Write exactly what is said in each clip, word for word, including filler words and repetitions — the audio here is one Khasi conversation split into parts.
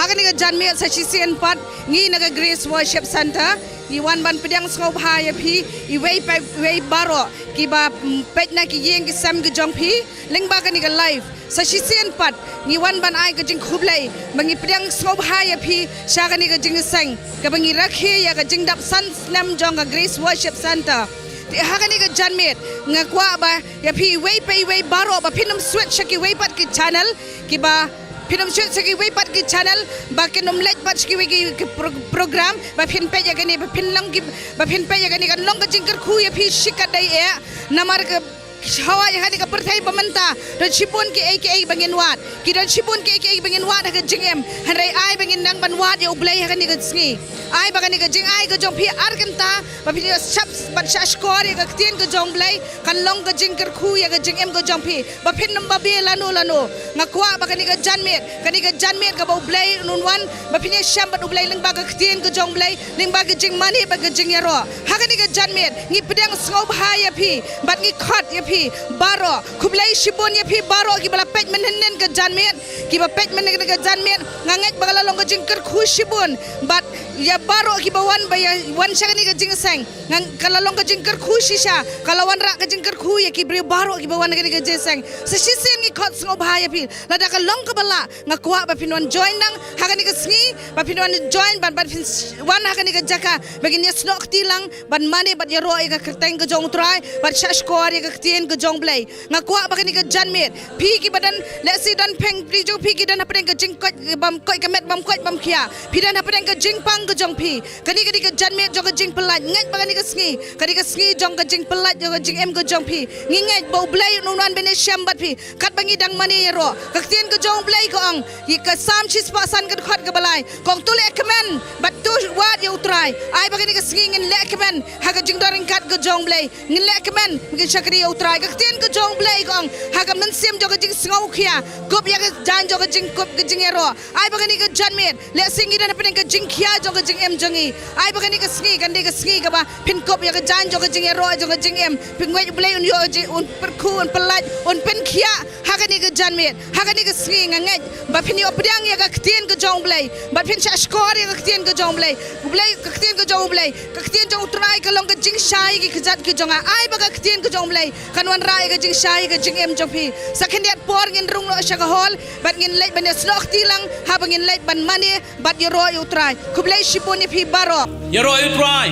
Kane ka janmiet sa shisien pat ngi na ka Grace Worship Center ngi wan ban pdiang sngewbha ïa phi iwei pa iwei baroh kiba, mm, peit na ki ïing ki sem ki jong phi lyngba kane ka live. Sa shisien pat ngi wan ban ai ka jingkhublei ba ngi pdiang sngewbha ïa phi sha kane ka jingïaseng kaba ngi rakhe ïa ka jingdap san snem jong ka Grace Worship Center. Te ha kane ka janmiet nga kwah ba ïa phi iwei pa iwei baroh ba phin ym switch sha kiwei pat ki channel kiba phin ym switch sha kiwei pat ki channel ba kin ym leit pat sha kiwei ki, ki pro-, program ba phin peit ïa kane ba phin long ki ba phin peit ïa kane kan long ka jingkyrkhu ïa phi shikatdei eh. Namar ka hawai ha kane ka pyrthei ba mynta don shibun kiei kiei ba ngin wad, ki don shibun kiei kiei ba ngin wad ha ka jingim. Hynrei ai ba ngin nang ban wad ïa U Blei ha kane ka sngi. Ai ba kane ka jingai ka jong phi ar kynta ba phin ïoh shap ban shah shkor ïa ka ktien ka jong U Blei kan long ka jingkyrkhu ïa ka jingim ka jong phi ba phin ym babe lano lano. Nga kwah ba kane ka janmiet, kane ka janmiet kaba U Blei un wan ba phin ïashem bad U Blei lyngba ka ktien ka jong U Blei, lyngba ka jingmane bad ka jingïaroh. Ha kane ka janmiet ngi pdiang sngewbha ïa phi bad ngi khot ïa phi baroh. Khublei shibun ïa phi baroh kiba la peit mynhynnin ka janmiet, kiba peit mynhynnin ka janmiet. Nga ngeit ba ka la long ka jingkyrkhu shibun bad ïa baroh kiba wan ba ïa wan sha kane ka jingïaseng. Nga, ka la long ka jingkyrkhu shisha, ka la wanrah ka jingkyrkhu ïa ki briew baroh kiba wan ha kane ka jingïaseng. Sa shisien ngi khot sngewbha ïa phi. Lada ka long kaba lah nga kwah ba phin wan join nang ha kane ka sngi, ba phin wan join ban, ban phin wan ha kane ka jaka ba ngin ïasnoh kti lang ban mane bad ïaroh ïa ka kyrteng ka jong U Trai bad shah shkor ïa ka ktien ka jong U Blei. Nga kwah ba kane ka janmiet phi kiba don, lehse don peng phi jong phi ki don hapdeng ka jingkoit bam koit ka met bam koit bam khia, phi don hapdeng ka jingpang ka jong phi. Kane ka dei ka janmiet jong ka jingpyllait. Ngeit ba kane ka sngi ka dei ka sngi jong ka jingpyllait jong ka jingim ka jong phi. Ngi ngeit ba U Blei un wan ban ïashem bad phi. Katba ngi dang mane ïaroh ka ktien ka jong U Blei ka ong ïa ka Salm shispah san ka dkhot kaba lai, ka ong to leh kmen bad to wad ïa U Trai. Ai ba kane ka sngi ngin leh kmen ha ka jingdon ryngkat ka jong U Blei. Ngin leh kmen ngin shakri ïa U Trai. Ka ktien ka jong U Blei ka ong ha ka mynsiem jong ka jingsngewkhia kup ïa ka jaiñ jong ka jingkup ka jingïaroh. Ai ba kane ka janmiet lehse ngi don hapdeng ka jingkhia jong ka jingim jong ngi. Ai ba kane ka sngi kan dei ka sngi kaba phin kup ïa ka jaiñ jong ka jingïaroh jong ka jingim. Phin ngeit U Blei un ïoh jing un pyrkhu un pyllait un pynkhiah ha kane ka janmiet. Ha kane ka sngi nga ngeit ba phin ïoh pdiang ïa ka ktien ka jong U Blei bad phin shah shkor ïa ka ktien ka jong U Blei. U Blei, ka ktien ka jong U Blei, ka ktien jong U Trai ka long ka jingshai ïa ki kjat ki jong nga. Ai ba ka ktien ka jong U Blei kan wanrah ïa ka jingshai ïa ka jingim jong phi. Sa khyndiat por ngin rung noh sha ka hall bad ngin leit ban ïasnoh kti lang haba ngin leit ban mane bad ïaroh ïa U Trai. Khublei shibun ïa phi baroh. Ïaroh ïa U Trai.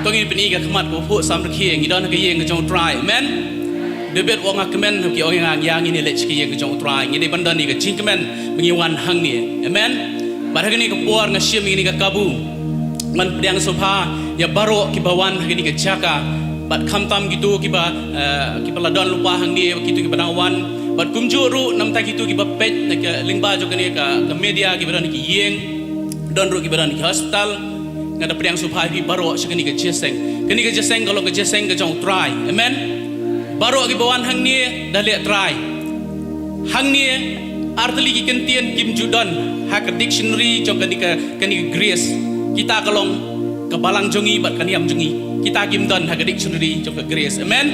To ngin pyni ka khmat ka phuh samrkhie ngi don ha ka ïing ka jong U Trai. Amen. David u ong ha kmen ki ong ïa nga, ïa ngin ïa leit sha ka ïing ka jong U Trai. Ngi dei ban don ïa ka jingkmen ba ngi wan hangne. Amen. Bad ha kane ka por nga shim ïa kane ka kabu ban pdiang sngewbha ïa baroh kiba wan ha kane ka jaka. Bad khamtam kito kiba, eh, kiba la don lypa hangne, kito kiba dang wan. Bad kumjuh ruh namta kito kiba peit na ka lyngba jong kane ka, ka media kiba don ha ki ïing. Don ruh kiba don ha ki hospital. Nga da pdiang sngewbha ïa phi baroh sha kane ka jingïaseng. Kane ka jingïaseng ka long ka jingïaseng ka jong U Trai. Amen. Baroh kiba wan hangne da leh trai. Hangne artylli ki kyntien kim ju don ha ka dictionary jong kane ka, kane ka Grace. Kita ka long ka balang jong ngi bad ka niam jong ngi. Kita kim don ha ka dictionary jong ka Grace. Amen.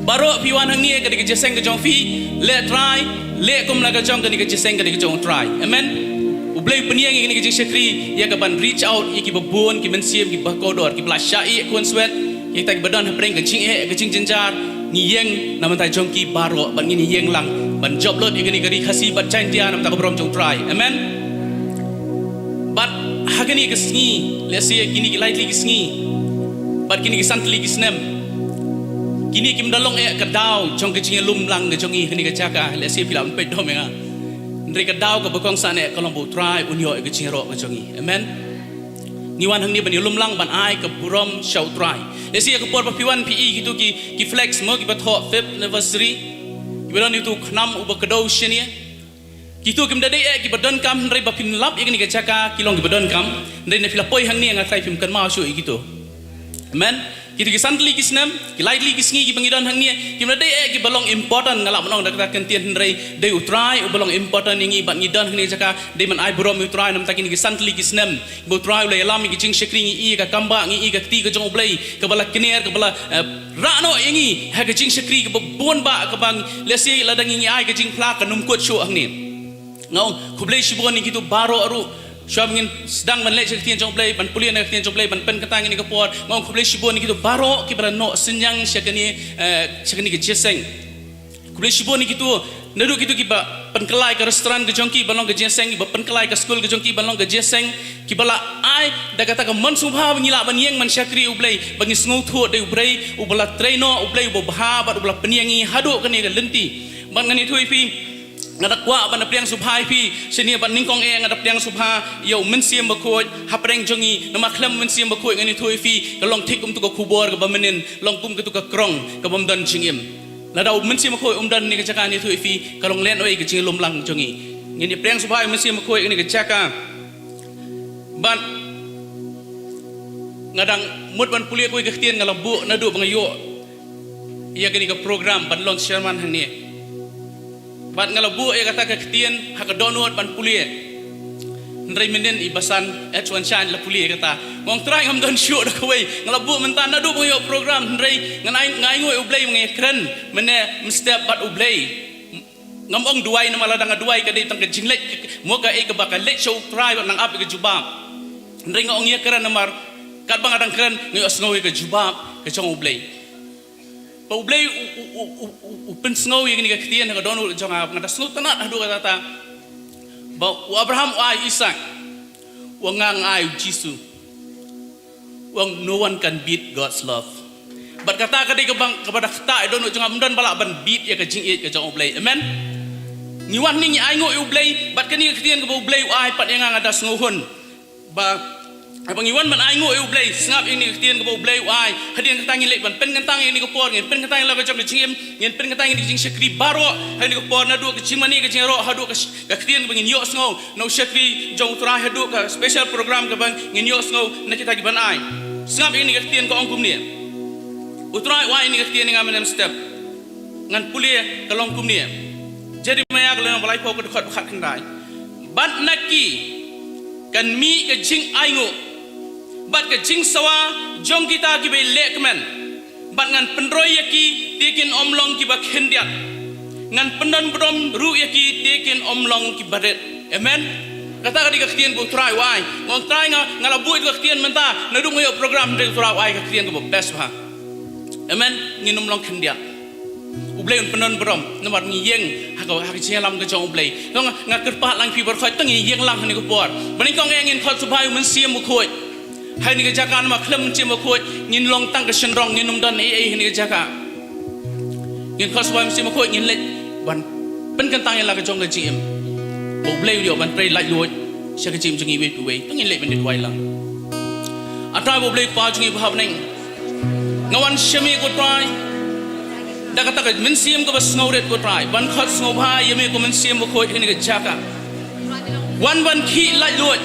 Baroh phi wan hangne ka dei ka jingïaseng ka jong phi, leh trai, leh kumla ka jong kane ka jingïaseng kane ka jong U Trai. Amen. U Blei u pynïeng ïa kane ka jingshakri ïa ka ban reach out ïa kiba bun ki mynsiem kiba kordor kiba la shah ïeh khun swet, kita kiba don hapdeng ka jingeh ka jingjynjar. Ngi ïeng na bynta jong ki baroh bad ngin ïeng lang ban jop lut ïa kane ka ri Khasi bad Jaintia na bynta ka burom jong U Trai. Amen. Bad ha kane ka sngi, lehse kine ki lai tylli ki sngi bad kine ki san tylli ki snem, kine kim da long eh ka daw jong ka jingïalum lang ka jong ngi ha kane ka jaka. Lehse phi lah ban peit dom ïa nga. Hynrei ka daw kaba kongsan eh ka long ba U Trai un ïoh ïa ka jingïaroh ka jong ngi. Amen. Ngi wan hangne ban ïalum lang ban ai ka burom sha U Trai. Lehse ïa ka por ba phi wan phi i kito ki, ki flex mo kiba thoh fifth anniversary, kiba don ïa uto u khnam uba kdew shane. Kito kim da dei eh kiba donkam, hynrei ba phin lap ïa kane ka jaka ki long kiba donkam. Hynrei na phi la poi hangne nga trai phim kynmaw shuh ïa kito. Amen. Kito ki san tylli ki snem, ki lai tylli ki sngi kiba ngi don hangne, kim da dei eh kiba long important, nga lah ban ong da kata ka kyntien, hynrei dei U Trai uba long important ïa ngi bad ngi don hangne jaka, dei ban ai burom ïa U Trai namta kine ki san tylli ki snem. Ba U Trai u la ïalam ïa ka jingshakri, ngi i ka kambah, ngi i ka kti ka jong U Blei kaba la kner, kaba la, eh, rah noh ïa ngi ha ka jingshakri kaba bun bah, kaba lehse lada ngi, ngi ai ka jingphla kan ym kut shuh hangne. Nga ong khublei shibun ïa kito baroh ruh. Shuwa ba ngin sdang ban leit sha ka ktien jong U Blei, ban pule na ka ktien jong U Blei, ban pynkyntang ïa kane ka por, nga ong khublei shibun ïa kito baroh kiba la noh synñiang sha kane, eh, sha kane ka jingïaseng. Khublei shibun ïa kito, naduh kito kiba pynkylla ïa ka restaurant ka jong ki ban long ka jingïaseng, kiba pynkylla ïa ka skul ka jong ki ban long ka jingïaseng, kiba la ai da kata ka mon sngewbha ba ngi lah ban ïeng ban shakri U Blei, ba ngi sngewthuh da U Blei uba la trei noh, U Blei uba bha bad uba la pynïeng ïa ngi haduh kane ka lynti. Bad ngan ïathuh ïa phi, nga da kwah ban da pdiang sngewbha ïa phi shane, bad nyngkong eh nga da pdiang sngewbha ïa U Mynsiem Bakhuid hapdeng jong ngi, namar khlem U Mynsiem Bakhuid ngan ïathuh ïa phi ka long thik kum tu ka khubor kaba mynnin, long kum katu ka krong kabym don jingim. Lada U Mynsiem Bakhuid um don ha kane ka jaka, ngan ïathuh ïa phi, ka long lehnohei ka jinglum lang jong ngi. Ngin ïa pdiang sngewbha ïa U Mynsiem Bakhuid ha kane ka jaka. Bad nga dang mut ban pule kawei ka ktien, nga la buh naduh ba nga ïoh ïa kane ka program ban long chairman hangne. Bad nga la buh ïa kata ka ktien ha ka dohnud ban pule. Hynrei mynnin i Basan H one Shine la pule ïa kata. Nga ong Trai, ngam don shuh da kawei. Nga la buh mynta naduh ba nga ïoh program, hynrei ngan ai, nga ainguh ïa U Blei ba nga ïakren mynne mynstep bad U Blei. Ngam ong duwai namar lada nga duwai ka dei tang ka jingleit, mo kaei kaba ka leit sha U Trai bad nang ap ïa ka jubab. Hynrei nga ong ïakren namar katba nga dang kren nga ïohsngew ïa ka jubab ka jong U Blei. Ba U Blei u, u, u, u, u, u pynsngew ïa kane ka ktien ha ka dohnud jong nga, nga da sngewtynnat haduh katta katta. Ba u Abraham u ai u Isaak, u ong nga ai u Jisu. U ong no one can beat God's love. Bad kata ka dei kaba, kaba da ktah ïa dohnud jong nga, ym don ba lah ban beat ïa ka jingïeit ka jong U Blei. Amen. Ngi wan hangne ngi ainguh ïa U Blei, bad kane ka ktien kaba U Blei u ai pat ïa nga, nga da sngewhun. Ba, haba ngi wan ban ainguh ïa U Blei, sngap ïa kane ka ktien kaba U Blei u ai. Hadien kata ngin leit ban pynkyntang ïa kane ka por, ngin pynkyntang ïa la ka jong ka jingim, ngin pynkyntang ïa kane ka jingshakri baroh ha kane ka por, naduh ka jingmane ka jingïaroh haduh ka sh-, ka ktien kaba ngin ïohsngew na u shakri jong U Trai haduh ka special program kaba ngin ïohsngew na kita kiban ai. Sngap ïa kane ka ktien, ka ong kumne. U Trai u ai ïa kane ka ktien ïa nga mynne mynstep. Ngan pule, ka long kumne. Jeremiah ka lynnong ba laiphew ka dkhot ba khatkhyndai. Bad na ki kan mih ka jingainguh bad ka jingsawa jong kita kiba ïalehkmen. Bad ngan pynroi ïa ki, te kin ym long kiba khyndiat. Ngan pyndon burom ruh ïa ki, te kin ym long kiba rit. Amen. Kata ka dei ka ktien ba U Trai u ai. Nga ong Trai, nga, nga la buh ïa ka ktien mynta, naduh nga ïoh program, hynrei U Trai u ai ka ktien kaba best bha. Amen. Ngin ym long khyndiat. U Blei un pyndon burom namar ngi ïeng ha ka, ha ka jingïalam ka jong U Blei. Te nga, nga kyrpad lang ïa phi baroh, to ngin ïeng lang ha kane ka por. Ba nyngkong eh ngin khot sngewbha ïa U Mynsiem Bakhuid. Ha kane ka jaka namar khlem U Mynsiem Bakhuid ngin long tang ka shynrong, ngin ym don ei ei ha kane ka jaka. Ngin khot sngewbha ïa U Mynsiem Bakhuid, ngin leit ban pynkyntang ïa la ka jong ka jingim. Ba U Blei u ïoh ban trei laitluid sha ka jingim jong ngi iwei pa iwei. To ngin leit ban ïaduwai lang. A Trai, ba U Blei Kpa jong ngi ba ha bneng, nga wan sha me ko Trai da kata ka mynsiem kaba sngewrit ko Trai, ban khot sngewbha ïa me ko Mynsiem Bakhuid ha kane ka jaka. Wan ban khih laitluid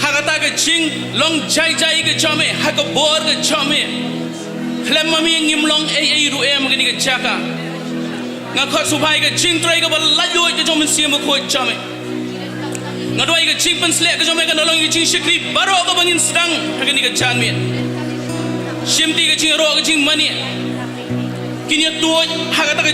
ha kata ka jinglong jai jai ka jong me, ha ka bor ka jong me. Khlem ma me ngim long ei ei ruh em ha kane ka jaka. Nga khot sngewbha ïa ka jingtrei kaba laitluid ka jong U Mynsiem Bakhuid jong me. Nga duwai ka jingpynsleh ka jong me kan da long ka jingshakri baroh kaba ngin sdang ha kane ka janmiet. Shim te ka jingïaroh ka jingmane. Kin ïa tuid ha kata ka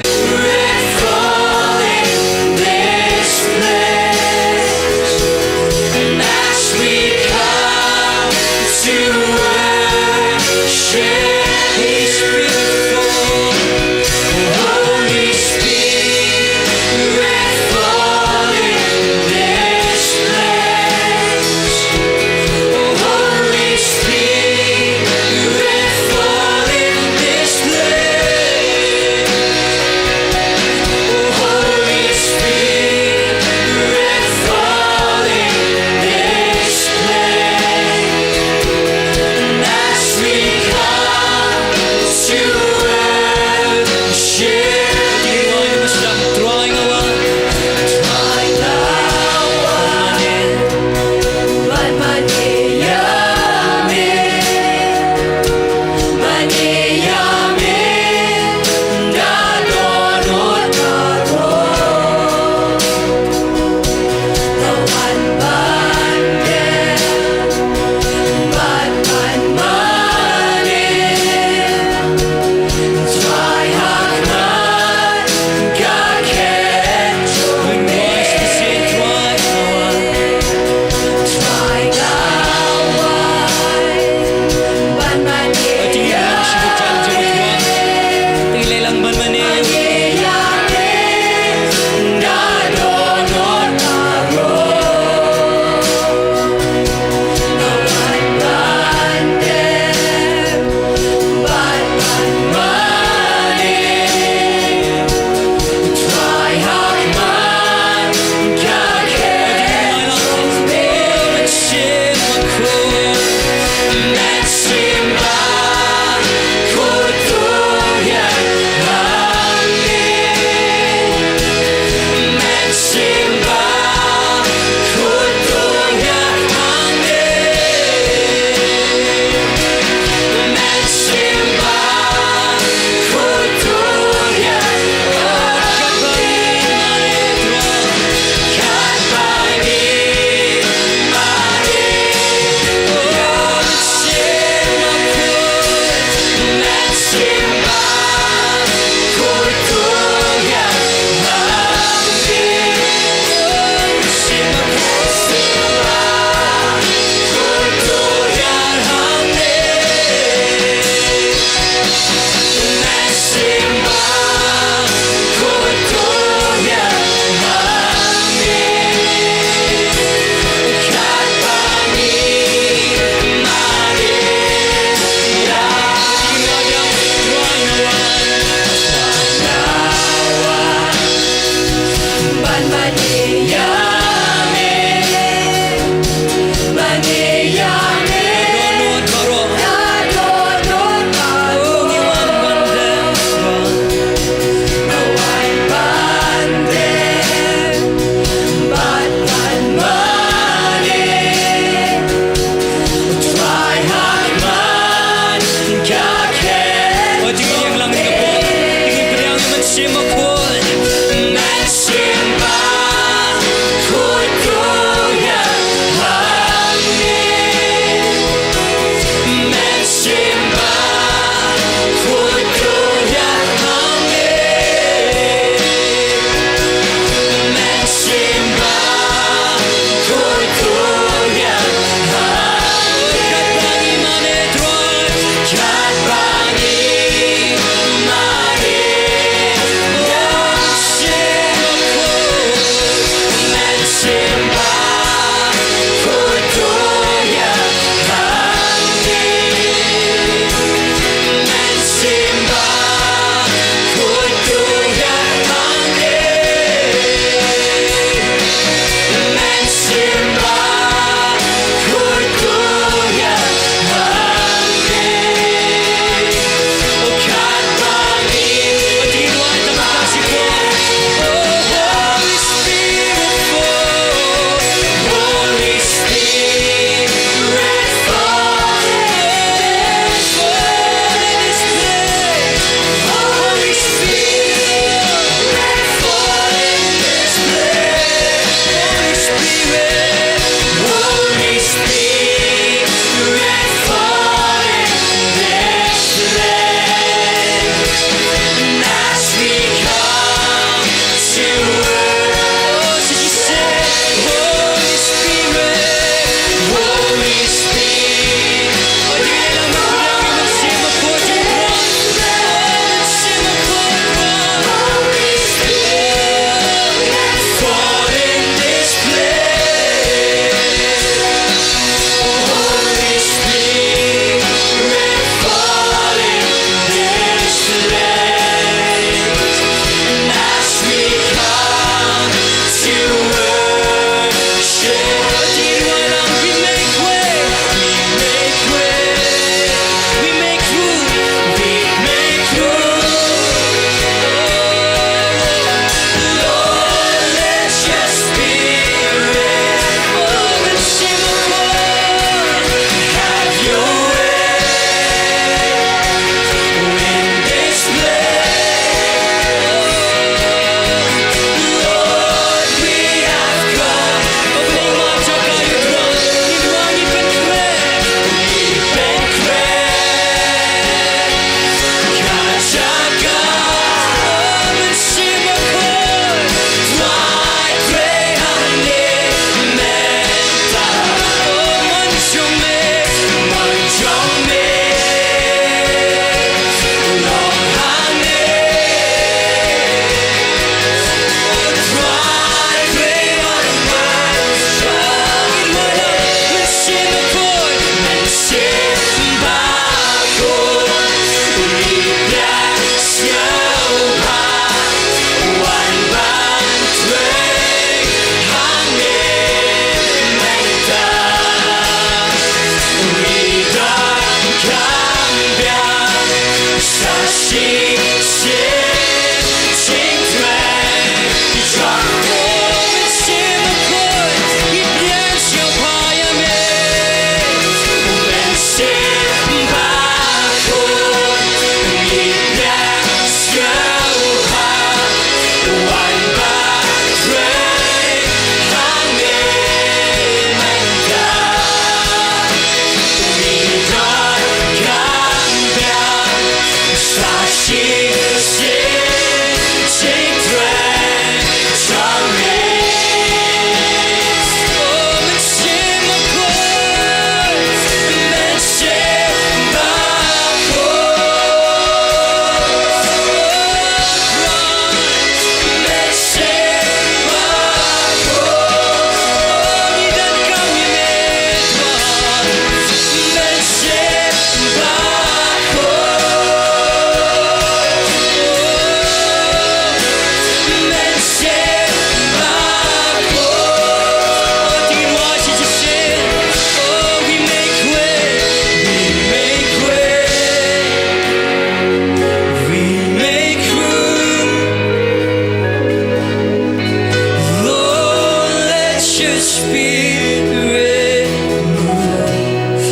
Spirit, move.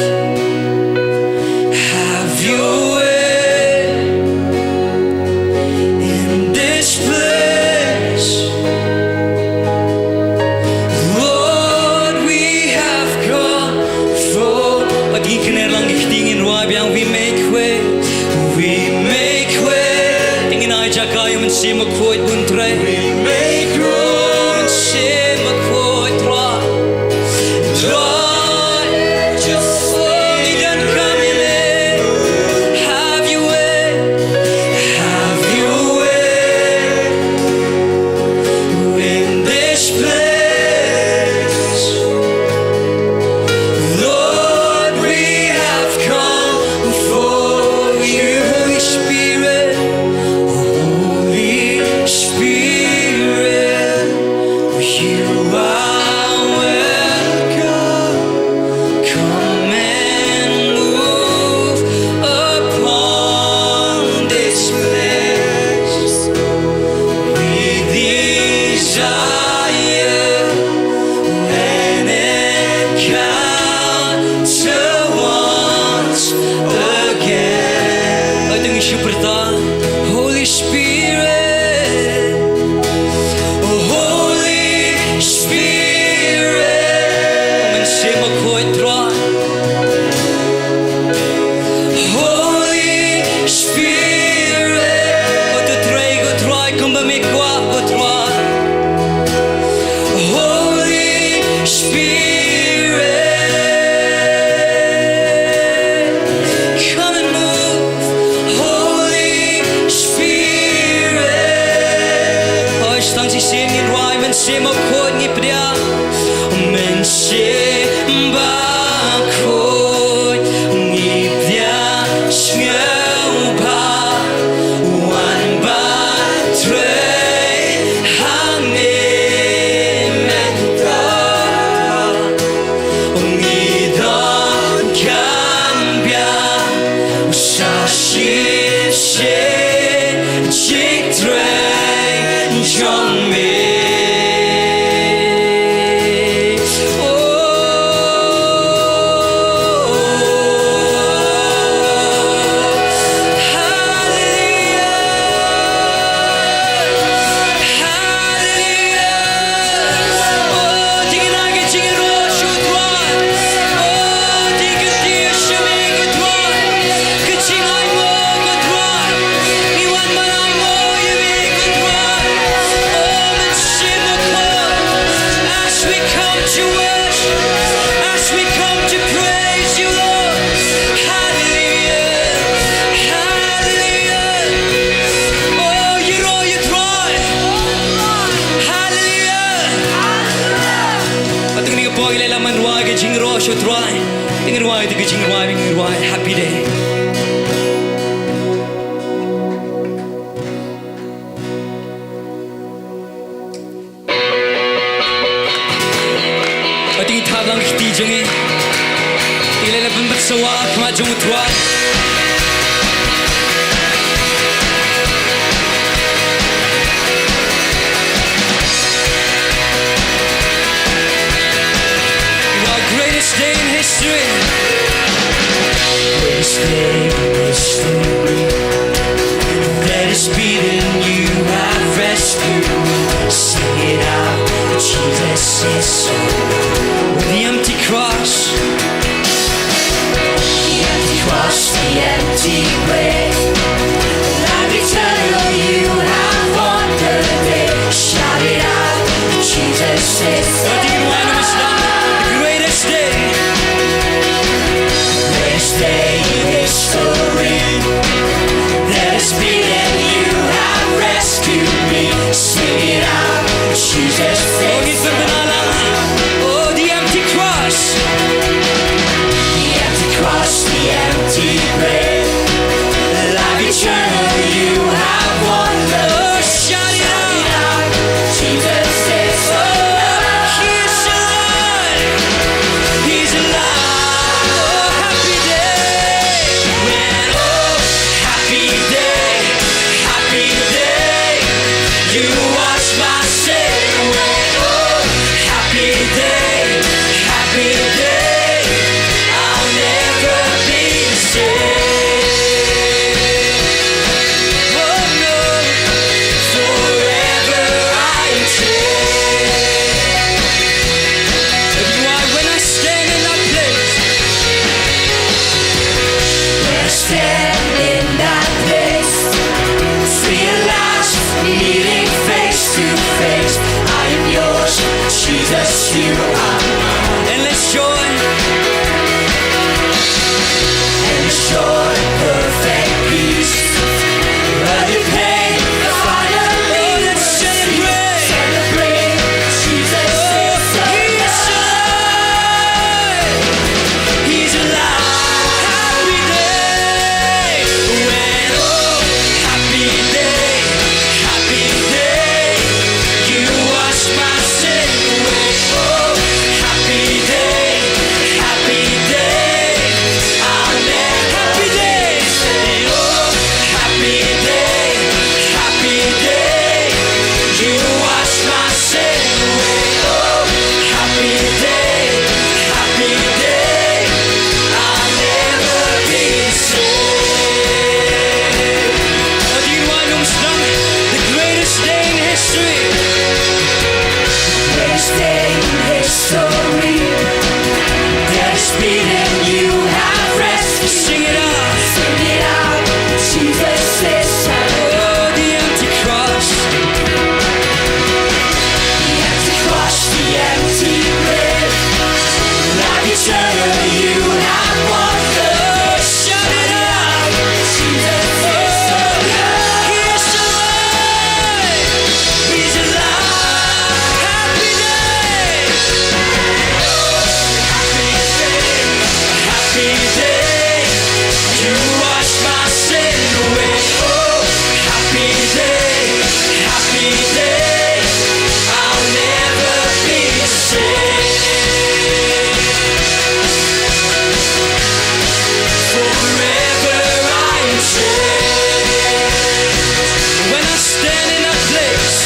Have your way in this place. Lord, we have come for. Wat ngi kner lang ki ktien ngin rwai biang, we make way. We make way. Te ngin ai jaka ïa u Mynsiem Bakhuid bun trei. We make room. Mynsiem Bakhuid Trai. Trai. Just flow. Ngi don kam ïa me. Have your way. Have your way. In this place. Lord, we have come for you. Holy Spirit, Holy Spirit, you are welcome. Come and move upon this place. We desire an encounter once again. Ating shuprta, Holy Spirit, Holy Spirit, Mynsiem Bakhuid Trai. Holy Spirit, ko tu trei, ko trei, kumba me kwah, ko trei. Holy Spirit, come and move. Holy Spirit. Oi, sdang shisien ngin rwai, Mynsiem Bakhuid ngi pdiang. Mynsiem Bakhuid ngi pdiang sngewbha, wan ban trei hangne mynta. Ngi donkam biang sa shisien jingtrei jong me. Oh, hallelujah. Hallelujah. Oh, dei na ka jingrwai sha u Trai. Oh, dei ka jingïashem ïa u Trai. Ka jingainguh ïa u Trai. Ngi wan ban ainguh ïa u Trai. Oh, Mynsiem Bakhuid. As we come to worship, as we come to praise you, Lord. Hallelujah. Hallelujah. Oh, ïaroh ïa u Trai. Hallelujah. Ating ni ka por ngi la ïalam ban rwai ka jingrwai sha u Trai. Te ngin rwai, te ka jingrwai, ngin rwai. Happy day. Ating thap lang ki kti jong ngi. Te ngi la ïalam ban pynsawa ha khmat jong u Trai. You are greatest day in history. Greatest day in history. That is beating you have rescued me. Sing it out, Jesus is so. The empty cross. The empty cross, the empty grave. Life eternal you have won the day. Shout it out, Jesus is the greatest day. Greatest day in history. That is beating you have rescued me. Sing it out, Jesus is the. Oh, the empty cross. The empty cross, the empty grave. Life eternal, you have won the. Oh, shout it out. Jesus is the. Oh, King Endless joy. Endless joy, perfect peace. But you pay the final price. Oh, let's celebrate. Celebrate. Jesus is alive. He's alive. Happy day. When, oh, happy day. Happy day. You wash my sin away. Oh, happy day, happy day. I'll never, happy day. Say, oh, happy day, happy day. You wash my sin away. Oh, happy day, happy day. I'll never be the same. Wat 'n wonderlike, the greatest day in history. Greatest day in history. Death is beaten, you have rescued. Sing it out. Sing it out. Jesus is alive. Oh, the empty cross. The empty cross, the empty grave. Life eternal, you have won the grave. Shout it out. Jesus is alive. He's alive. He's alive. Happy day. Happy day. Happy day. You wash my sin away. Oh, happy day. Happy day. I'll never be the same. Forever I am changed. When I stand in that place,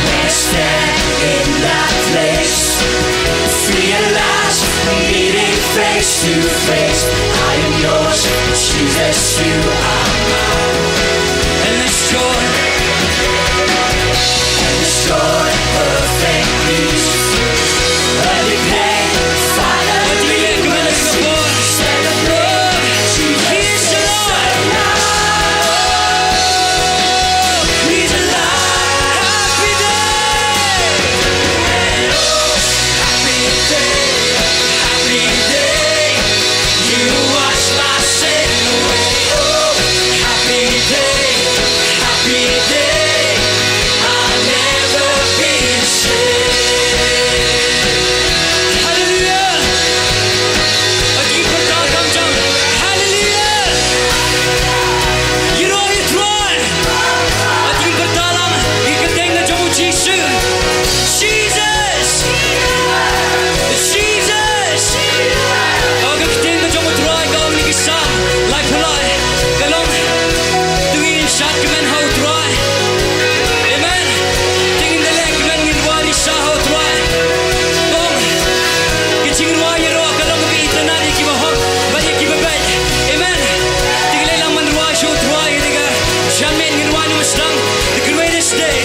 when I stand in that place, free at last, meeting face to face. I am yours, Jesus, you are mine. And this joy, and this joy, perfect peace. Early pain, final release. Celebrate, Jesus is alive. He's alive. Happy day. Happy day. Happy day. You wash my sin away. Oh, happy day. Happy day. I'll never be the same. Hallelujah. Wat ïa pyrta kam jam. Hallelujah. Ïaroh ïa U Trai. Wat ïa pyrta lang ïa ka kyrteng ka jong U Jisu. Jesus. Jesus. Oh, ka kyrteng ka jong U Trai, ka ong ha ki Salm laiphew lai, ka long: To ngin shad kmen ha U Trai. Amen. Te ngin da leh kmen, ngin rwai risa ha U Trai. Ka ong, ka jingrwai ïaroh ka long kaba itynnad ïa kiba hok bad ïa kiba beit. Amen. Te ngin leit lang ban rwai sha U Trai ïa kane ka janmiet, ngin rwai na u sdang, the greatest day.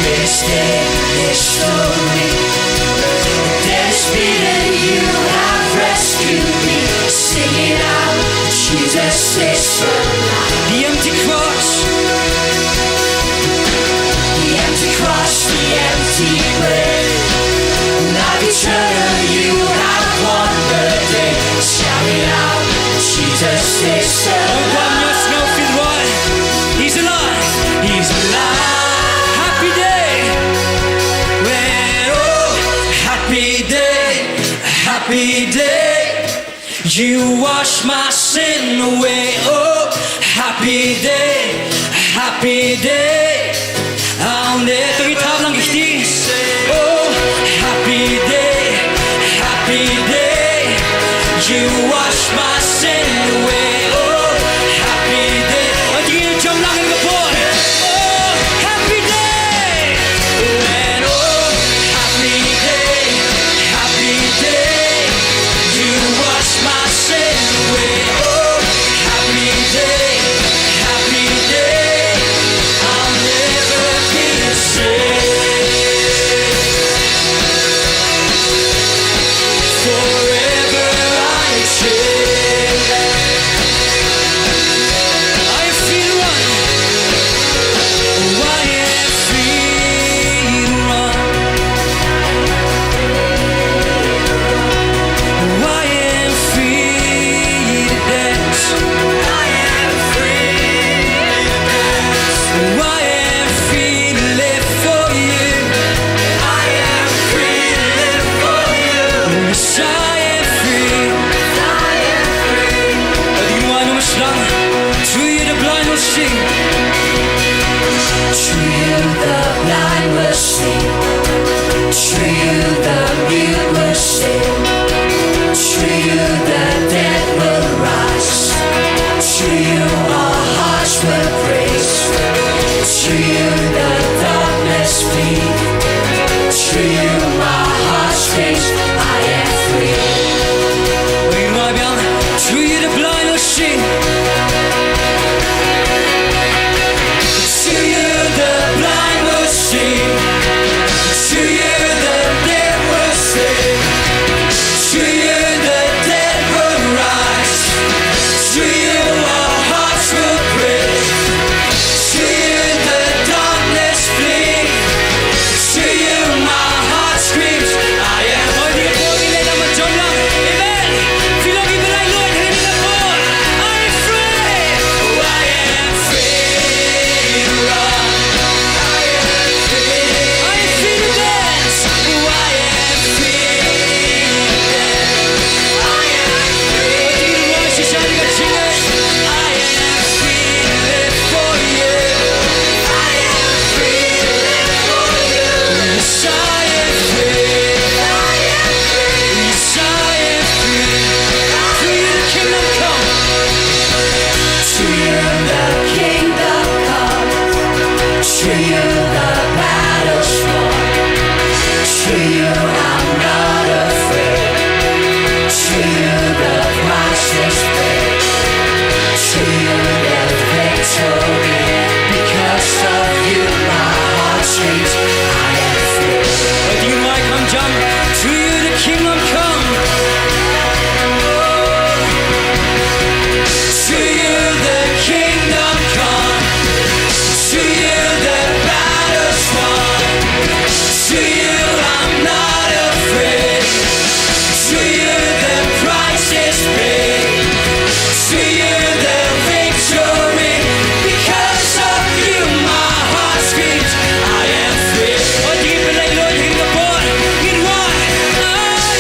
Greatest day in history. Death is beaten, you have rescued me. Sing it out, Jesus is alive. The empty cross. The empty cross, the empty grave. Life eternal, you have won the day. Shout it out, Jesus is alive. Oh, God, yes, now feel right. He's alive. He's alive. Happy day. Well, oh, happy day. Happy day. You wash my sin away. Oh, happy day. Happy day. I'll never be the same. Oh, happy day. Happy day. You wash my sin away. Oh, happy day. Ïa jam lang ka por. Oh, happy day. And oh, happy day. Happy day. You wash my sin away. Oh, happy day. Happy day. I'll never be the same. Forever I change. Through you, my heart screams, I am free. Through you, the blind will see. Through you, the blind will see. Through you, the dead will speak. Through you, the dead will rise. Through you, our hearts will break. Through you, the darkness flee. Through you, my heart screams, I am free. Amen. Phi long ki bnai Lord, hynrei nga poi. I am free. I am free to run. I am free to dance. I am free to dance. I am free. Oi, to rwai shisha ïa ka jingngeit. I am free to live for you. I am free to live for you. Yes, I am free. I am free. Yes, I am free. Through you the kingdom come. Through you the kingdom come. Through you the battle's won. Through you I'm not afraid. Through you the price is paid. Through you the victory. Because of you my heart screams, I am free. Oi, to rwai kham jam. Through you the kingdom come. Through you the kingdom come. Through you the battle's won. Through you I'm not afraid. Through you the price is paid. Through you the victory. Because of you my heart screams, I am free. Oi, to ki bnai Lord, hynrei nga poi. Ngin rwai. I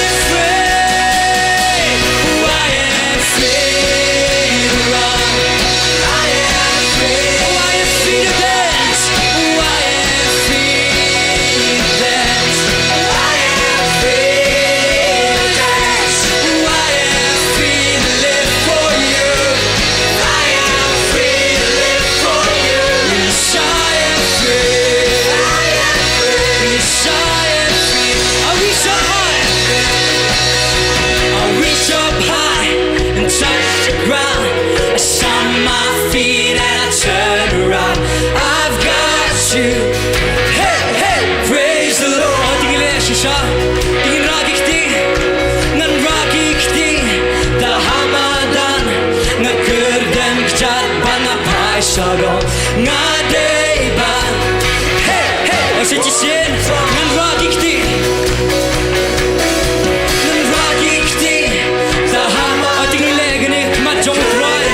am free. I am free to run. I am free. Oh, I am free to dance. Oh, I am free to dance. I am free to dance. Oh, I am free to live for you. I am free to live for you. Yes, I am free. I am free. Yes, I am free. I reach up high. I reach up high and touch the ground. I stomp my feet and I turn around. I've got you. Hey, hey, praise the Lord. Te ngin leh shisha. Te ngin rah ki kti. Ngan rah ki kti. Da haba don nga kyrdem kjat bad nga phai sha doh. Nga dei ban. Hey, hey. Oi, sa shisien. Ngan rah ki kti. Ngan rah ki kti. Sa ha. Oi, te ngin leh kane. Mat jong u Trai.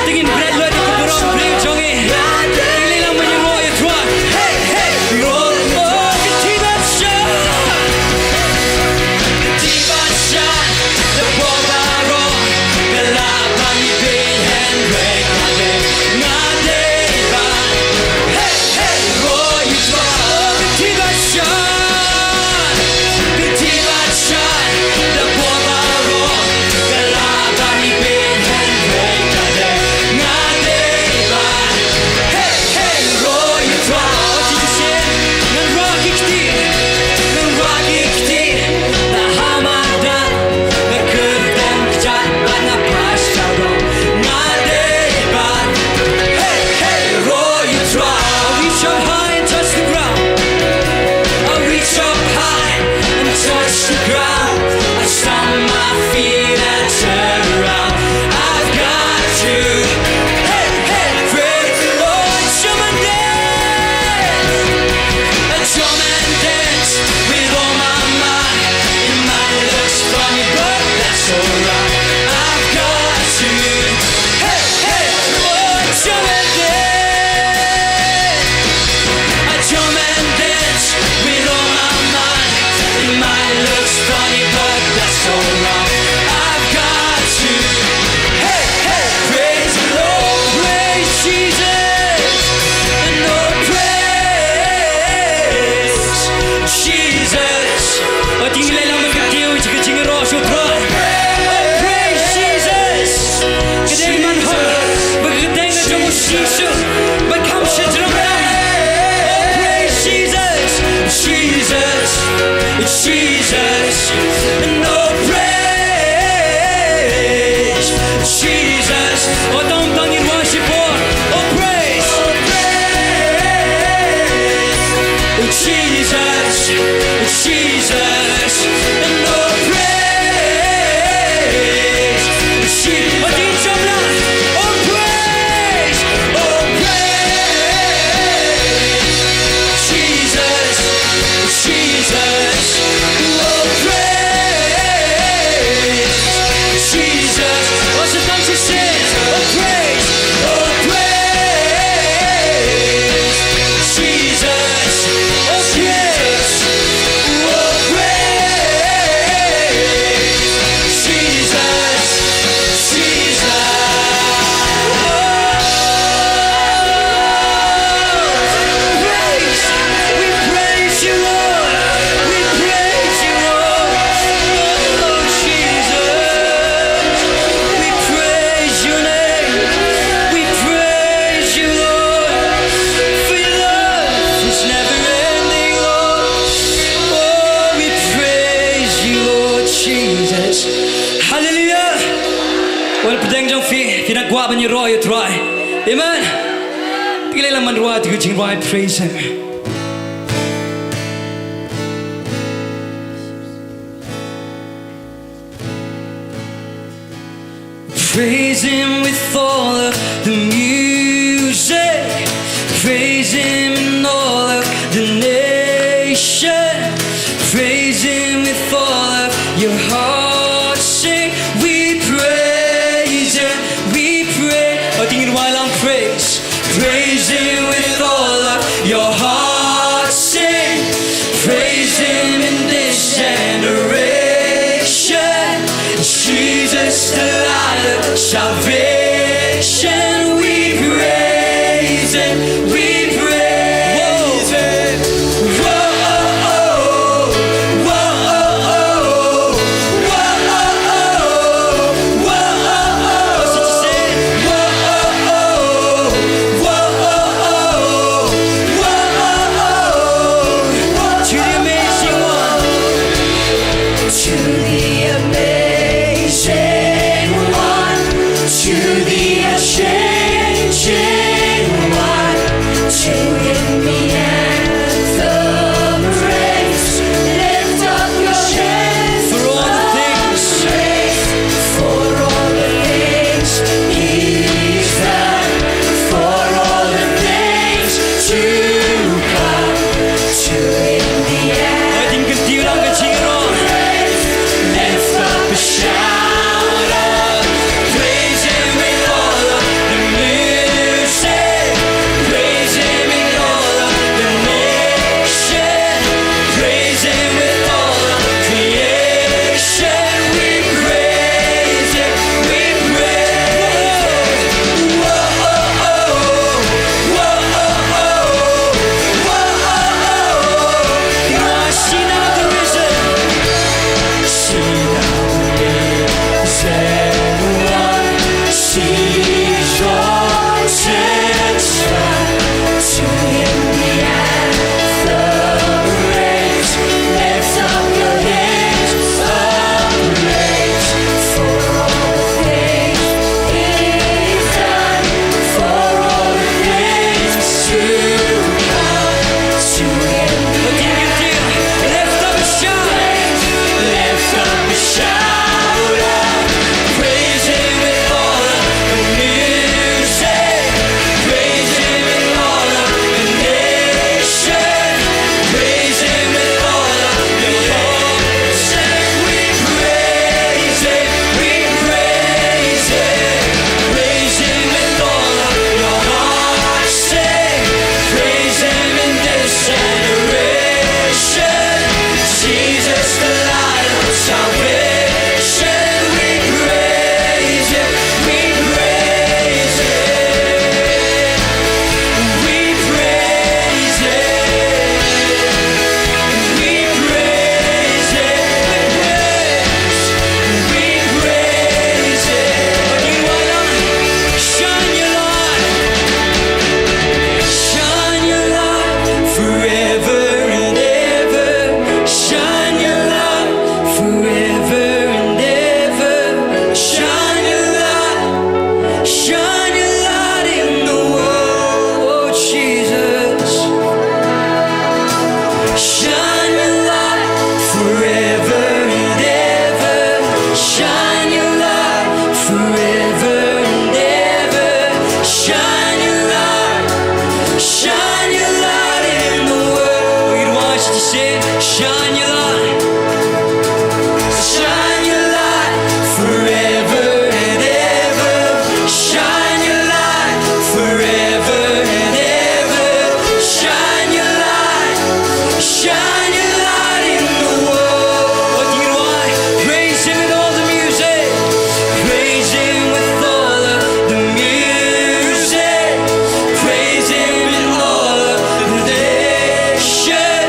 Te ngin bret leh da ka burom briew jong ngi. Te ngin leh lang ban ïaroh ïa u Trai. Hey, hey. Roh, oh, ka kti ban shai. Ka kti ban shai. Da bor baroh. Ka lah ban ïa phi hynrei nga dei. Nga dei ban. Hey, hey. Roh ïa u Trai. Oh, ka kti ban Jesus, Jesus, and oh praise, Jesus, oh praise, oh praise, Jesus, Jesus, oh praise, Jesus. What's the thing to say? Oh praise, oh praise, Jesus, oh praise, oh praise, Jesus, Jesus. Oh, praise, we praise you, Lord. We praise you, Lord. Oh, Jesus. We praise your name. We praise you, Lord. For your love is never ending, Lord. Oh, we praise you, Lord Jesus. Hallelujah. Wel, pdeng jong phi, phi dang kwah ban ïaroh ïa U Trai. Amen. Phi leh lang ban rwai ïa ka jingrwai, praise him. Praise him with all of the music. Praise him in all of the nation. Praise him with all of your heart. Sing, we praise him, we praise. Oh, ding in, why long praise? Praise him with all of your heart. Sing, praise him in this generation. Jesus, the light of salvation. We praise him, we praise him. Whoa, oh, oh, Say, shine your light. Shine your light forever and ever. Shine your light forever and ever. Shine your light. Shine your light in the world. What do you want? Praise Him with all the music. Praise Him with all of the music. Praise Him with all of the nation.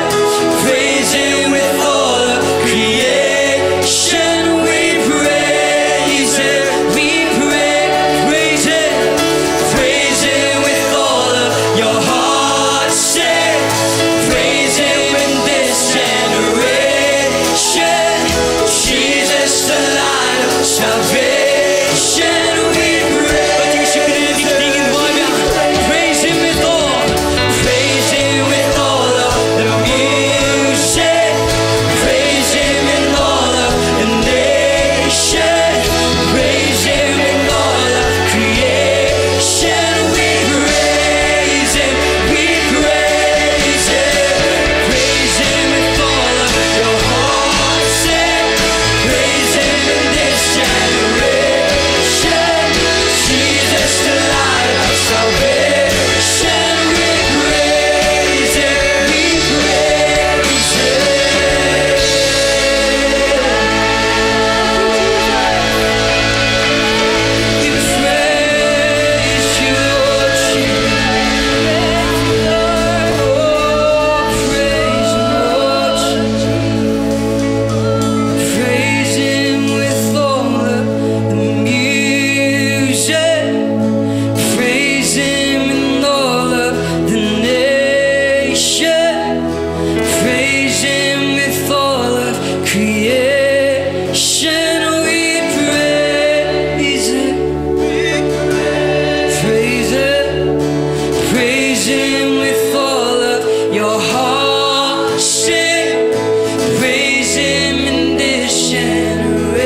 Praise Him with all of creation. We praise Him. We pray. Praise Him. Praise Him with all of your heart. Say, praise Him in this generation. Jesus, the light of salvation. We praise Him. Praise Him with all. Praise Him with all of the music. Praise Him in all of the nation. Praise Him in all of creation. We praise Him. We praise Him. Praise Him with all of your heart. Say, praise Him in this generation. Jesus, the light of salvation. We praise Him. We praise Him. We praise you, Lord Jesus. Oh, praise the Lord Jesus. Praise Him with all of the music. Praise Him in all of the nation. Praise Him with all of creation. We praise Him. Praise Him. Praise Him with all of your heart. Sing. Praise Him in this generation.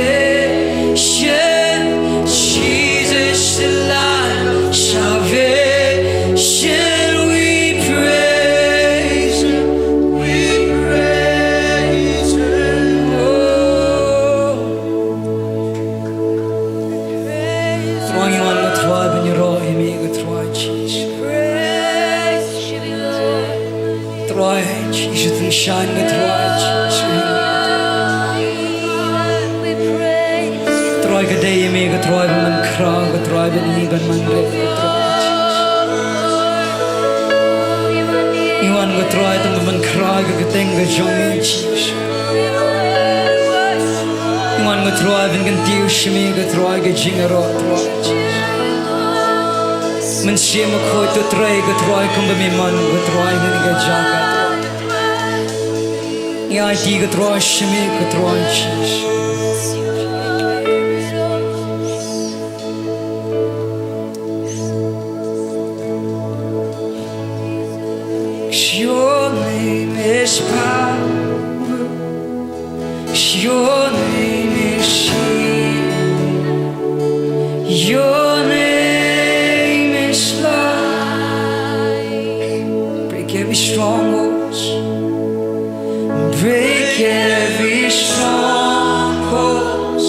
Jesus, the light of salvation. We praise Him. We praise Him. Oh. Trai, ngi wan, ko Trai, ban ïaroh ïa me, ko Trai Jisu. Trai Jisu, tyngshaiñ, ko Trai Jisu. Trai, ka dei ïa me, ko Trai, ban man khraw, ko Trai, ban ïa, ban man rit, ko Trai Jisu. Ngi wan, ko Trai, tang ban man khraw ïa ka kyrteng ka jong me, Jisu. Ngi wan, ko Trai, ban kyntiew sha me, ko Trai, ka jingïaroh, Trai. Mynsiem Bakhuid to trei, ko Trai, kumba me mon, ko Trai, ha kane ka jaka, Trai. Ngi aiti, ko Trai, sha me, ko Trai Jisu. Your name is power. Your name is healing. Your name is life. Break every stronghold. Break every stronghold.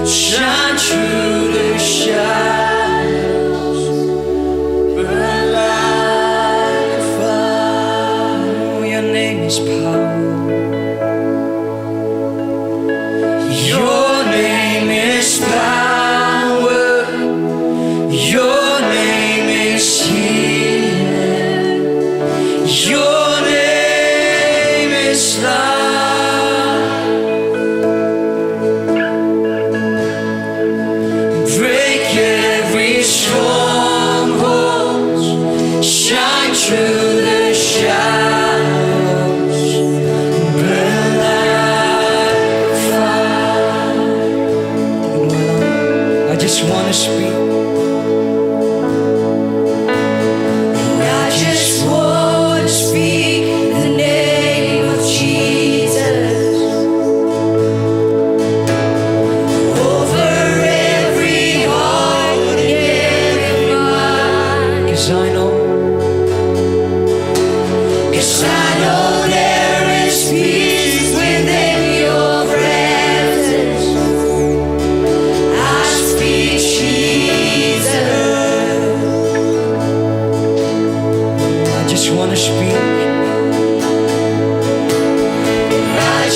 Shine through the shadows. Burn like a fire. Oh, your name is power. Your name is power. Your name is healing. Your name is life. Break every stronghold. Shine through the shadows. Burn like fire. I just wanna speak. I just wanna speak the name of Jesus.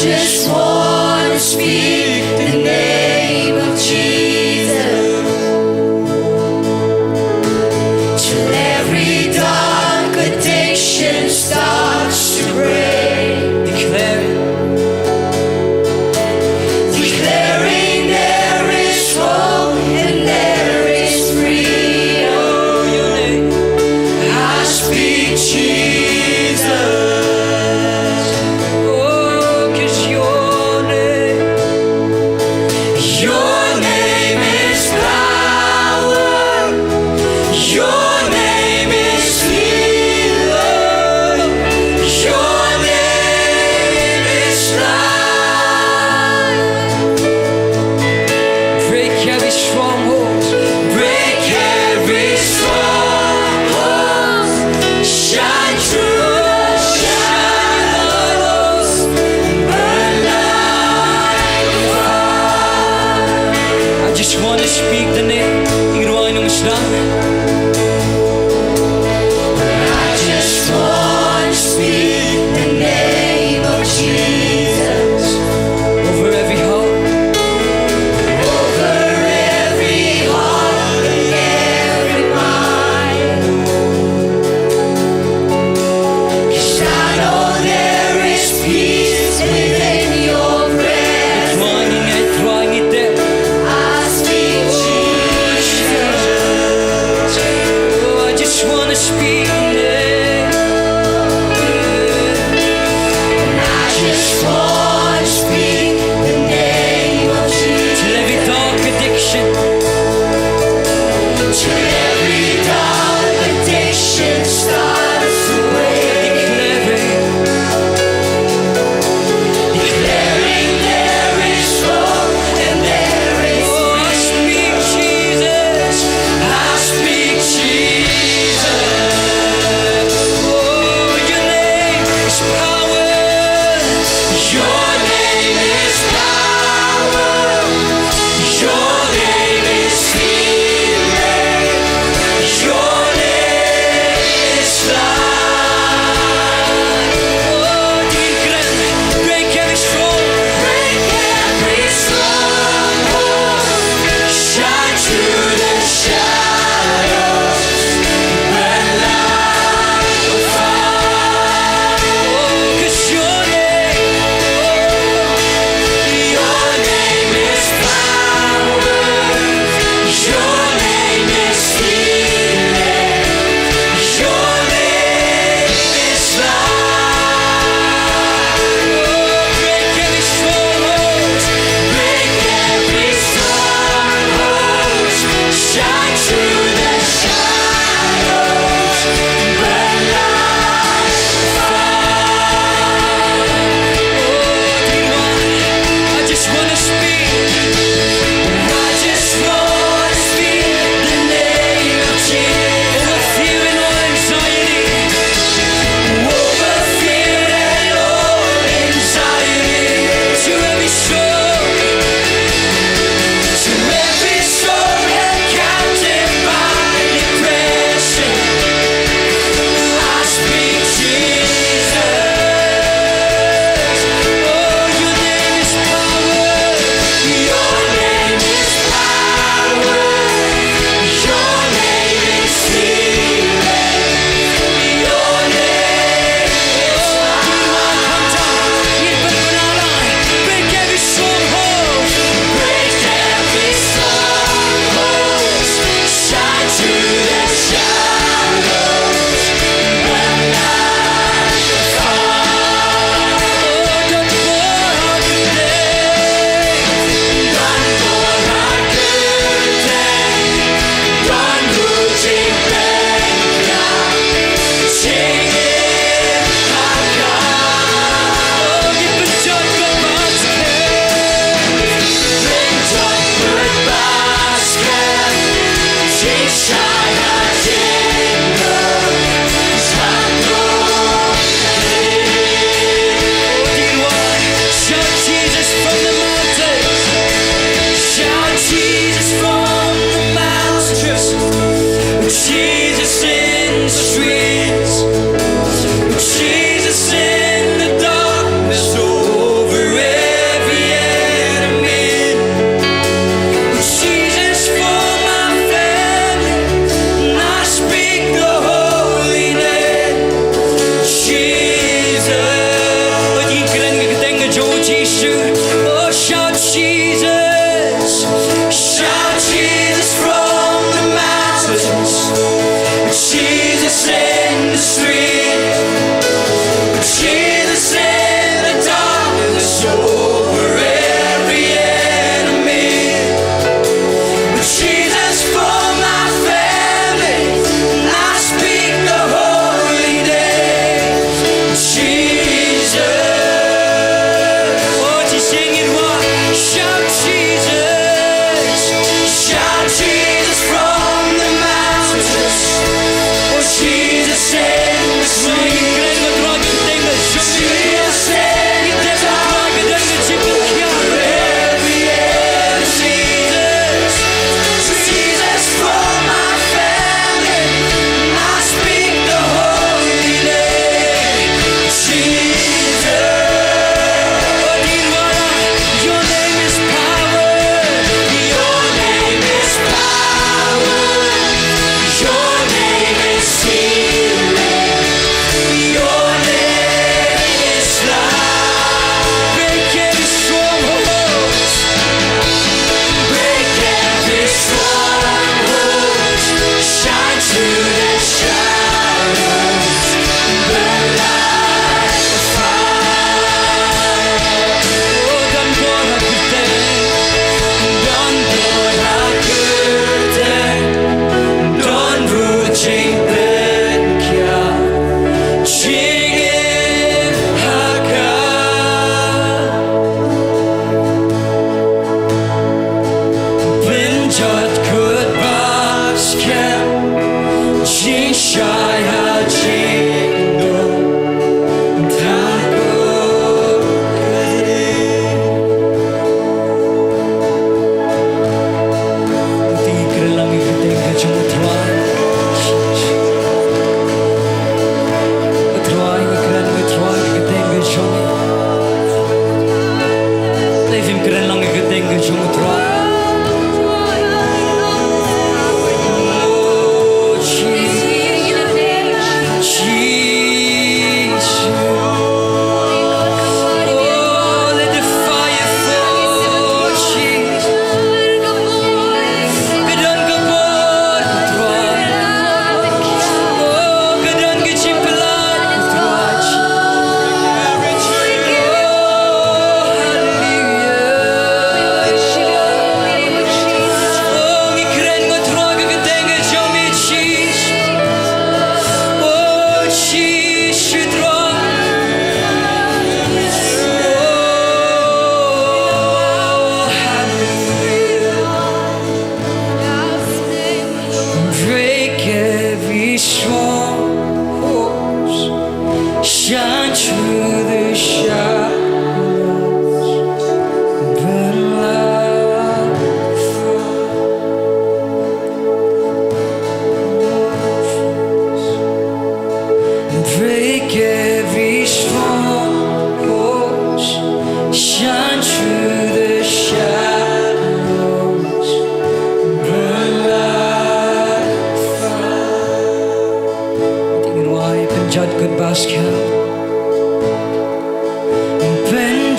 Just want to speak the name of Jesus till every dark addiction starts to break. Declaring, declaring there is hope and there is freedom. Oh, your name. I speak Jesus. Oh, 'cause your name, your name is power. Your name is healing. Your name is life. Break every stronghold. Break every stronghold. Shine through the shadows. Burn like fire. I just want to speak the name. Ïa kane ka snam. I just want to speak the name of Jesus. Over every heart. Over every heart and every mind. 'Cause I know there is peace within your presence. Drawing me near, drawing me there. I speak Jesus. Oh, I just wanna speak your name. And I just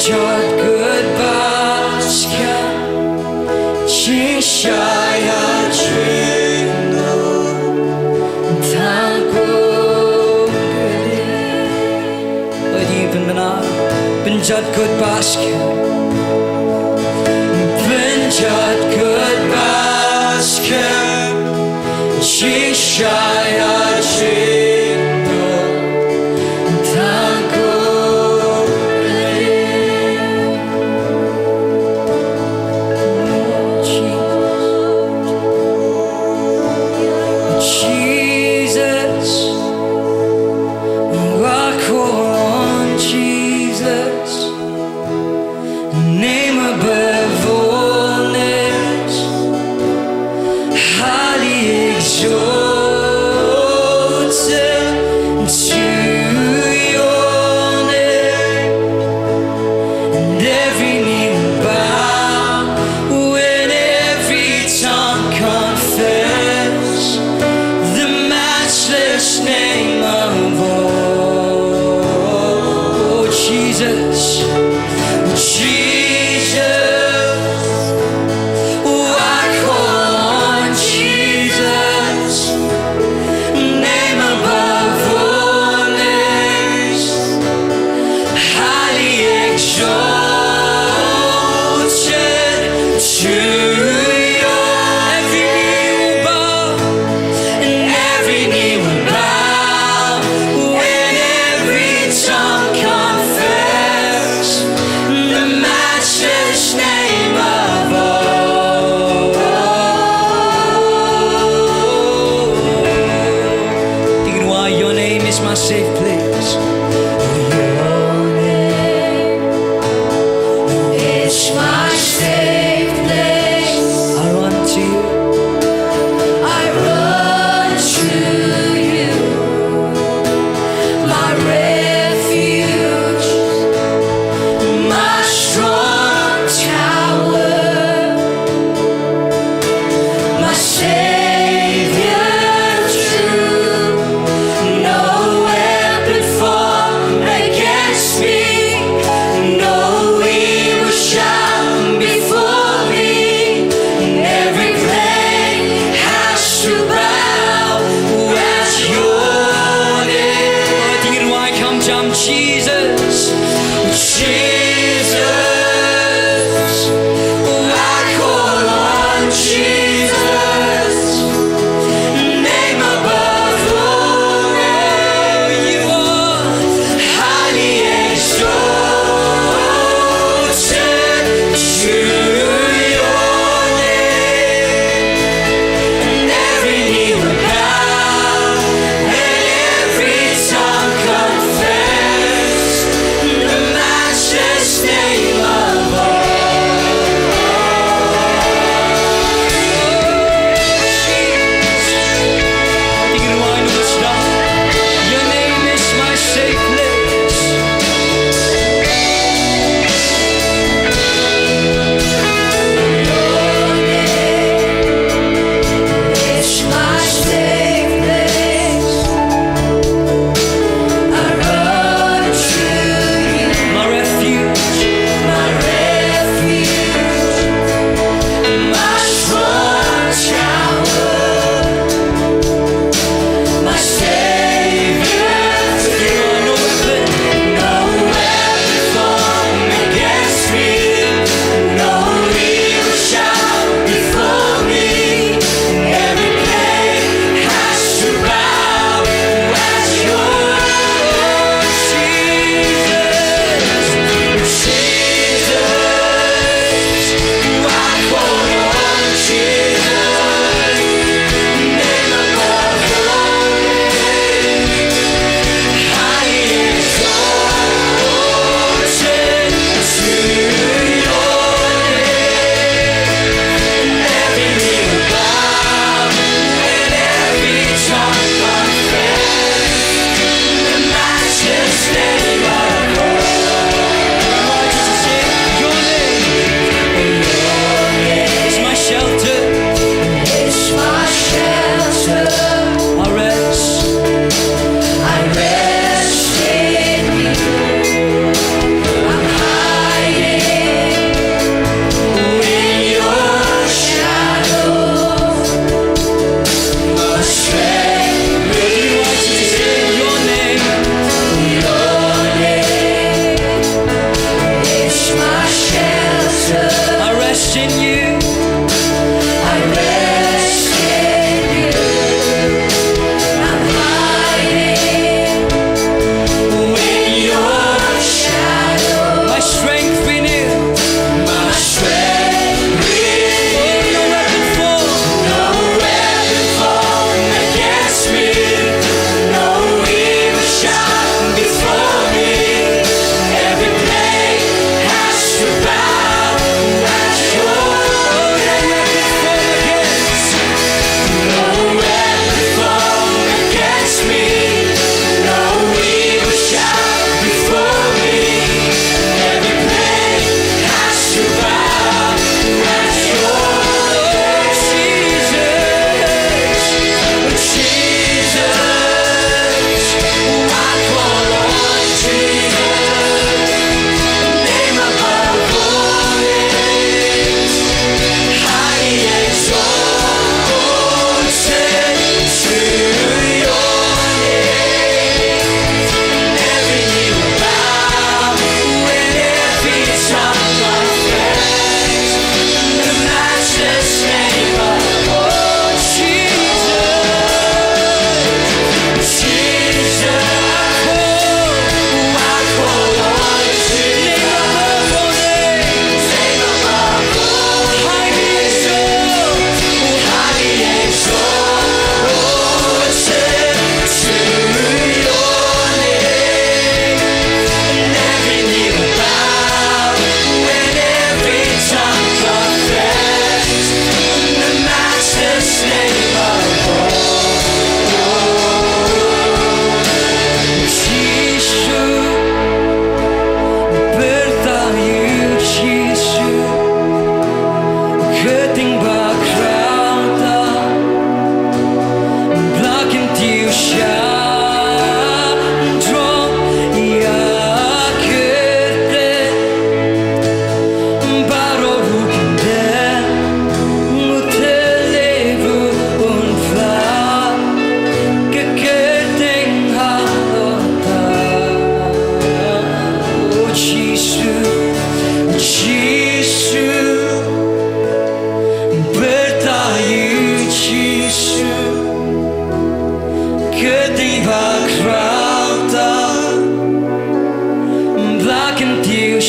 Jot kut ba skhem, jingshai ha jingdum, tang kumne. Pynjot kut ba skhem, pynjot kut ba skhem, jingshai ha jingdum, tang kumne. Jesus, I call on Jesus, name above all names, highly exalted to your name. And every knee will bow, when every tongue confess the matchless name of, oh, Jesus, Jesus. Oh, I call on Jesus, name above all names, highly exalted to your. Every knee will bow, and every knee will bow, when every tongue confess the matchless name of, oh, your name is my safe place. Your name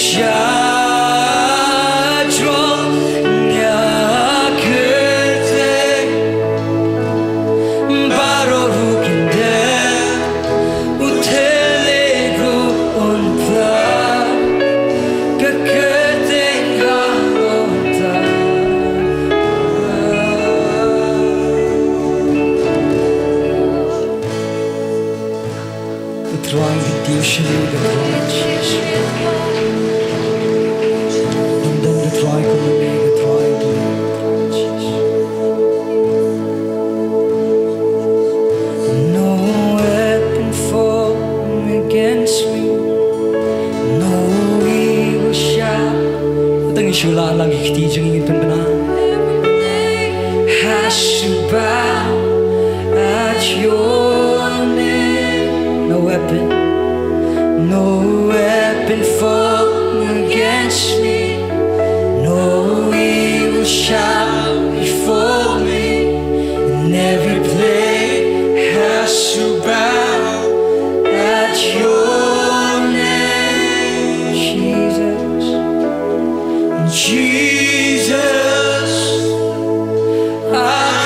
Shajrong ïa ka kyrteng baroh ruh kin dem, u thylliej ruh un pla, ka kyrteng halor ta. U Trai, ka tieng sha ka Trai Jisu. Ym don ka Trai kum une, ka Trai Jisu. No weapon formed against me, no evil shall. Tang shu la lang ki kti jong ngi, pynbna. Has to bow at your name. No weapon, no weapon formed against me, no evil shall befall me. And every plague has to bow at your name, Jesus. Jesus, I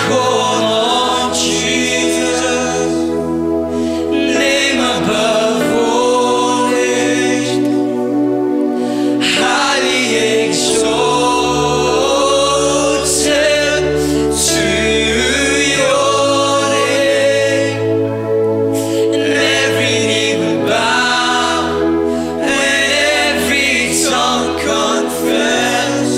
call on Jesus, name above all names, highly exalted to your name. And every knee will bow and every tongue confess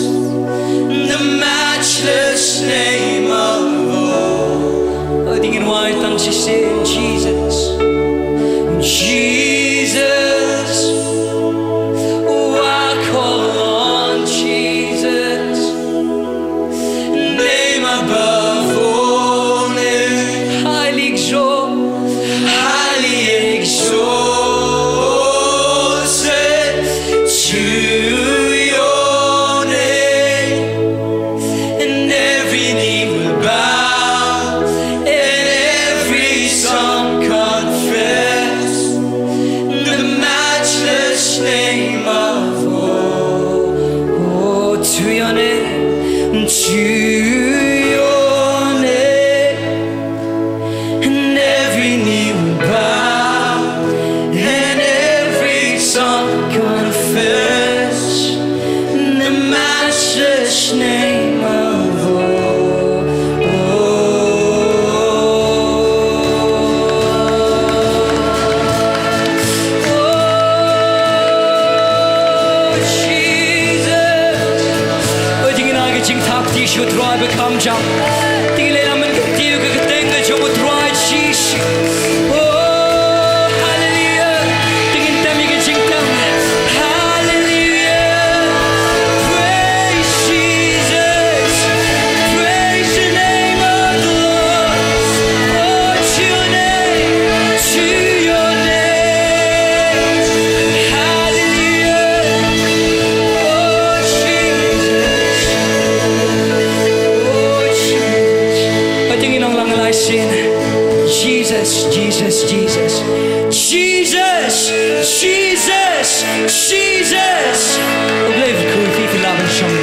the matchless name of all. Oi, ding ngin wai tang shisien, Jesus. Jesus, oh, I call on Jesus. Name above all names. Highly exalted, highly exalted to your name. And every knee will bow, and every tongue confess the matchless name of all. Oh, to your name, to your name. And every knee will bow, and every tongue confess the matchless name of all. Oh, oh, Jesus. Oi, ding ngin ai ka jingthap kti sha u Trai ba kham jam. Ding ngin leh ïa ka kyrteng ka jong u Trai Jisu. Oh, hallelujah. Ding ngin tem ïa ka jingtem. Hallelujah. Praise Jesus. Praise the name of the Lord. Oh, to your name, to your name. Hallelujah. Oh, Jesus. Oh, Jesus. Oi, ding ngin ong lang lai sien. Jesus, Jesus, Jesus. Jesus, Jesus, Jesus. U Blei u kyrkhu ïa phi, phi lah ban shong.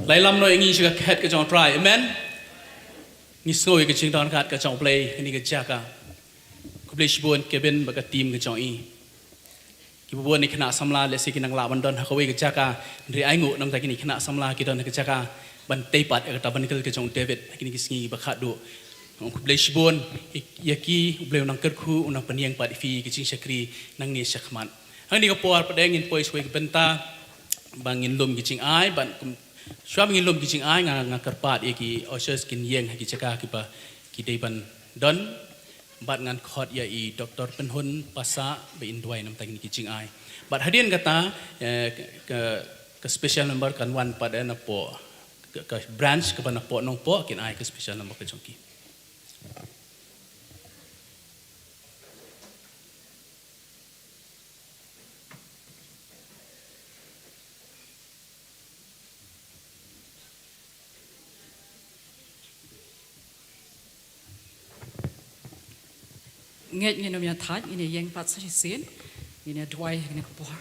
Lai lam noh ïa ngi sha ka khet ka jong u Trai. Amen. Ngi sngew ïa ka jingdonkam ka jong u Blei ha kane ka jaka. Khublei shibun Kevin bad ka team ka jong i. Kiba bun ki khynnah samla lehse ki nang lah ban don ha kawei ka jaka, hynrei ai nguh namar kine ki khynnah samla ki don ha ka jaka ban tei pat ïa ka tabernacle ka jong u David ha kine ki sngi ba khatduh. Khublei shibun ïa ki, u Blei u nang kyrkhu, u nang pynïeng pat ïa phi ki jingshakri nangne shakhmat. Hangne ka por pat ngin poi sha kawei ka bynta ba ngin lum ki jingai, bad kum, shuwa ba ngin lum ki jingai nga, nga kyrpad ïa ki ushers kin ïeng ha ki jaka kiba ki dei ban don. Bad ngan khot ïa i Doktor Pynhun Passah ba in duwai namar kine ki jingai. Bad hadien kata, eh, ka, ka special number kan wan pat, eh, napoh ka, ka branch kaba napoh Nongpoh, kin ai ka special number ka jong ki. Ngeit ngin ym ïa thait, ngin ïa ïeng pat sa shisien. Ngin ïa duwai ha kane ka por.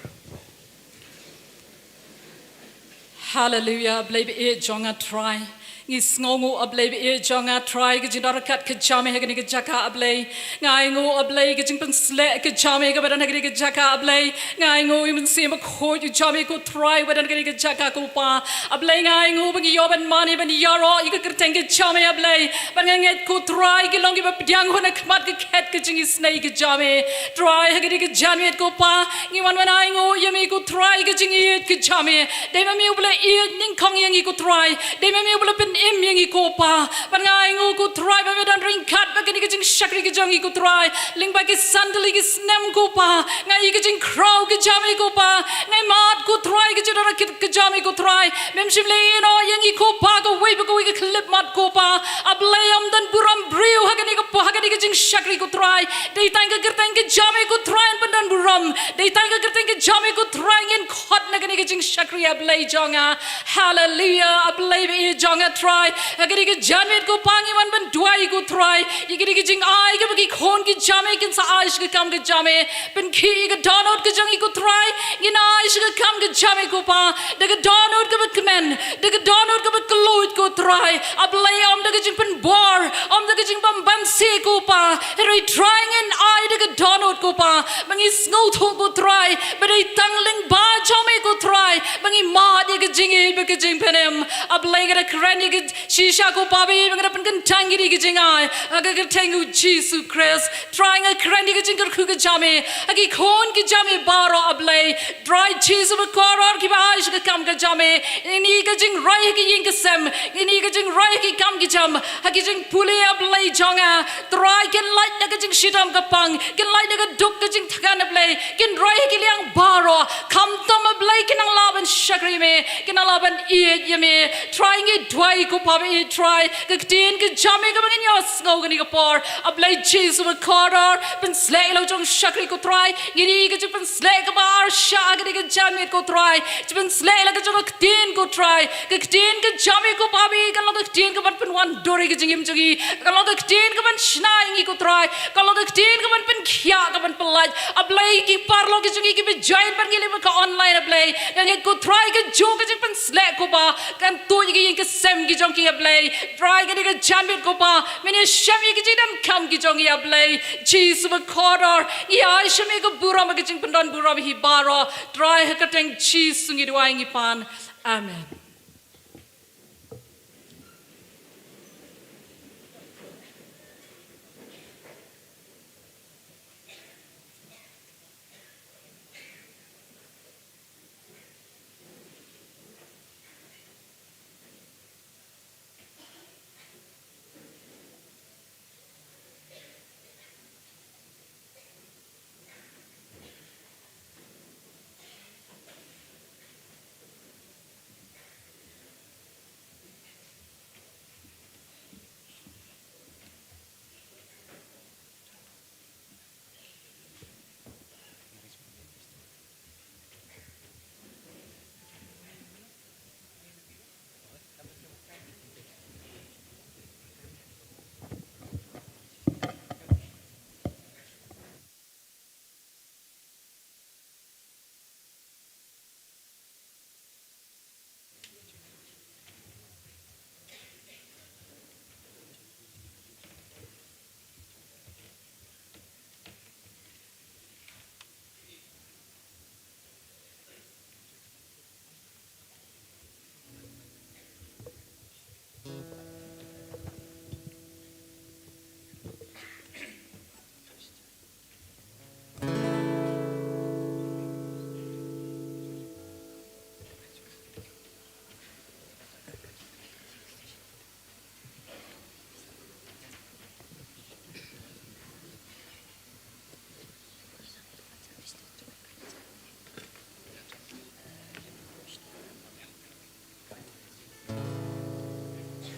Haleluya, A Blei ba ïeit jong nga Trai. Ngi sngewnguh A Blei ba ïeit jong nga Trai, ka jingdon ryngkat ka jong me ha kane ka jaka A Blei. Nga ainguh A Blei ka jingpynsleh ka jong me kaba don ha kane ka jaka A Blei. Nga ainguh ïa u Mynsiem Bakhuid u jong me ko Trai ba don ha kane ka jaka ko Pa. A Blei nga ainguh ba ngi ïoh ban mane ban ïaroh ïa ka kyrteng ka jong me A Blei. Bad nga ngeit ko Trai ki long kiba pdiang ha khmat ka khet ka jingisynei ka jong me. Trai ha kane ka janmiet ko Pa. Ngi wan ban ainguh ïa me ko Trai ka jingïeit ka jong me. Dei ma me uba la ïeit nyngkong ïa ngi ko Trai. Dei ma me uba la pynim ïa ngi ko Pa. Bad nga ainguh ko Trai ba me don ryngkat bad kane ka jingshakri ka jong ngi ko Trai. Lyngba ki san tylli ki snem ko Pa. Nga ïohi ka jingkhraw ka jong me ko Pa. Nga ïa mad ko Trai ka jingdon ryngkat ka jong me ko Trai. Mem shym la ïehnoh ïa ngi ko Pa kawei pa kawei ka khyllipmat ko Pa. A Blei ym don burom briew ha kane ka, ha kane ka jingshakri ko Trai. Dei tang ka kyrteng ka jong me ko Trai yn pyndon burom. Dei tang ka kyrteng ka jong me ko Trai ngin khot na kane ka jingshakri A Blei jong nga. Haleluya, A Blei ba ïeit jong nga Trai. Ha kane ka janmiet ko Pa ngi wan ban duwai ko Trai. Ïa kane ka jingai kaba ki khun ki jong me kin sa ai sha ka kam ka jong me. Pynkhih ïa ka dohnud ka jong ngi ko Trai. Ngin ai sha ka kam ka jong me ko Pa. Da ka dohnud kaba kmen. Da ka dohnud kaba kylluid ko Trai. A Blei ym da ka jingpynbor. Ym da ka jingbymbanse ko Pa. Hynrei Trai ngin ai da ka dohnud ko Pa. Ba ngi sngewthuh ko Trai. Ba dei tang lyngba jong me ko Trai. Ba ngi mad ïa ka jingïeit bad ka jingpynim. A Blei nga da kren ïa ka shisha ko Pa ba ïeit ba nga da pynkyntang ïa ka jingai. Ha ka kyrteng u Jisu Khrist. Trai nga kren ïa ka jingkyrkhu ka jong me. Ha ki khun ki jong me baroh A Blei. Trai Jisu ba kordor kiba ai sha ka kam ka jong me. Ngin ïohi ka jingroi ha ki ïing ki sem. Ngin ïohi ka jingroi ha ki kam ki jam. Ha ki jingpule A Blei jong nga. Trai kin lait na ka jingshitom ka pang. Kin lait na ka duk ka jingthngan A Blei. Kin roi ha ki liang baroh. Khamtam A Blei kin nang lah ban shakri me. Kin nang lah ban ïeit ïa me. Trai ngi duwai ko Pa ba ïeit Trai. Ka ktien ka jong me kaba ngin ïohsngew kane ka por. A Blei Jisu ba kordor. Pynsleh ïa la u jong shakri ko Trai. Ngin ïohi ka jingpynsleh kaba arshah ha kane ka janmiet ko Trai. Jingpynsleh ïa la ka jong ka ktien ko Trai. Ka ktien ka jong me ko Pa ba ïeit kan long ka ktien kaban pynwandur ïa ka jingim jong ngi. Kan long ka ktien kaban shna ïa ngi ko Trai. Kan long ka ktien kaban pynkhiah kaban pyllait. A Blei ki paralok ki jong ngi kiba join bad ngi lyngba ka online A Blei. Nga ngeit ko Trai kajuh ka jingpynsleh ko Pa kan tuid ïa ki ïing ki sem ki jong ki A Blei. Trai kane ka janmiet ko Pa. Men ïashem ïa ki jingdonkam ki jong ngi A Blei. Jisu ba kordor. Ïa shem ïa ka burom ka jingpyndon burom hi baroh. Trai ha ka kyrteng Jisu ngi duwai ngi pan. Amen.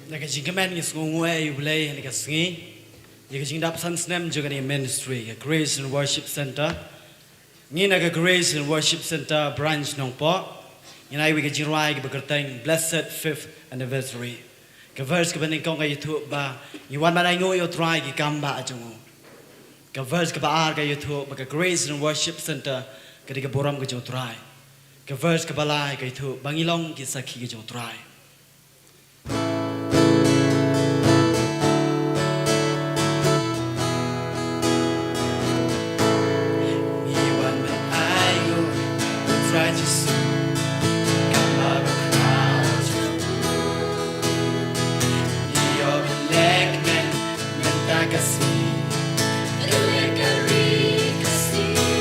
Na ka jingkmen ngi sngewnguh ïa U Blei ha kane ka sngi ïa ka jingdap san snem jong kane ka ministry ka Grace and Worship Center. Ngi na ka Grace and Worship Center Branch Nongpoh ngin ai ïa ka jingrwai kaba kyrteng Blessed Fifth Anniversary. Ka verse kaba nyngkong ka ïathuh ba ngi wan ban ainguh ïa U Trai ki kam ba jong u. Ka verse kaba ar ka ïathuh ba ka Grace and Worship Center ka dei ka burom ka jong U Trai. Ka verse kaba lai ka ïathuh ba ngi long ki sakhi ka jong U Trai. Ngi wan ban ai nguh ïa U Trai Jisu, kam ba bakhraw jong u. Ngi ïoh ban leh kmen mynta ka sngi, ka leh ka ri ka sngi.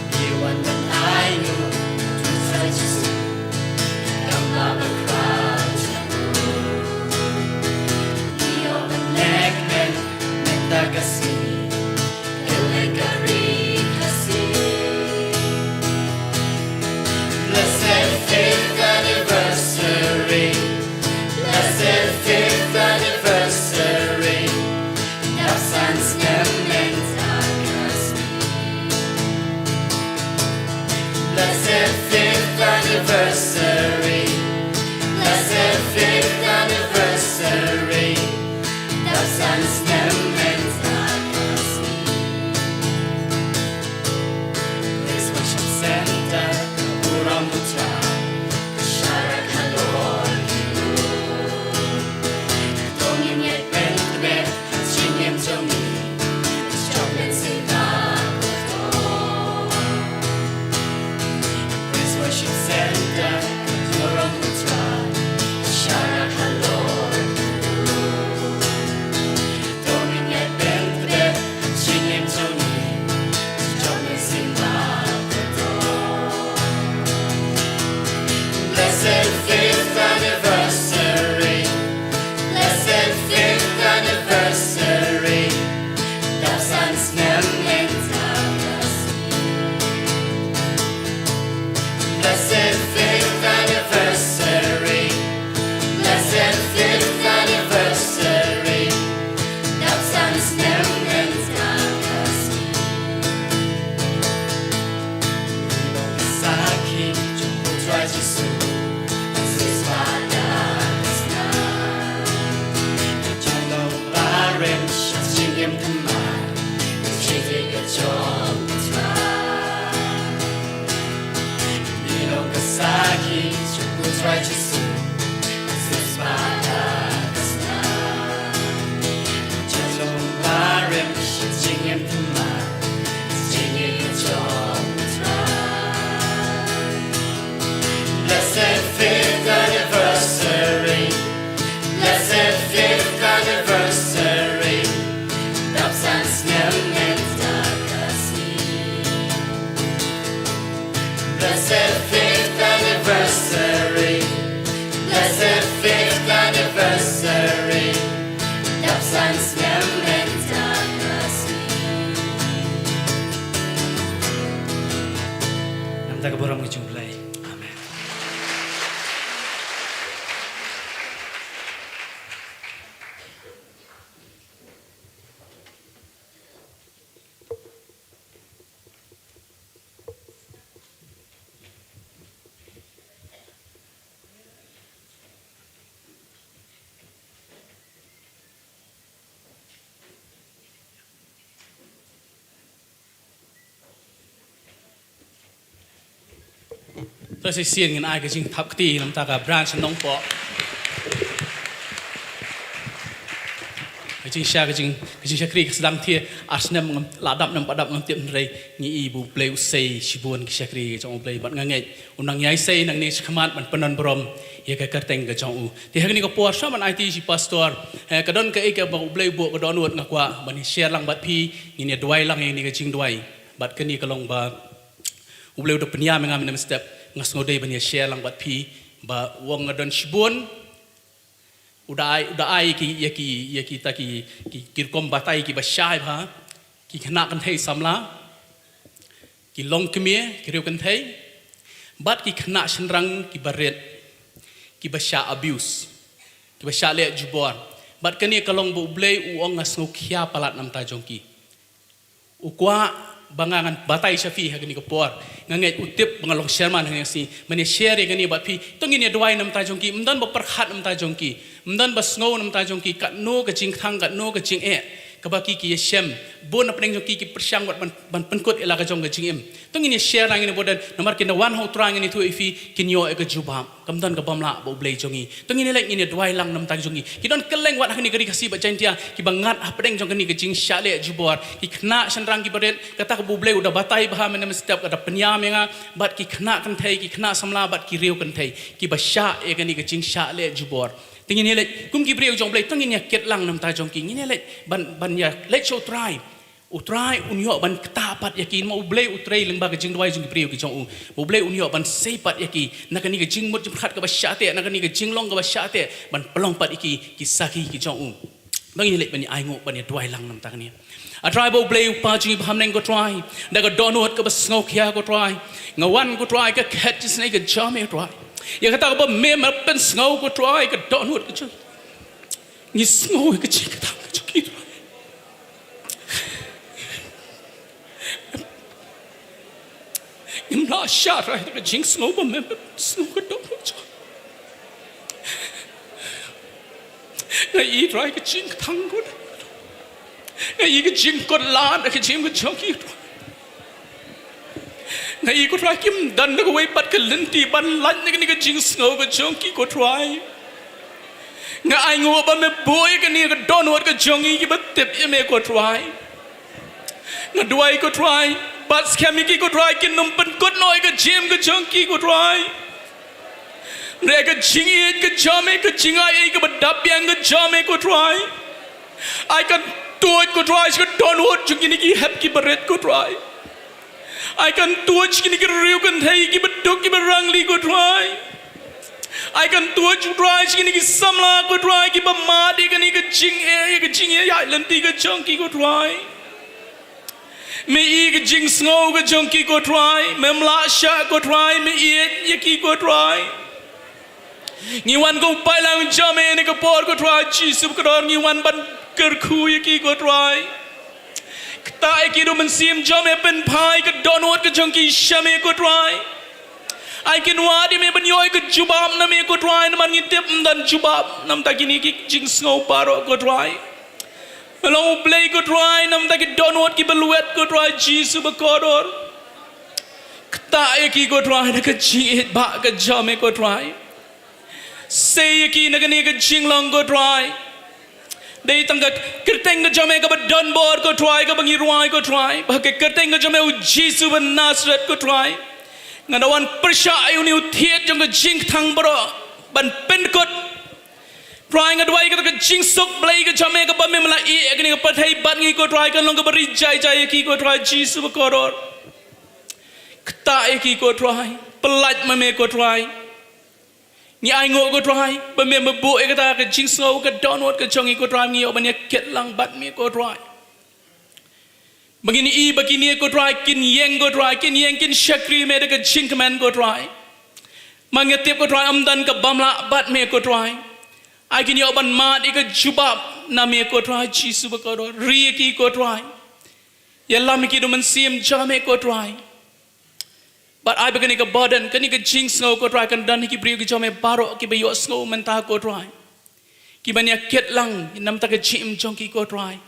Ngi wan ban ai nguh ïa U Trai Jisu, kam ba bakhraw jong u. Ngi ïoh ban leh kmen mynta ka sngi, ka leh ka ri ka sngi. Blessed fifth anniversary. Blessed fifth anniversary. Dap san snem mynta ka sngi. Blessed fifth anniversary. Blessed fifth anniversary. Dap san snem mynta ka sngi. Grace Worship Center, ka burom U Trai, ka sharak halor ki briew. To ngin ïaid bentbit ha jingim jong ngi, jong mynsiem bad to. Grace Worship Center, ka burom U Trai, ka sharak halor ki briew. Blessed fifth anniversary. Blessed fifth anniversary. Dap san snem mynta ka sngi. Blessed fifth anniversary. Blessed fifth anniversary. Dap san snem mynta ka sngi. Ngi long ki sakhi jong U Trai Jisu, ha sisien bad ha ka snam. Ngi long barim sha ka jingim thymmai, ka jingim ka jong U Trai. Ngi long ki sakhi jong U Trai Jisu, ha sisien bad ha ka snam. Ngi long barim sha ka jingim thymmai, ka jingim ka jong U Trai. Blessed fifth anniversary. Blessed fifth anniversary. Dap san snem mynta ka sngi. Blessed fifth anniversary. Blessed fifth anniversary. Dap san snem mynta ka sngi. Namar ka burom ka jong U Blei. Amen. To sa shisien ngin ai ka jingthap kti na ka bynta ka branch Nongpoh. Ka jingshah, ka jing, ka jingshakri ka sdang thiah ar snem ngam lah dap ne ym pat dap ngam tip, hynrei ngi i ba U Blei u sei shibun ki shakri jong U Blei bad nga ngeit un nang ïai sei nangne shakhmat ban pyndon burom ïa ka kyrteng ka jong u. Te ha kane ka por shuwa ban aiti sha i pastor, eh, ka don kaei kaba U Blei u buh ka dohnud, nga kwah ban ïa share lang bad phi, ngin ïa duwai lang ïa kane ka jingduwai. Bad kane ka long ba U Blei u da pynïam ïa nga mynne mynstep, nga sngew dei ban ïa share lang bad phi ba u ong nga don shibun. U da ai, u da ai ki, ïa ki, ïa kita ki, ki, ki rukom batai kiba shai bha, ki khynnah kynthei samla, ki longkmie, ki riewkynthei, bad ki khynnah shynrang kiba rit, kiba shah abuse, kiba shah leh jubor. Bad kane ka long ba U Blei u ong nga sngewkhia palat na ka bynta jong ki. U kwah ba nga ngan batai sha phi ha kane ka por. Nga ngeit u tip ba nga long chairman ha kane ka sngi, ban ïa share ïa kane bad phi. To ngin ïa duwai na ka bynta jong ki, ym don ba pyrkhat na ka bynta jong ki, ym don ba sngew na ka bynta jong ki, katno ka jingkthang, katno ka jingeh, Kaba ki ki ïashem, bun na pdeng jong ki ki pyrshang wat ban, ban pynkut ïa la ka jong ka jingim. To ngin ïa share na ngin ïa bud, namar ki na wan ha U Trai, ngan ïathuh ïa phi, kin ïoh ïa ka jubab. Kam don kaba ym lah ba U Blei jong ngi. To ngin ïa leit ngin ïa duwai lang na bynta jong ngi. Ki don kylleng wat ha kane ka ri Khasi bad Jaintia, kiba ngat ha pdeng jong kane ka jingshah leh jubor. Ki khynnah shynrang kiba rit, kata kaba U Blei u da batai bha mynne mynstep, ka da pynïam ïa nga, bad ki khynnah kynthei, ki khynnah samla, bad ki riew kynthei, kiba shah ïa kane ka jingshah leh jubor. Te ngin ïa leit, kum ki briew jong U Blei, to ngin ïa kit lang na bynta jong ki, ngin ïa leit ban, ban ïa leit sha U Trai. U Trai un ïoh ban ktah pat ïa ki, namar U Blei u trei lyngba ka jingduwai jong ki briew ki jong u. U Blei un ïoh ban sei pat ïa ki na kane ka jingmut jingpyrkhat kaba shah teh, na kane ka jinglong kaba shah teh, ban pynlong pat ïa ki, ki sakhi ki jong u. To ngin ïa leit ban ïa ainguh, ban ïa duwai lang na bynta kane. A Trai ba U Blei U Kpa jong ngi ba ha bneng, ko Trai, da ka dohnud kaba sngewkhia, ko Trai, nga wan, ko Trai, ka khet jingïaseng ka jong me, ko Trai. Ïa kata kaba me me pynsngew, ko Trai, ka dohnud ka jong ngi. Ngi sngew ïa ka jingkthang ka jong ki, ko Trai. Ngim lah shah rai da ka jingsngew ba me me pynsngew ka dohnud jong ngi. Nga ïohi, Trai, ka jingkthang, ko Trai. Nga ïohi ka jingkut lad ha ka jingim ka jong ki, ko Trai. Nga ïohi, ko Trai, kim don da kawei pat ka lynti ban lait na kane ka jingsngew ka jong ki, ko Trai. Nga ainguh ba me buh ïa kane ka dohnud ka jong ngi kiba tip ïa me, ko Trai. Nga duwai, ko Trai, bad skhem ïa ki, ko Trai, kin ym pynkut noh ïa ka jingim ka jong ki, ko Trai. Hynrei ka jingïeit ka jong me, ka jingai ei kaba dap biang ka jong me, ko Trai, ai kan tuid, ko Trai, sha ka dohnud jong kine ki hep kiba rit, ko Trai. Ai kan tuid sha kine ki riew kynthei kiba duk kiba rangli, ko Trai. Ai kan tuid, ko Trai, sha kine ki samla, ko Trai, kiba mad ïa kane ka jingeh, ïa ka jingeh, ïa lynti ka jong ki, ko Trai. Me ïohi ka jingsngew ka jong ki, ko Trai. Mem lah shah, ko Trai, me ïeit ïa ki, ko Trai. Ngi wan kum u paidlang jong me ha kane ka por, ko Trai Jisu bakordor, ngi wan ban kyrkhu ïa ki, ko Trai. Ktah ïa ki da u Mynsiem jong me, pynphai ka dohnud ka jong ki sha me, ko Trai. Ai kin wad ïa me ban ïoh ïa ka jubab na me, ko Trai, namar ngi tip ym don jubab na bynta kine ki jingsngew baroh, ko Trai. Long U Blei, ko Trai, na bynta ki dohnud kiba lwet, ko Trai Jisu bakordor. Ktah ïa ki, ko Trai, da ka jingïeit ba ka jong me, ko Trai. Sei ïa ki na kane ka jinglong, ko Trai. Dei tang ka kyrteng ka jong me kaba don bor, ko Trai, kaba ngi rwai, ko Trai. Ba ka kyrteng ka jong me, U Jisu ba Nasaret, ko Trai, nga da wan pyrshah ïa une u thied jong ka jingkthang baroh ban pynkut. Trai, nga duwai kata ka jingsuk Blei ka jong me kaba me me la ïeh ïa kane ka pyrthei bad ngi, ko Trai, kan long kaba ri jai jai ïa ki, ko Trai Jisu bakordor. Ktah ïa ki, ko Trai. Pyllait ma me, ko Trai. Ngi ainguh, ko Trai, ba me me buh ïa kata ka jingsngew ka dohnud ka jong ngi, ko Trai, ngi ïoh ban ïa kit lang bad me, ko Trai. Ba ngin ïohi ba kine, ko Trai, kin ïeng, ko Trai, kin ïeng, kin shakri me da ka jingkmen, ko Trai. Ma nga tip, ko Trai, ym don ka bym lah bad me, ko Trai. Ai kin ïoh ban mad ïa ka jubab na me, ko Trai Jisu bakordor. Ri ïa ki, ko Trai. Ïalam ïa ki da u Mynsiem jong me, ko Trai. Bad ai ba kane ka burden, kane ka jingsngew, ko Trai, kan don ha ki briew ki jong me baroh kiba ïohsngew mynta, ko Trai. Kiban ïa kit lang na bynta ka jingim jong ki, ko Trai.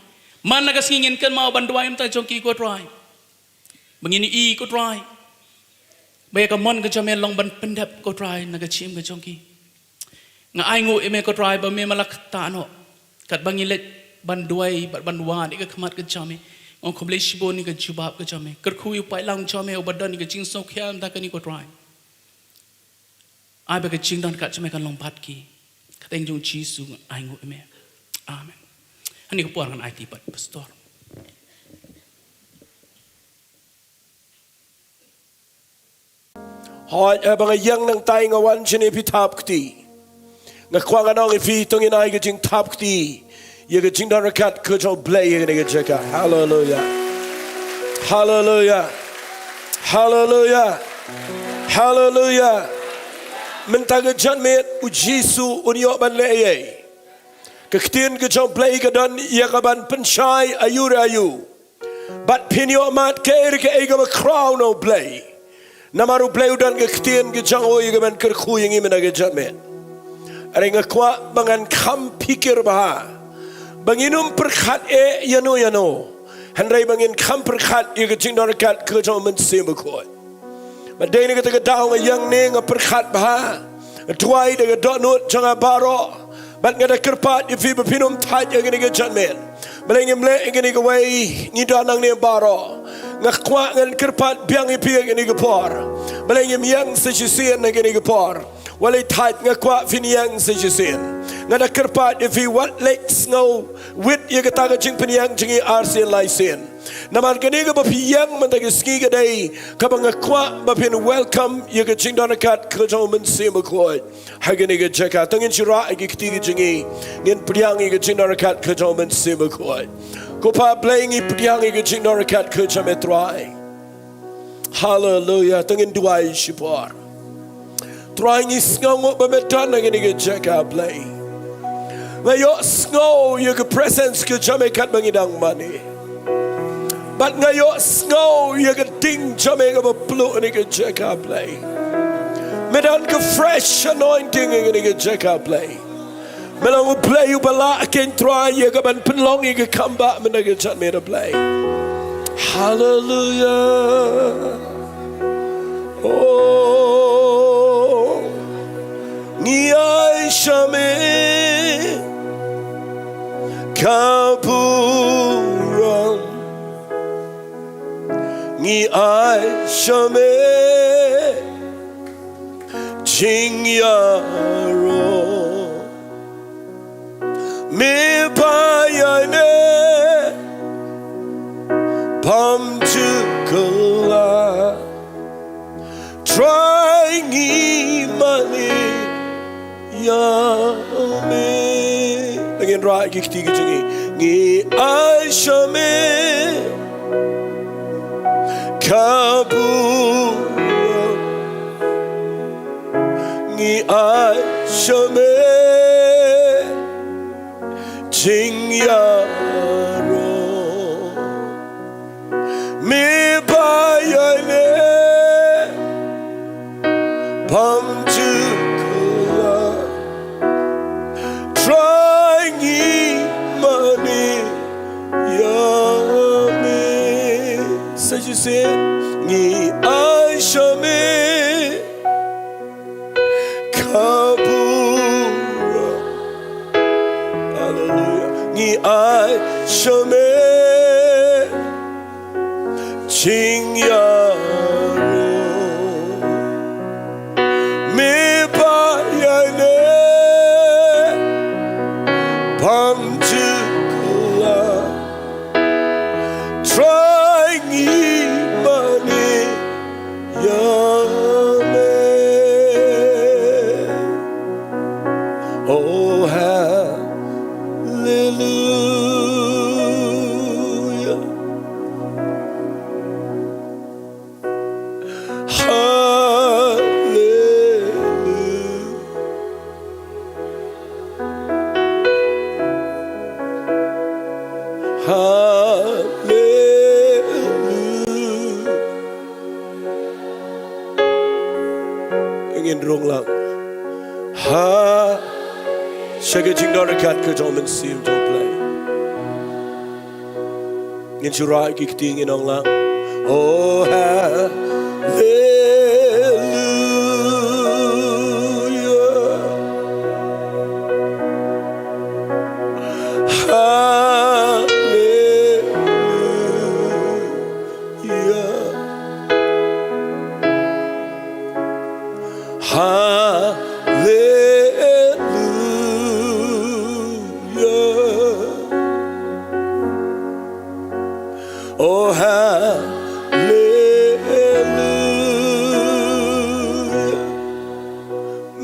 Man la ka sngi ngin kynmaw ban duwai na bynta jong ki, ko Trai. Ba ngin ïohi, ko Trai, ba ïa ka mon ka jong me long ban pyndep, ko Trai, na ka jingim ka jong ki. Nga ainguh ïa me, ko Trai, ba me me la ktah noh. Katba ngi leit ban duwai bad ban wad ïa ka khmat ka jong me, nga ong khublei shibun ïa ka jubab ka jong me. Kyrkhu ïa u paidlang jong me uba don ïa ka jingsngewkhia na bynta kane, ko Trai. Ai ba ka jingdon ka jong me kan long bad ki. Ka kyrteng jong U Jisu nga ainguh ïa me. Amen. Ha kane ka por ngan aiti bad pastor. Hooid, eh, ba nga ïeng nangtai nga wan shane phi thap kti. Nga kwah ngan ong ïa phi, to ngin ai ka jingthap kti ïa ka jingdon ryngkat ka jong U Blei ha kane ka jaka. Haleluia. Haleluia. Haleluia. Haleluia. Mynta ka janmiet U Jisu un ïoh ban leh ei ei. Ka ktien ka jong U Blei ka don ïa ka ban pynshai aïu re aïu. Bad phin ïoh mad kaei re kaei kaba khraw na U Blei. Namar U Blei u don ka ktien ka jong u ïa kaban kyrkhu ïa ngi mynta ka janmiet. Hynrei nga kwah ba ngan kham phikir bha ba ngin ym pyrkhat eh ïano ïano, hynrei ba ngin kham pyrkhat ïa ka jingdon ryngkat ka jong u Mynsiem Bakhuid. Bad dei na kata ka daw nga ïeng ne nga pyrkhat bha, nga duwai da ka dohnud jong nga baroh. Bad nga da kyrpad ïa phi ba phin ym thait ïa kane ka jingmut. Balei ngim leh ïa kane kawei, ngi don nangne baroh. Nga kwah ngan kyrpad biang ïa phi ïa kane ka por. Balei ngim ïeng sa shisien ïa kane ka por. Wat leit thait, nga kwah phin ïeng sa shisien. Nga da kyrpad ïa phi, wat leit sngew wit ïa kata ka jingpynïeng jong ngi arsien laisien. Namar kane kaba phi ïeng mynta ka sngi ka dei kaba nga kwah ba phin welcome ïa ka jingdon ryngkat ka jong u Mynsiem Bakhuid ha kane ka jaka. To ngin shu rah ïa ki kti ka jong ngi, ngin pdiang ïa ka jingdon ryngkat ka jong u Mynsiem Bakhuid. Ko Pa Blei, ngi pdiang ïa ka jingdon ryngkat ka jong me Trai. Haleluia. To ngin duwai shipor. Trai, ngi sngewnguh ba me don ha kane ka jaka Blei. Nga ïohsngew ïa ka presence ka jong me katba ngi dang mane. Bad nga ïohsngew ïa ka ding jong me kaba pynluh ha kane ka jaka Blei. Me don ka fresh anointing ha kane ka jaka Blei. Me long U Blei uba lah, keiñ Trai, ïa kaban pynlong ïa ka kam ba mynta ka jingmut, Blei. Haleluia. Oh, ngi ai sha me ka burom. Ngi ai sha me jingïaroh. Me ba ïaineh bam ju kylla. Trai, ngi mane ïa me. Ngin rah ïa ki kti ki jong ngi. Ngi ai sha me ka burom. Ngi ai sha me jingïaroh. Me ba ïaineh bam ju kylla. Trai, ngi mane ïa me. Sa shisien. Ngi ai sha me ka burom. Haleluia. Ngi ai sha me jingïaroh. Me ba ïaineh bam ju kylla. Trai, ngi mane ïa me. Oh, haleluia. Haleluia. Haleluia. Ngin rung lang. Ha. Sha ka jingdon ryngkat ka jong u Mynsiem jong u Blei. Ngin shu rah ïa ki kti, ngin ong lang. Oh, haleluia. Haleluia. Haleluia. Oh, haleluia.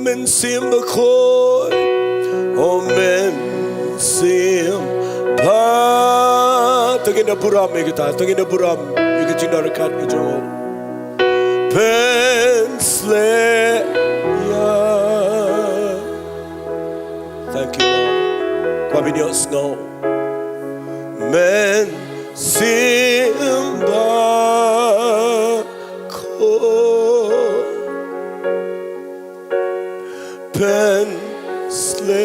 Mynsiem Bakhuid. Oh, Mynsiem Ba-, to ngin da burom ïa kata, to ngin da burom ïa ka jingdon ryngkat ka jong u. Pynsleh ïa. Thank you, Lord. Kwah phin ïohsngew. Mynsiem Bakhuid. Pynsleh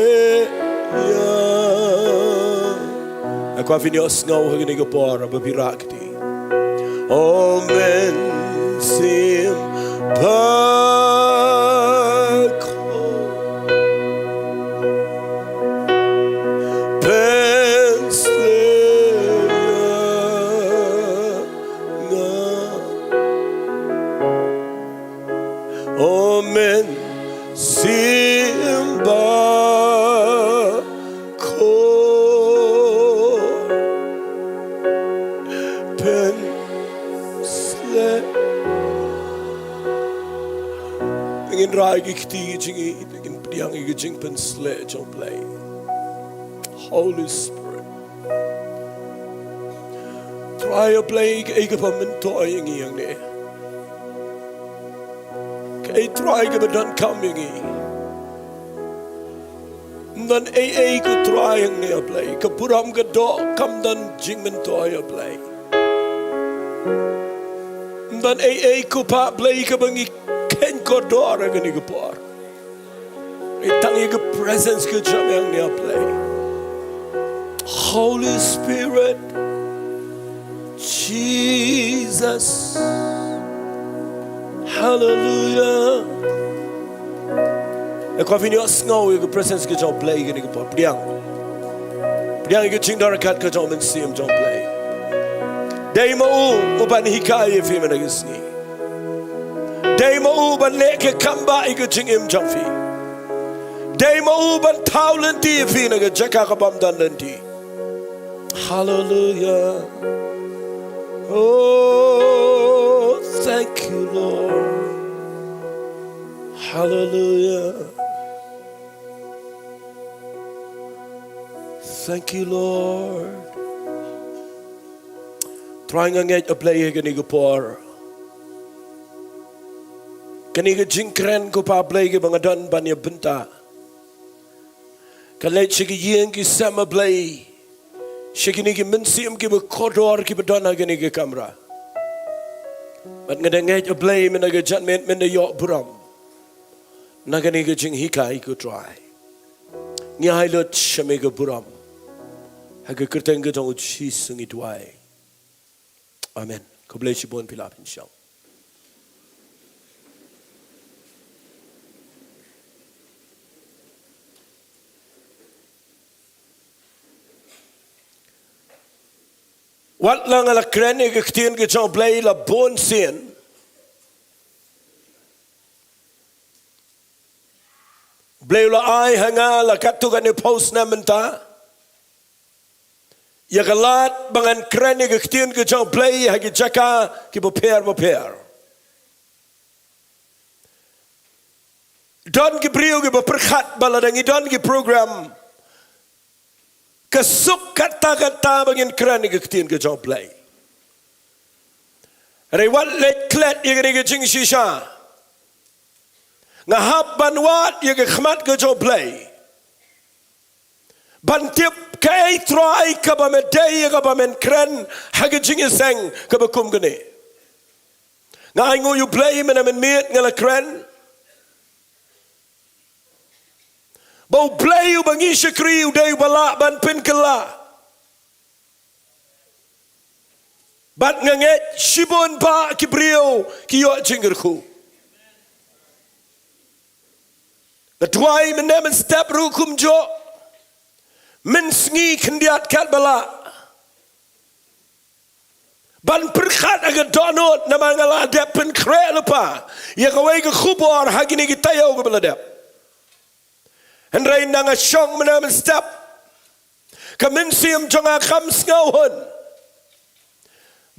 ïa. Kwah phin ïohsngew ha kane ka por ba phi rah kti. O Mynsiem Bakhuid, pynsleh ïa nga. O Mynsiem Bakhuid, pynsleh. Ngin rah ïa ki kti jong ngi, ngin pdiang ïa ka jingpynsleh jong U Blei. Holy Spirit. Trai U Blei, kaei kaba myntoi ïa ngi hangne? Kaei Trai kaba donkam ïa ngi? Ym don ei ei ko Trai hangne, A Blei. Ka burom ka doh kam don jingmyntoi, A Blei. Ym don ei ei ko Pa Blei kaba ngi kheiñ kordor ha kane ka por. Ngi tang ïa ka presence ka jong me hangne, A Blei. Holy Spirit, Jesus. Hallelujah. Nga kwah phin ïohsngew ïa ka presence ka jong U Blei kane ka por. Pdiang. Pdiang ïa ka jingdonkam ka jong U Mynsiem jong U Blei. Dei ma u, u ban hikai ïa phi mynta ka sngi. Dei ma u ban leh ka kam ba ïa ka jingim jong phi. Dei ma u ban thaw lynti ïa phi na ka jaka ka bym don lynti. Hallelujah. Oh, thank you, Lord. Hallelujah. Thank you, Lord. Trai, nga ngeit, A Blei, ha kane ka por, kane ka jingkren ko Pa Blei kaba nga don ban ïa bynta, ka leit sha ki ïing ki sem, A Blei, sha kine ki mynsiem kiba kordor kiba don ha kane ka kamra. Bad nga da ngeit, A Blei, mynta ka janmiet men da ïoh burom na kane ka jinghikai ko Trai. Ngi ai lut sha me ka burom. Ha ka kyrteng ka jong U Jisu ngi duwai. Amen. Khublei shibun, phi lah phin shong. Wat la nga la kren ïa ka ktien ka jong U Blei la bun sien, U Blei u la ai ha nga la katto katne phew snem mynta ïa ka lad ba ngan kren ïa ka ktien ka jong U Blei ha ki jaka kiba pher ba pher. Don ki briew kiba pyrkhat ba lada ngi don ki program, ka suk katta katta ba ngin kren ïa ka ktien ka jong U Blei. Hynrei wat leit klet ïa kane ka jingshisha. Nga hap ban wad ïa ka khmat ka jong U Blei ban tip kaei Trai kaba me dei ïa kaba men kren ha ka jingïaseng kaba kum kane. Nga ainguh ïa U Blei mynne mynmiet nga la kren ba U Blei uba ngi shakri u dei uba lah ban pynkylla. Bad nga ngeit shibun bah ki briew ki ïoh jingkyrkhu. Nga duwai mynne mynstep ruh kumjuh, mynsngi khyndiat katba lah, ban pyrkhat ha ka dohnud namar nga la dep pynkhreh lypa ïa kawei ka khubor ha kine ki taïew kiba la dep. Hynrei ynda nga shong mynne mynstep, ka mynsiem jong nga kam sngewhun.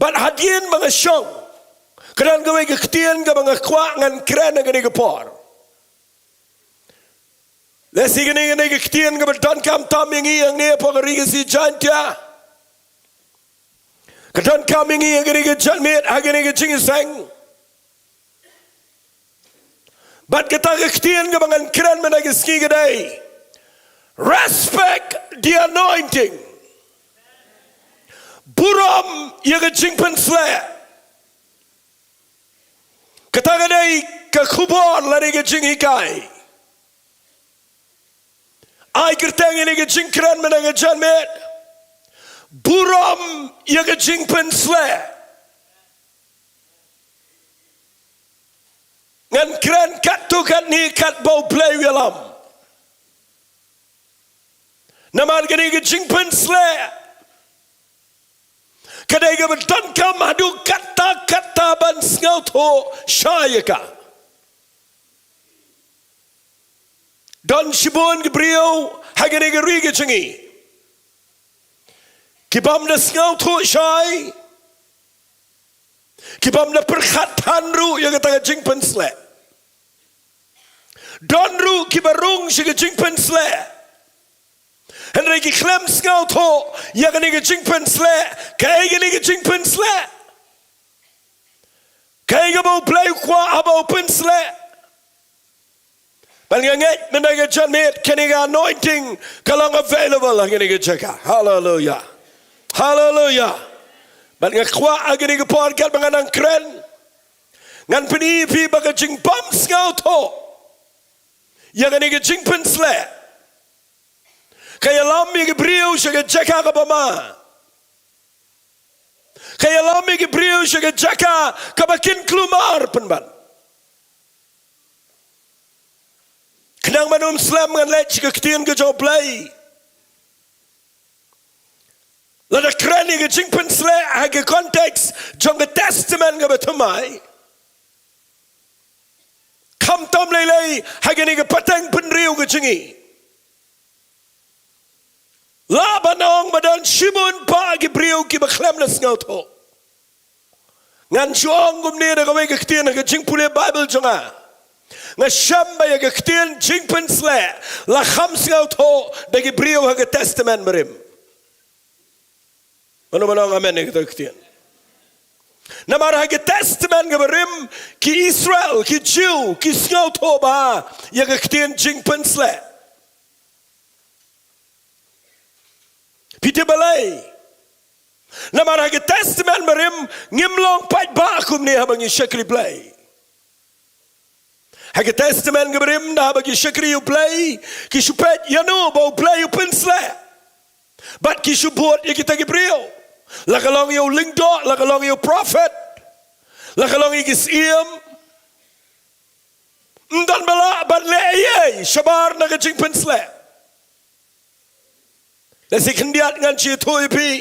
Bad hadien ba nga shong, ka don kawei ka ktien kaba nga kwah ngan kren ha kane ka por. Lehse kane, kane ka ktien kaba donkam tam ïa ngi hangne hapoh ka Ri Khasi Jaiñtia, ka donkam ïa ngi ha kane ka janmiet, ha kane ka jingïaseng. Bad kata ka ktien kaba ngan kren mynta ka sngi ka dei, respect the anointing. Burom ïa ka jingpynsleh. Kata ka dei ka khubor lane ka jinghikai. Ai kyrteng ïa kane ka jingkren mynta ka janmiet, Burom ïa ka jingpynsleh. Ngan kren katto katne katba U Blei u ïalam. Namar kane ka jingpynsleh ka dei kaba donkam haduh katta katta ban sngewthuh shai ïa ka. Don shibun ki briew ha kane ka ri ka jong ngi ki bym da sngewthuh shai, ki bym da pyrkhat than ruh ïa kata ka jingpynsleh. Don ruh kiba rung sha ka jingpynsleh, hynrei ki khlem sngewthuh ïa kane ka jingpynsleh. Kaei kane ka jingpynsleh? Kaei kaba U Blei u kwah haba u pynsleh? Bad nga ngeit mynta ka janmiet kane ka anointing ka long available ha kane ka jaka. Haleluya. Haleluya. Bad nga kwah ha kane ka por katba ngan nang kren, ngan pyni ïa phi ba ka jingbym sngewthuh ïa kane ka jingpynsleh ka ïalam ïa ki briew sha ka jaka kaba ma. Ka ïalam ïa ki briew sha ka jaka kaba kin kulmar pynban. Khnang ban ym slem, ngan leit sha ka ktien ka jong U Blei. Lada kren ïa ka jingpynsleh ha ka context jong ka Testament kaba thymmai, khamtam lei lei ha kane ka pateng bynriew ka jong ngi, lah ban ong ba don shibun bah ki briew kiba khlem da sngewthuh. Ngan shu ong kumne da kawei ka ktien ha ka jingpule Baibl jong nga. Nga shem ba ïa ka ktien jingpynsleh la kham sngewthuh da ki briew ha ka Testament barim. Mano mano ong amen ïa kata ka ktien? Namar ha ka Testament kaba rim, ki Israel, ki Jiw, ki sngewthuh bha ïa ka ktien jingpynsleh. Phi tip balei? Namar ha ka Testament barim ngim long paidbah kumne haba ngi shakri Blei. Ha ka Testament kaba rim, da haba ki shakri U Blei, ki shu peit ïano ba U Blei u pynsleh, bad ki shu bud ïa kita ki briew. La ka long ïa u lyngdoh, la ka long ïa u prophet, la ka long ïa ki syiem. Ym don ba lah ban leh ei ei shabar na ka jingpynsleh. Lehse khyndiat ngan shu ïathuh ïa phi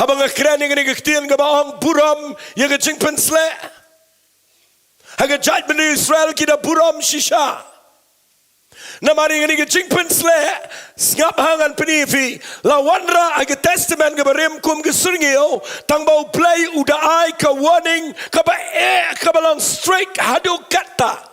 haba nga kren ïa kane ka ktien kaba ong burom ïa ka jingpynsleh. Ha ka jaitbynriew Israel ki da burom shisha. Namar ïa kane ka jingpynsleh, sngap ha ngan pyni ïa phi, la wanrah ha ka Testament kaba rim kum ka syrngiew, tangba U Blei u da ai ka warning kaba eh, kaba long strict haduh katta.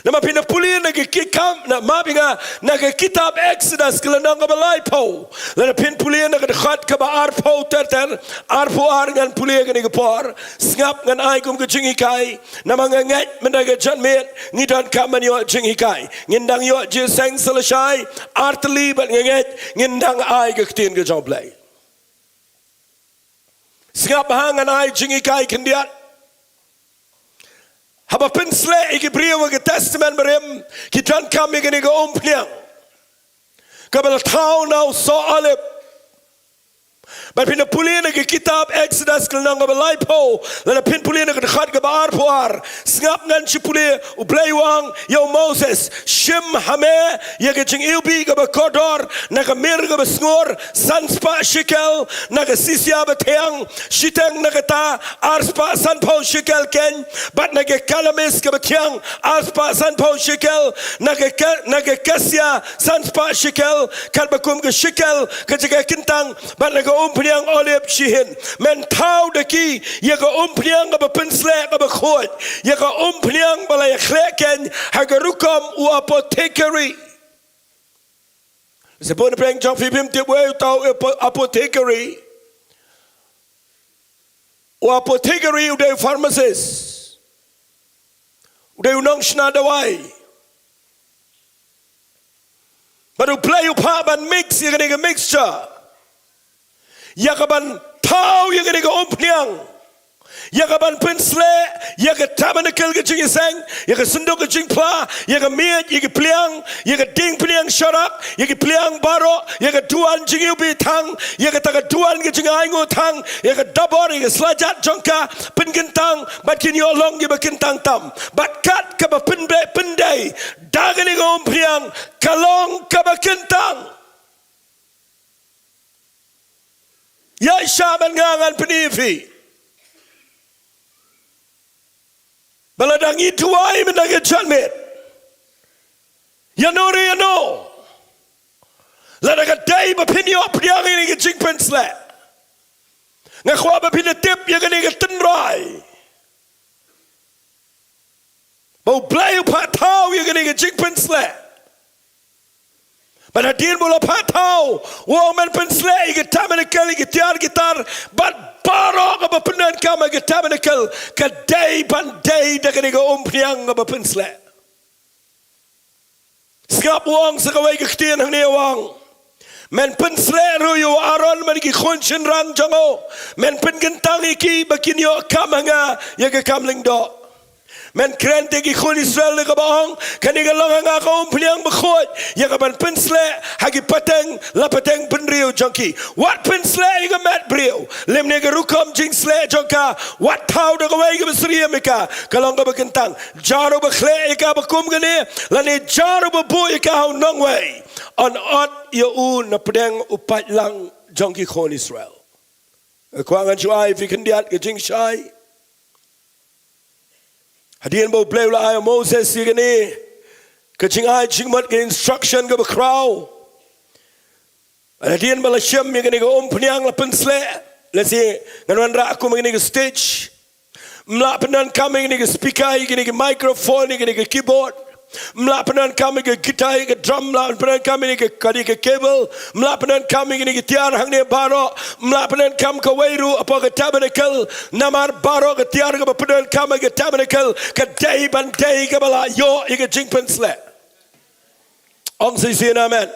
Namar phin pule na ka ki kam, na, map ïa nga, na ka kitab Exodus ka lynnong kaba laiphew, lada phin pule na ka dkhot kaba arphew ter ter, arphew ar ngan pule kane ka por. Sngap, ngan ai kum ka jinghikai. Namar nga ngeit mynta ka janmiet ngi donkam ban ïoh jinghikai. Ngin dang ïoh jingïaseng sa lashai ar tylli, bad nga ngeit ngin dang ai ka ktien ka jong U Blei. Sngap ha ngan ai jinghikai khyndiat. Haba pynsleh ïa ki briew ha ka Testament barim, ki donkam ïa kane ka umphniang kaba la thaw na u soh olib. Bad phin pule na ka kitab Exodus ka lynnong kaba laiphew, lada phin pule na ka dkhot kaba arphew ar. Sngap, ngan shu pule. U Blei u ong ïa u Moses, shim ha me ïa ka jingiwbih kaba kordor, na ka mir kaba sngur, san spah shekel, na ka sisia bathiang, shiteng na kata, ar spah sanphew shekel keiñ, bad na ka kalamis kaba thiang, ar spah sanphew shekel, na ka ka-, na ka kasia, san spah shekel, katba kum ka shekel ka jaka kyntang, bad na ka umphniang olib shihin. Men thaw da ki ïa ka umphniang kaba pynsleh kaba khuid, ïa ka umphniang ba la ïakhleh keiñ ha ka rukom u apothecary. Sa bun pyrshang jong phi phim tip wei uta u apo-, apothecary. U apothecary u dei u pharmacist, u dei u nongshna dawai. Bad U Blei u phah ban mix ïa kane ka mixture, ïa kaban thaw ïa kane ka umphniang Ïa ka ban pynshlur ïa ka tabernacle ka jingïaseng, ïa ka synduk ka jingphla, ïa ka miej, ïa ki pliang, ïa ka diengphniang sharak, ïa ki pliang baroh, ïa ka duwan jingiwbih thang, ïa kata ka duwan ka jingainguh thang, ïa ka dabor, ïa ka slajat jong ka, pynkyntang, bad kin ïoh long kiba kyntang tam. Bad kat kaba pynbeit pyndei da kane ka umphniang, ka long kaba kyntang. Ïaishah bad nga ngan pyni ïa phi ba lada ngi duwai mynta ka janmiet, ïano re ïano, lada ka dei ba phin ïoh pdiang ïa kane ka jingpynshlur, nga kwah ba phin tip ïa kane ka tynrai, ba U Blei u phah thaw ïa kane ka jingpynshlur. Bad hadien ba u la phah thaw, u ong men pynshlur ïa ka tabernacle, ïa ki tiar ki tar, bad baroh kaba pyndonkam ha ka tabernacle, ka dei ban dei da kane ka umphniang kaba pynshlur. Sngap, u ong sa kawei ka ktien hangne, u ong, men pynshlur ruh ïa u Aaron bad ki khun shynrang jong u, men pynkyntang ïa ki ba kin ïoh kam ha nga ïa ka kam lyngdoh. Men kren ïa ki khun Israel da kaba ong, kane ka long ha nga ka umphniang bakhuid ïa ka ban pynshlur ha ki pateng la pateng bynriew jong ki. Wat pynshlur ïa ka met briew lymne ka rukom jingshlur jong ka, wat thaw da kawei kaba syriem ïa ka, ka long kaba kyntang. Jar uba khleh ïa ka ba kum kane, lane jar uba buh ïa ka ha u nongwei, yn ot ïa u na pdeng u paidlang jong ki khun Israel. Nga kwah ngan shu ai ïa phi khyndiat ka jingshai. Hadien ba U Blei u la ai ïa u Moses ïa kane ka jingai jingmut, ka instruction kaba khraw, hadien ba la shim ïa kane ka umphniang la pynshlur, lehse ngan wanrah kum ïa kane ka stage. Ym lah pyndonkam ïa kane ka speaker, ïa kane ka microphone, ïa kane ka keyboard. Ym lah pyndonkam ïa ka guitar, ïa ka drum, ym lah pyndonkam ïa ka, ka, ïa ka cable. Ym lah pyndonkam ïa kane ka tiar hangne baroh. Ym lah pyndonkam kawei ruh hapoh ka tabernacle. Namar baroh ka tiar kaba pyndonkam ha ka tabernacle ka dei ban dei kaba la ïoh ïa ka jingpynshlur. Ong shisien amen.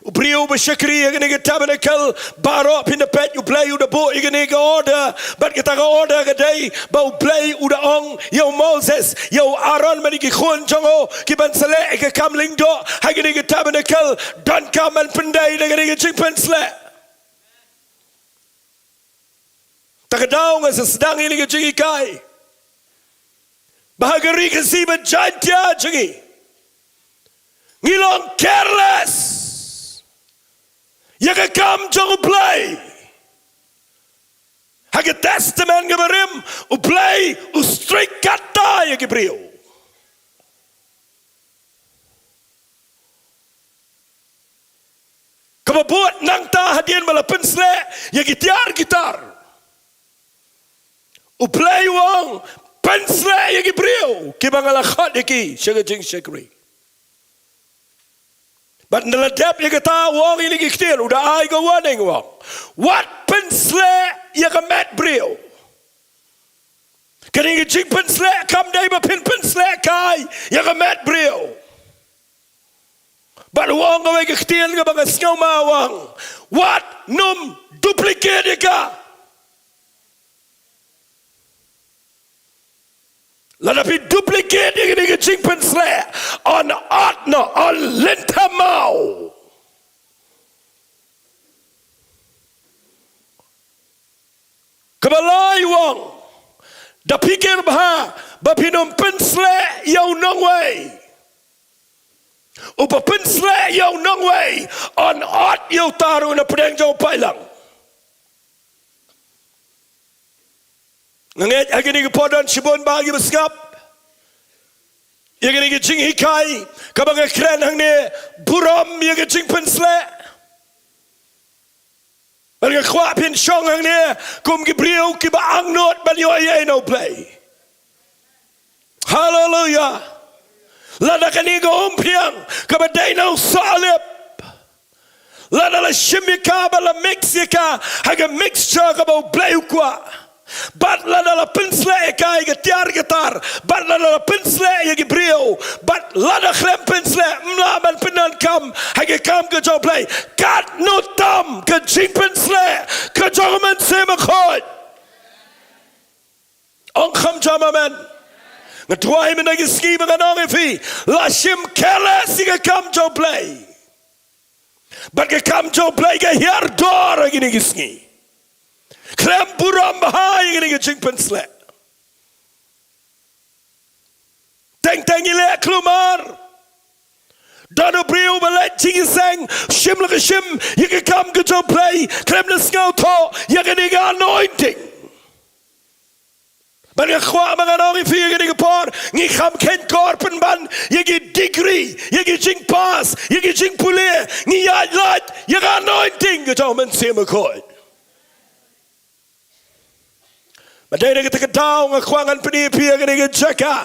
U briew uba shakri ha kane ka tabernacle, baroh phin da peit U Blei u da buh ïa kane ka order, bad kata ka order ka dei ba U Blei u da ong ïa u Moses, ïa u Aaron bad ïa ki khun jong u, ki ban shlur ïa ka kam lyngdoh ha kane ka tabernacle, donkam ban pyndei da kane ka jingpynshlur. Ta ka daw nga sa sdang ïa kane ka jinghikai ba ha ka ri Khasi ba Jaintia jong ngi, ngi long careless ïa ka kam jong U Blei. Ha ka Testament kaba rim, U Blei u strict katta ïa ki briew. Kaba bud nangta hadien ba la pynshlur ïa ki tiar ki tar, U Blei u ong, pynshlur ïa ki briew kiba nga la khot ïa ki sha ka jingshakri. Bad ynda la dep ïa kata, u ong ïa kine ki ktien, u da ai ka warning, u ong, wat pynshlur ïa ka met briew. Kane ka jingpynshlur kam dei ba phin pynshlur kai ïa ka met briew. Bad u ong kawei ka ktien kaba nga sngew ma, u ong, wat nym duplicate ïa ka. Lada phi duplicate ïa kane ka jingpynshlur, yn ot noh, yn lynter maw. Kaba lai u ong, da phi kyrpad ba phin ym pynshlur ïa u nongwei. Uba pynshlur ïa u nongwei, yn ot ïa uta ruh na pdeng jong u paidlang. Nga ngeit ha kine ki por don shibun bah kiba sngap ïa kine ki jinghikai kaba nga kren hangne, burom ïa ka jingpynshlur. Bad nga kwah phin shong hangne kum ki briew kiba angnud ban ïoh ïa u Blei. Haleluia. Lada kane ka umphniang kaba dei na u soh lip, lada la shim ïa ka bad la mix ïa ka ha ka mixture kaba U Blei u kwah, bad lada la pynshlur ïa ka ïa ka tiar ka tar, bad lada la pynshlur ïa ki briew, bad lada khlem pynshlur, ym lah ban pyndonkam ha ka kam ka jong U Blei. Katno tam ka jingpynshlur ka jong u Mynsiem Bakhuid. Kham jam amen. Nga duwai mynta ka sngi ba ngan ong ïa phi, la shim careless ïa ka kam jong U Blei. Bad ka kam jong U Blei ka hiar dor ha kine ki sngi. Khlem burom bha ïa kane ka jingpynsleh. Teng teng ngi leh kulmar. Don u briew ba leh jingïaseng, shim la ka shim ïa ka kam ka jong U Blei, khlem da sngewthuh ïa kane ka anointing. Bad nga kwah ba ngan ong ïa phi ïa kane ka por, ngi kham kheiñ kor pynban ïa ki degree, ïa ki jingpass, ïa ki jingpule, ngi ïaid lait ïa ka anointing ka jong U Mynsiem Bakhuid. Ba dei na kata ka daw nga kwah ngan pyni ïa phi ïa kane ka jaka.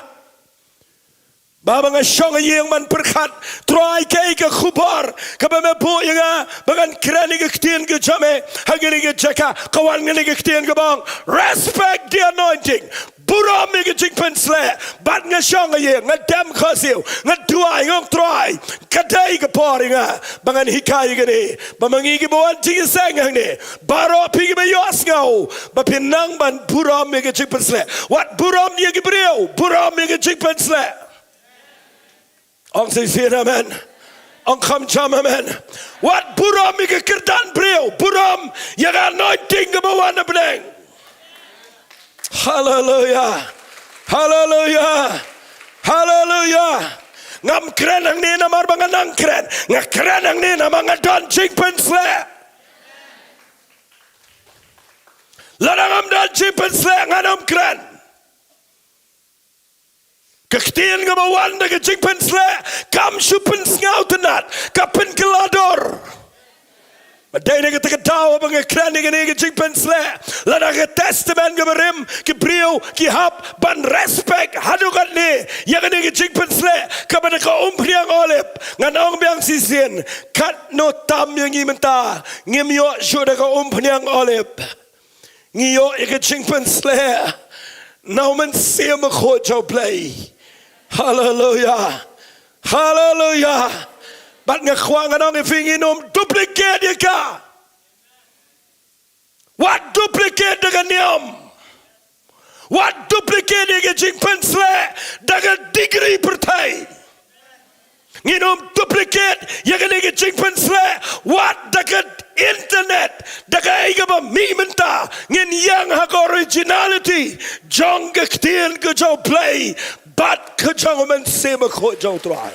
Ba haba nga shong ha ïing ban pyrkhat, Trai, kaei ka khubor kaba me buh ïa nga ba ngan kren ïa ka ktien ka jong me ha kane ka jaka? Ka wan kane ka ktien kaba ong, respect the anointing. Burom ïa ka jingpynsleh. Bad nga shong ha ïing, nga dem khohsiew, nga duwai, nga ong, Trai, ka dei ka por ïa nga ba ngan hikai ïa kane, ba ma ngi kiba wan jingïaseng hangne, baroh phi kiba ïohsngew, ba phin nang ban burom ïa ka jingpynsleh. Wat burom ïa ki briew, burom ïa ka jingpynsleh. Ong shisien amen. Ong kham jam amen. Wat burom ïa ka kyrdan briew, burom ïa ka anointing kaba wan na bneng. Haleluya. Haleluya. Haleluya. Ngam kren hangne namar ba nga nang kren. Nga kren hangne namar nga don jingpynsleh. Lada ngam don jingpynsleh, ngan ym kren. Ka ktien kaba wan da ka jingpynsleh kam shu pynsngewtynnat, ka pynkylla dor. Ba dei na kata ka daw ba nga kren ïa kane ka jingpynsleh. Lada ka testament kaba rim, ki briew ki hap ban respect haduh katne ïa kane ka jingpynsleh kaba da ka umphniang olib. Ngan ong biang shisien, katno tam ïa ngi mynta ngim ïoh shuh da ka umphniang olib. Ngi ïoh ïa ka jingpynsleh na U Mynsiem Bakhuid jong U Blei. Haleluya. Haleluya. Bad nga kwah ngan ong ïa phi, ngin ym duplicate ïa ka. Wat duplicate da ka niam. Wat duplicate ïa ka jingpynsleh da ka degree pyrthei. Ngin ym duplicate ïa kane ka jingpynsleh wat da ka internet, da kaei kaba mih mynta. Ngin ïeng ha ka originality jong ka ktien ka jong U Blei bad ka jong U Mynsiem Bakhuid jong U Trai.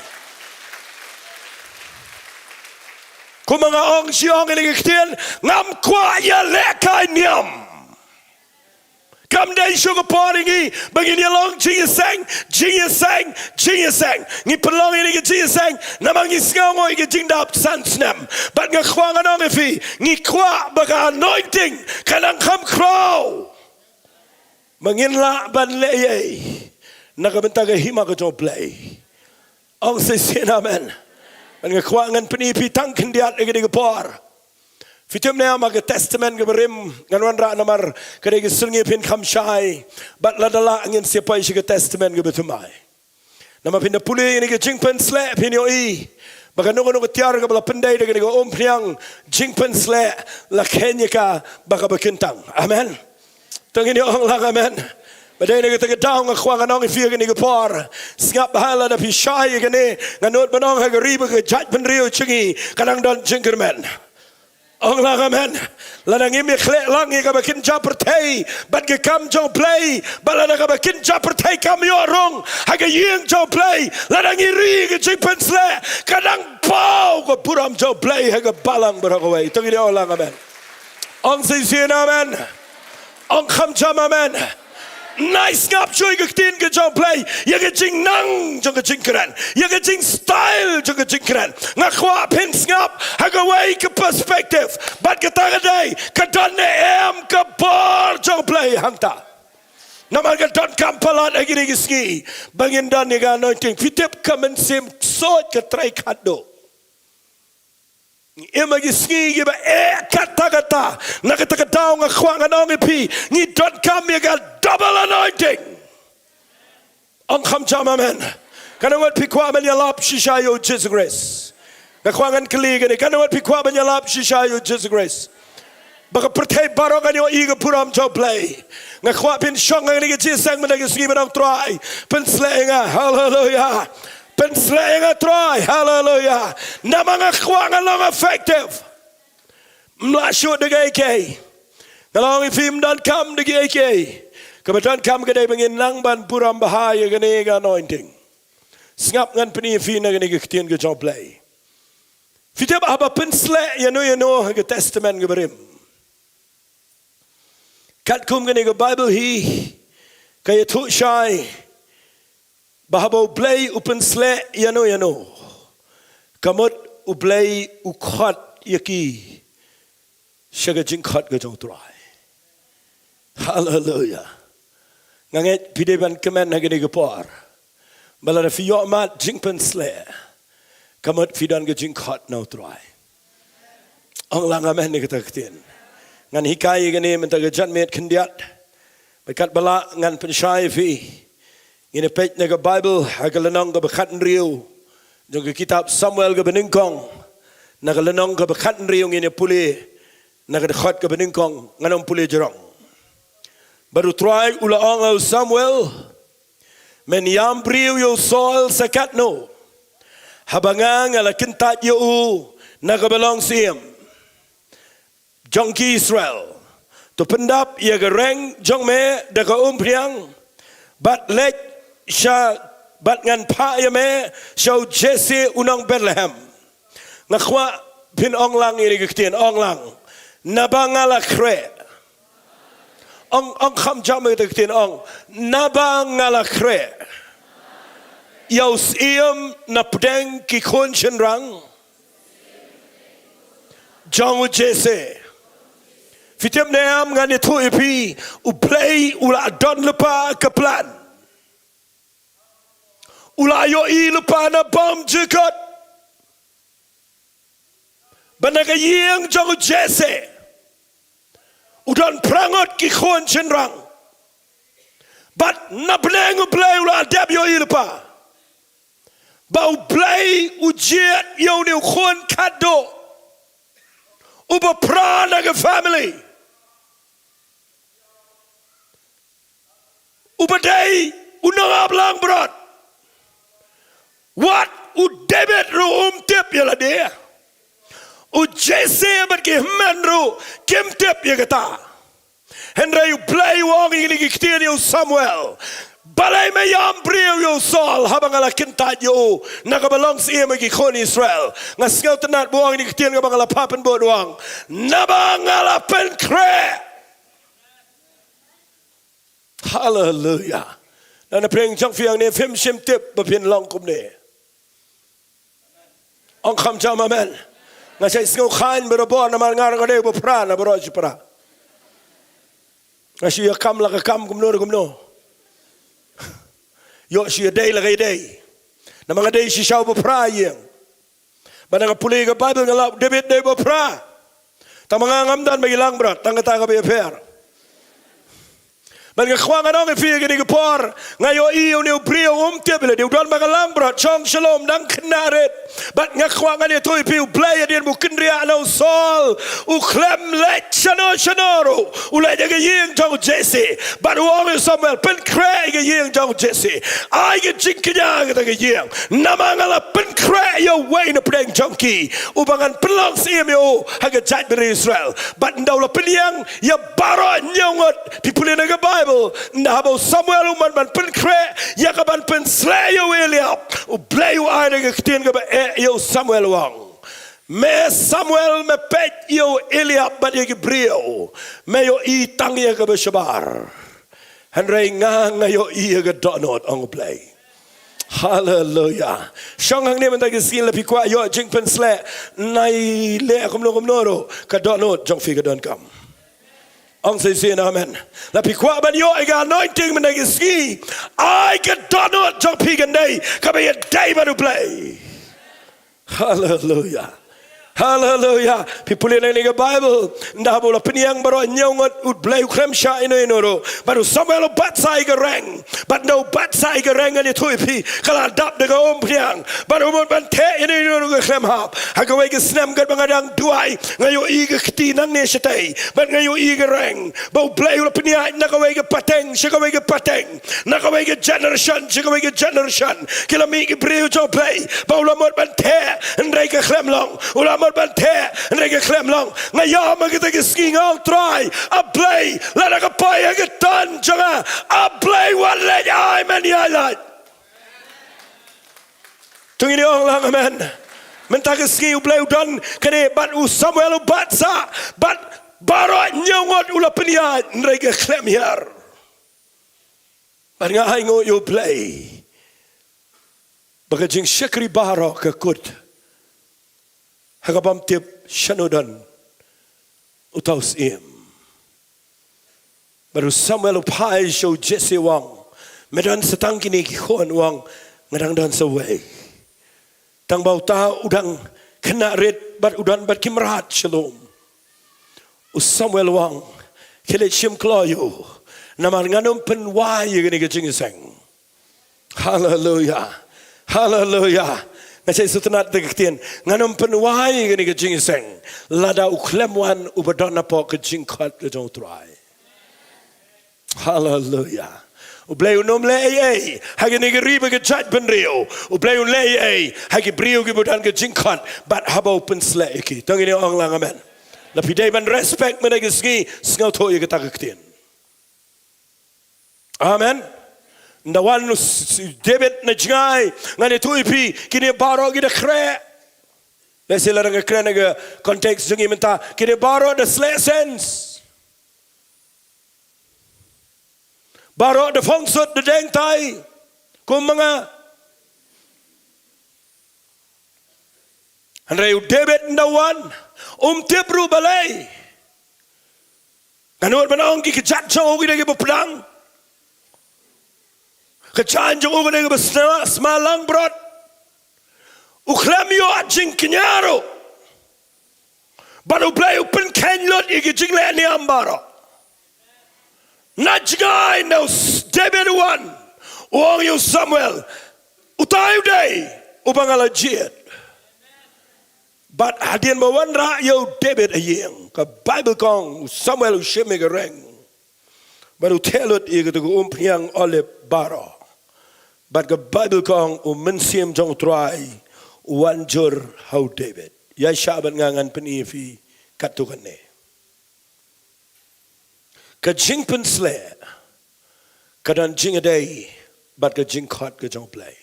Kumba nga ong shi ong ïa kane ka ktien, ngam kwah ïalehkai niam. Kam dei shuh ka por ïa ngi ba ngin ïalong jingïaseng, jingïaseng, jingïaseng. Ngi pynlong ïa kane ka jingïaseng namar ngi sngewnguh ïa ka jingdap san snem. Bad nga kwah ngan ong ïa phi, ngi kwah ba ka anointing kan nang kham khraw. Ba ngin lah ban leh ei ei na ka bynta ka hima ka jong U Blei. Ong shisien amen. Bad nga kwah ngan pyni ïa phi tang khyndiat ïa kane ka por. Phi tip ne em, ha ka testament kaba rim, ngan wanrah namar ka dei ka sngi phin kham shai. Bad lada lah ngin sa poi sha ka testament kaba thymmai. Namar phin da pule ïa kane ka jingpynsleh, phin ïohi ba kano kano ka tiar kaba la pyndei da kane ka umphniang jingpynsleh la kheiñ ïa ka ba kaba kyntang. Amen. To ngin ïa ong lang amen. Ba dei na kata ka daw nga kwah ngan ong ïa phi ha kane ka por. Sngap bha, lada phi shai ïa kane, nga nud ban ong ha ka ri bad ka jaitbynriew jong ngi ka dang don jingkyrmen. Ong lang amen. Lada ngim ïa khleh lang ïa kaba kynja pyrthei bad ka kam jong U Blei, bad lada kaba kynja pyrthei kam ïoh rung ha ka ïing jong U Blei, lada ngi ri ka jingpynsleh, ka dang paw ka burom jong U Blei ha ka balang baroh kawei. To ngin ïa ong lang amen. Ong shisien amen. Ong kham jam amen. Nai sngap shuh ïa ka ktien ka jong U Blei, ïa ka jingnang jong ka jingkren, ïa ka jingstyle jong ka jingkren. Nga kwah phin sngap ha kawei ka perspective. Bad kata ka dei, ka don ne em ka bor jong U Blei hangta? Namar ka donkam palat ha kine ki sngi ba ngin don ïa ka anointing. Phi tip, ka mynsiem ksuid ka trei khatduh. Ngi im ha ki sngi kiba eh katta katta. Na kata ka daw nga kwah ngan ong ïa phi, ngi donkam ïa ka double anointing. Ong kham jam amen. Katno ngut phi kwah ban ïalap shisha ïa U Jisu Khrist? Nga kwah ngan kylli kane, katno ngut phi kwah ban ïalap shisha ïa U Jisu Khrist? Ba ka pyrthei baroh kan ïohi ka burom jong U Blei. Nga kwah phin shong ha kane ka jingïaseng mynta ka sngi, ba ong Trai, pynshlur ïa nga. Haleluya. Pynshlur ïa nga Trai. Haleluya. Namar nga kwah ngan long effective. Ym lah shuh da kiei kiei. Nga la ong ïa phi, ym donkam da kiei kiei. Kaba donkam ka dei ba ngin nang ban burom bha ïa kane ka anointing. Sngap, ngan pyni ïa phi na kane ka ktien ka jong U Blei. Phi tip, haba pynshlur ïano ïano ha ka Testament kaba rim, katkum kane ka Baibl hi, ka ïathuh shai ba haba U Blei u pynshlur ïano ïano, ka mut U Blei u khot ïa ki sha ka jingkhot ka jong U Trai. Haleluya. Nga ngeit phi dei ban kmen ha kane ka por ba lada phi ïohmad jingpynshlur, ka mut phi don ka jingkhot na U Trai. Ong lang amen ïa kata ka ktien. Ngan hikai ïa kane mynta ka janmiet khyndiat. Bad katba lah ngan pynshai ïa phi. Ngin ïa peit na ka Baibl ha ka lynnong kaba khathynriew jong ka kitab Samuel kaba nyngkong. Na ka lynnong kaba khathynriew ngin ïa pule na ka dkhot kaba nyngkong, ngan ym pule jrong. Bad U Trai u la ong ha u Samuel, men ïam briew ïa u Saul sa katno, haba nga nga la kyntait ïa u na kaba long syiem jong ki Israel. To pyndap ïa ka reng jong me da ka umphniang, bad leit sha, bad ngan phah ïa me sha u Jesse u nong Bethlehem. Nga kwah phin ong lang ïa kane ka ktien, ong lang. Naba nga la khreh. Ong, ong kham jam ïa kata ka ktien, ong. Naba nga la khreh ïa u syiem na pdeng ki khun shynrang jong u Jesse. Phi tip ne em, ngan ïathuh ïa phi, U Blei u la don lypa ka plan. U la ïohi lypa na bym jukut ba na ka ïing jong u Jesse u don phra ngut ki khun shynrang. Bad na bneng U Blei u la dep ïohi lypa ba U Blei u jied ïa une u khun khatduh uba phra na ka family, uba dei u nongap langbrot. Wat u David ruh um tip ïa lade. U Jesse bad ki hynmen ruh kim tip ïa kata. Hynrei U Blei u ong ïa kine ki ktien ïa u Samuel. Balei me ïam briew ïa u Saul haba nga la kyntait ïa u na kaba long syiem ïa ki khun Israel? Nga sngewtynnat ba u ong ïa kine ki ktien kaba nga la phah pynbud, u ong, naba nga la pynkhreh. Haleluya. Na na pdeng jong phi hangne phim shym tip ba phin long kumne. Ong kham jam amen. Nga shait sngew khlaiñ barabor namar nga ruh nga dei uba phra na baroh shi para. Nga shu ïa kam la ka kam kumno ruh kumno. Ïoh shu ïa dei la ka ïa dei. Namar nga dei shisha uba phra ïeng. Bad nga pule ka Baibl nga lap David dei ba phra. Tang ma nga ngam don ba ki langbrot, tang kata kaba ïapher. Bad nga kwah ngan ong ïa phi ha kane ka por, nga ïohi une u briew um tip ïa lade, u don ba ka langbrot, shong shalom, dang khynnah rit. Bad nga kwah ngan ïathuh ïa phi, U Blei hadien ba u kynriah na u Saul, u khlem leit shano shano ruh, u leit ïa ka ïing jong u Jesse. Bad u ong ïa u Samuel, pynkhreh ïa ka ïing jong u Jesse. Ai ka jingkñia ha kata ka ïing. Namar nga la pynkhreh ïa uwei na pdeng jong ki uba ngan pynlong syiem ïa u ha ka jaitbynriew Israel. Bad ynda u la pynïeng ïa baroh hynñiew ngut, phi pule na ka Baibl, ynda haba u Samuel u mon ban pynkhreh ïa ka ban pynshlur ïa u Eliab, U Blei u ai da ka ktien kaba eh ïa u Samuel, u ong, me Samuel, me peit ïa u Eliab bad ïa ki briew, me ïohi tang ïa kaba shabar. Hynrei nga, nga ïohi ïa ka dohnud, ong U Blei. Haleluya. Shong hangne mynta ka sngi, la phi kwah ïoh jingpynshlur, nai leh kumno kumno ruh, ka dohnud jong phi ka donkam. Ong shisien amen. La phi kwah ban ïoh ïa ka anointing mynta ka sngi, ai ka dohnud jong phi kan dei kaba ïadei bad U Blei. Haleluya. Haleluya. Phi pule na kane ka Baibl, ynda ba u la pynïeng baroh hynñiew ngut, U Blei u khlem shah ïano ïano ruh. Bad u Samuel u bat sha ïa ka reng. Bad ynda u bat sha ïa ka reng, ngan ïathuh ïa phi, ka la dap da ka umphniang. Bad u mut ban theh ïano ïano ruh ka khlem hap. Ha kawei ka snem katba nga dang duwai, nga ïohi ka kti nangne shatei. Bad nga ïohi ka reng. Ba U Blei u la pynïaid na kawei ka pateng sha kawei ka pateng, na kawei ka generation sha kawei ka generation. Ki la mih ki briew jong U Blei ba u la mut ban theh, hynrei ka khlem long. U la mut ban theh, hynrei ka khlem long. Nga ïam ha kata ka sngi, nga ong, Trai, A Blei, lada ka poi ha ka ton jong nga, A Blei, wat leit, ai men ïa leit. To ngin ong lang amen. Mynta ka sngi U Blei u don kane, bad u Samuel u bat sha, bad baroh hynñiew ngut u la pynïaid, hynrei ka khlem hiar. Bad nga ai nguh ïa U Blei ba ka jingshakri baroh ka kut ha kaba ym tip shano don uta u syiem. Bad u Samuel u phai sha u Jesse u ong, me don sa tang kine ki khun? U ong, nga dang don sa uwei. Tang ba uta u dang khynnah rit bad u don bad ki mrad sha lum. U Samuel u ong, khie leit shim kloi ïa u, namar ngan ym pynwai ïa kane ka jingïaseng. Haleluya. Haleluya. Nga sa sngewtynnat da ka ktien, ngan ym pynwai ïa kane ka jingïaseng lada u khlem wan uba don hapoh ka jingkhot ka jong U Trai. Haleluya. U Blei un ym leh ei ei ha kane ka ri bad ka jaitbynriew. U Blei un leh ei ei ha ki briew kiba don ka jingkhot bad haba u pynsleh ïa ki. To ngin ong lang amen. Lada phi dei ban respect mynta ka sngi, sngewthuh ïa kata ka ktien. Amen. Ynda wan u s-, s-, David na jngai, ngan ïathuh ïa phi, kine baroh ki da khreh. Lehse lada nga kren ha ka context jong ngi mynta, kine baroh da sleh sens. Baroh da phong sut, da deng tai kum ma nga. Hynrei u David ynda u wan, um tip ruh balei. Ngan nud ban ong, ki kjat jong u ki dei kiba pdang. Ka jaiñ jong u ka dei kaba sma, sma langbrot. U khlem ïoh jingkñia ruh. Bad U Blei u pynkheiñ lut ïa ki jingleh niam baroh. Na jngai ynda u s-, David u wan, u ong ïa u Samuel, utai u dei uba nga la jied. Bad hadien ba wanrah ïa u David ha ïing, ka Baibl ka ong u Samuel u shim ïa ka reng. Bad u theh lut ïa kata ka umphniang olib baroh. Bad ka Baibl ka ong u Mynsiem jong U Trai u wan jur ha u David. Ïaishah bad nga, ngan pyni ïa phi katto katne. Ka jingpynsleh ka don jingïadei bad ka jingkhot ka jong U Blei.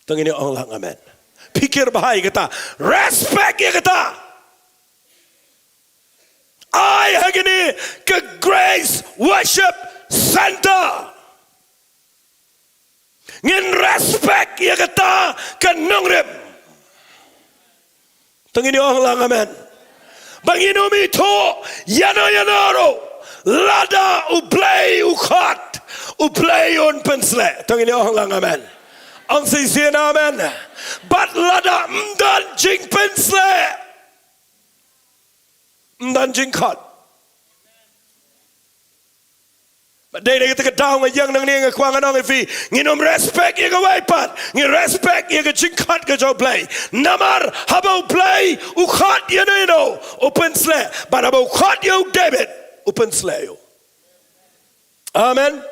To ngin ong lang amen. Pyrkhat bha ïa kata. Respect ïa kata. Ai ha kane ka Grace Worship Centre, ngin respect ïa kata ka nongrim. To ngin ong lang amen. Ba ngin ym ithuh ïano ïano ruh, lada U Blei u khot, U Blei un pynsleh. To ngin ong lang amen. Ong shisien amen. Bad lada ym don jingpynsleh, ym don jingkhot. Bad dei na kata ka daw nga ïeng nangne, nga kwah ngan ong ïa phi, ngin ym respect ïa kawei pat, ngin respect ïa ka jingkhot ka jong U Blei. Namar haba U Blei u khot ïano ïano, u pynsleh. Bad haba u khot ïa u David, u pynsleh ïa u. Amen.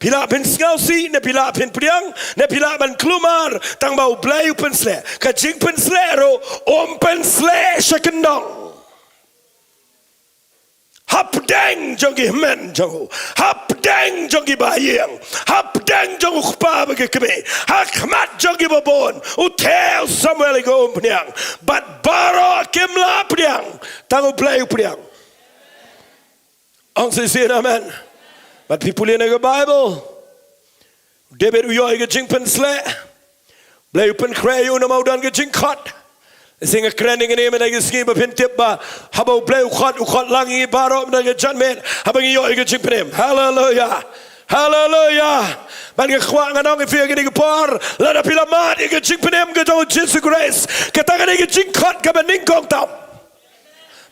Phi lah phin sngewsih, ne phi lah phin pdiang, ne phi lah ban kulmar, tang ba U Blei u pynsleh. Ka jingpynsleh ruh um pynsleh sha kyndong. Hapdeng jong ki hynmen jong u, hapdeng jong ki ba ïing, hapdeng jong u kpa bad ki kmie, ha khmat jong ki babun, u theh u Samuel ïa ka umphniang. Bad baroh kim lah pdiang, tang U Blei u pdiang. Ong shisien amen. Bad phi pule na ka Baibl, David u ïoh ïa ka jingpynsleh. Blei u pynkhreh ïa u namar u don ka jingkhot. Shisha nga kren ïa kane mynta ka sngi ba phin tip ba haba U Blei u khot, u khot lang ïa ngi baroh mynta ka janmiet haba ngi ïoh ïa ka jingpynim. Haleluya. Haleluia. Bad nga kwah ngan ong ïa phi ha kane ka por, lada phi la mad ïa ka jingpynim ka jong u Jisu Khrist, kata ka dei ka jingkhot kaba nyngkong tam.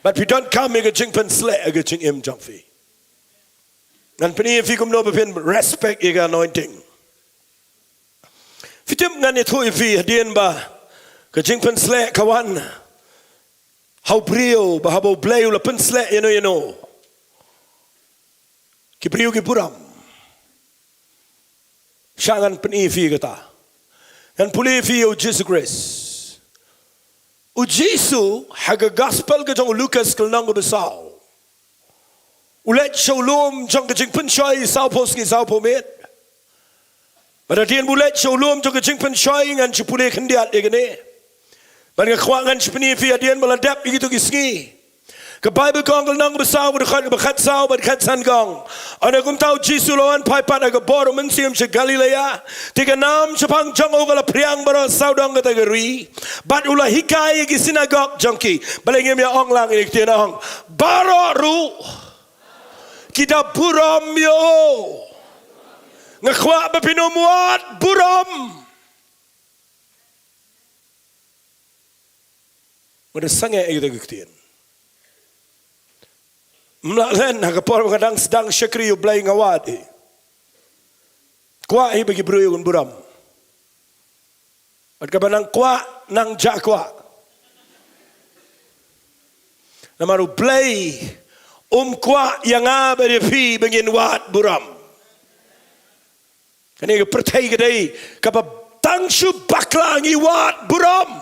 Bad phi donkam ïa ka jingpynsleh ha ka jingim jong phi. Ngan pyni ïa phi kumno ba phin respect ïa ka anointing. Phi tip, ngan ïathuh ïa phi hadien ba ka jingpynsleh ka wan ha u briew, ba haba u Blei u la pynsleh ïano ïano, ki briew ki burom. Shah ngan pyni ïa phi kata. Ngan pule ïa phi ïa u Jisu Khrist. U Jisu, ha ka gospel ka jong u Lukas ka lynnong kaba saw, u leit sha u lum jong ka jingpynshoi sawphew sngi sawphew miet. Bad hadien ba u leit sha u lum jong ka jingpynshoi, ngan shu pule khyndiat ïa kane. Bad nga kwah ngan shu pyni ïa phi hadien ba la dep ïa kito ki sngi. Ka Baibl ka ong ka lynnong kaba saw, ka dkhot kaba khatsaw bad khatsan ka ong: Ynda kumta u Jisu u la wan phai pat ha ka bor u mynsiem sha Galilea. Te ka nam shaphang jong u ka la phriang baroh sawdong kata ka ri. Bad u la hikai ha ki synagog jong ki. Balei ngim ïa ong lang ïa ki, te na ong: Baroh ruh ki da burom ïa u. Nga kwah ba phin ym wad burom. Nga da sangeh ïa kata ka ktien. Ym lah len ha ka por ba nga dang sdang shakri ïa u Blei nga wad hi. Kwah hi ba ki briew kin burom. Bad kaba nang kwah, nang jah kwah. Namar u Blei um kwah ïa nga bad ïa phi ba ngin wad burom. Kane ka pyrthei ka dei kaba tang shu bakla ngi wad burom.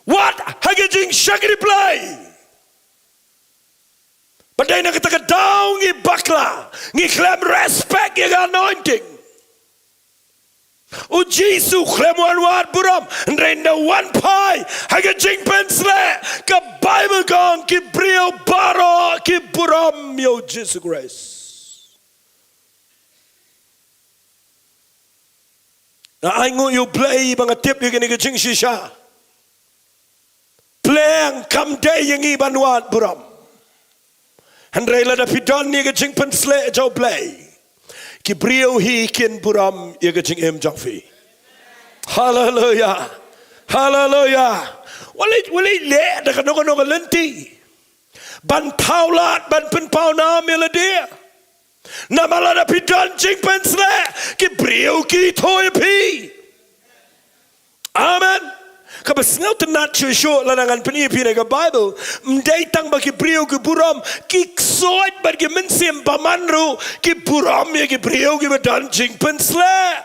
Wad ha ka jingshakri Blei. Bad dei na kata ka daw ngi bakla, ngi khlem respect ïa ka anointing. U Jisu khlem wan wad burom, hynrei ynda u wan phai ha ka jingpynsleh, ka Baibl ka ong ki briew baroh ki burom ïa u Jisu Khrist. Nga ainguh ïa u Blei ba nga tip ïa kane ka jingshisha. Pleng, kam dei ïa ngi ban wad burom. Hynrei lada phi don ïa ka jingpynsleh jong u Blei, ki briew hi kin burom ïa ka jingim jong phi. Haleluia. Haleluia. Wat leit, wat leit leh da kano kano ka lynti ban paw lad, ban pynpaw nam ïa lade. Namar lada phi don jingpynsleh, ki briew ki ithuh ïa phi. Amen. Kaba sngewtynnat shuh shuh lada ngan pyni ïa phi na ka Baibl, ym dei tang ba ki briew ki burom, ki ksuid bad ki mynsiem bymman ruh ki burom ïa ki briew kiba don jingpynsleh.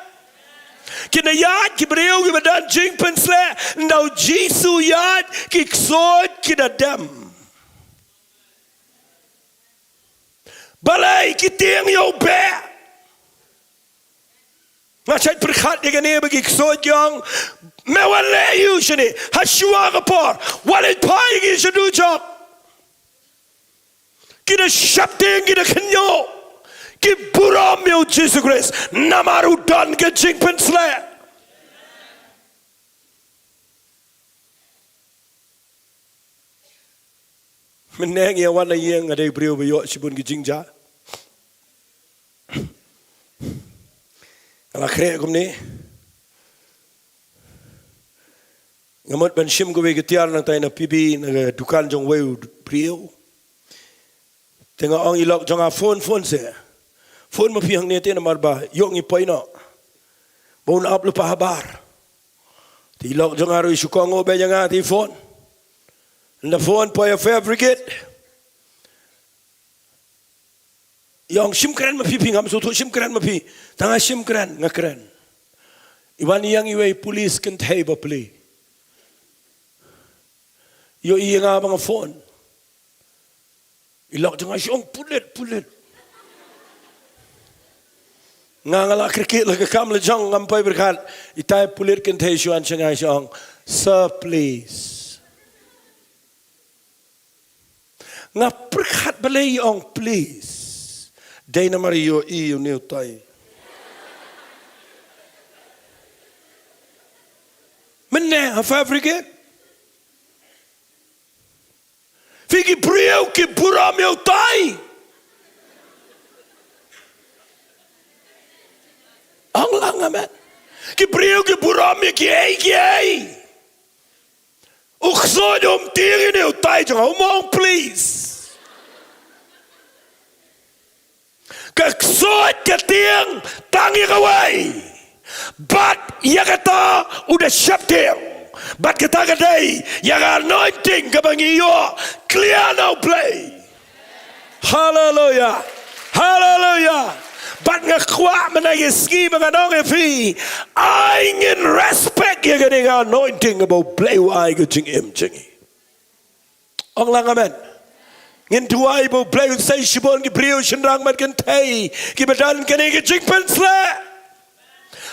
Ki da ïaid ki briew kiba don jingpynsleh, ynda u Jisu u ïaid ki ksuid ki da dem. Balei? Ki tieng ïa u beh. Nga shait pyrkhat ïa kane ba ki ksuid ki ong, me wan leh aïu shane, ha shuwa ka por, wat leit phai ïa ngi sha dujok. Ki da sheptieng, ki da khynñiuh, ki burom ïa u Jisu Khrist namar u don ka jingpynsleh. Mynne ngi ïa wan na ïing, nga dei briew ba ïoh shibun ki jingjia. Nga la khreh kumne. Nga mut ban shim kawei ka tiar nangtai na P B, na ka dukan jong uwei u briew. Te nga ong ïa i lok jong nga, phone, phone seh. Phone ma phi hangne te namar ba ïoh ngi poi noh, ba un ap lypa habar. Te i lok jong nga ruh i shu kohnguh beit ïa nga, te i phone. Ynda phone, poi ha fire brigade. I ong, shim kren ma phi, phi ngam sngewthuh, shim kren ma phi. Tang nga shim kren, nga kren. I wan ïa ngi iwei i pulit kynthei ba plie. Ïohi ïa nga ba nga phone. I lok jong nga i ong, pulit, pulit. Nga, nga la kyrkieh la ka kam lajong, ngam poi pyrkhat. Itai i pulit kynthei i shu wan sha nga i ong, "Sir, please." Nga pyrkhat balei i ong, "Please." Dei namar i ïohi ïa une utai. Mynne ha fire brigade. Phi, ki briew ki burom ïa utai. Amen. Ki briew ki burom ïa kiei kiei. U ksuid um tieng ïa une utai jong nga, um ong please. Ka ksuid ka tieng tang ïa kawei. Bad ïa kata u da sheptieng. Bad kata ka dei ïa ka anointing kaba ngi ïoh clear na U Blei. Haleluia. Haleluia. Bad nga kwah mynta ka sngi ba ngan ong ïa phi, ai ngin respect ïa kane ka anointing kaba U Blei u ai ha ka jingim jong ngi. Ong lang amen. Ngin duwai ba U Blei un sei shibun ki briew shynrang bad kynthei kiba don kane ka jingpynshlur.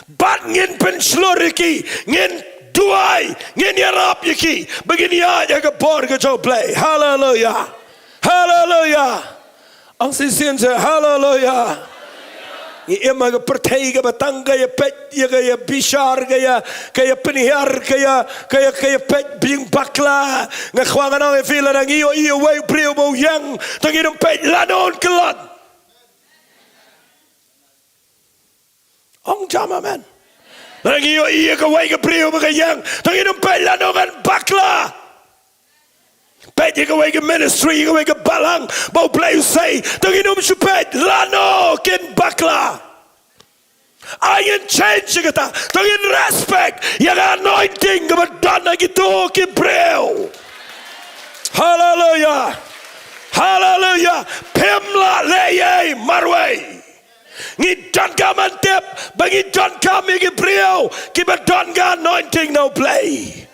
Bad ngin pynshlur ïa ki, ngin duwai, ngin ïarap ïa ki ba kin ïaid ha ka bor ka jong U Blei. Haleluia. Haleluia. Ong shisien seh haleluia. Ngi im ha ka pyrthei kaba tang ka ïa peit ïa ka ïa bishar, ka ïa, ka ïa pynhiar, ka ïa, ka ïa, ka ïa peit biang bakla. Nga kwah ngan ong ïa phi, lada ngi ïohi ïa uwei u briew ba u ïeng, to ngin ym peit lano un kyllon. Ong jam amen. Lada ngi ïohi ïa kawei ka briew ba ka ïeng, to ngin ym peit lano ngan bakla. Peit ïa kawei ka ministry, ïa kawei ka balang ba U Blei u sei, to ngin ym shu peit lano kin bakla. Ai ngin change ïa kata, to ngin respect ïa ka anointing kaba don ha kito ki briew. Haleluia. Haleluia. Phim lah leh ei ei marwei. Ngi donkam ban tip ba ngi donkam ïa ki briew kiba don ka anointing na U Blei.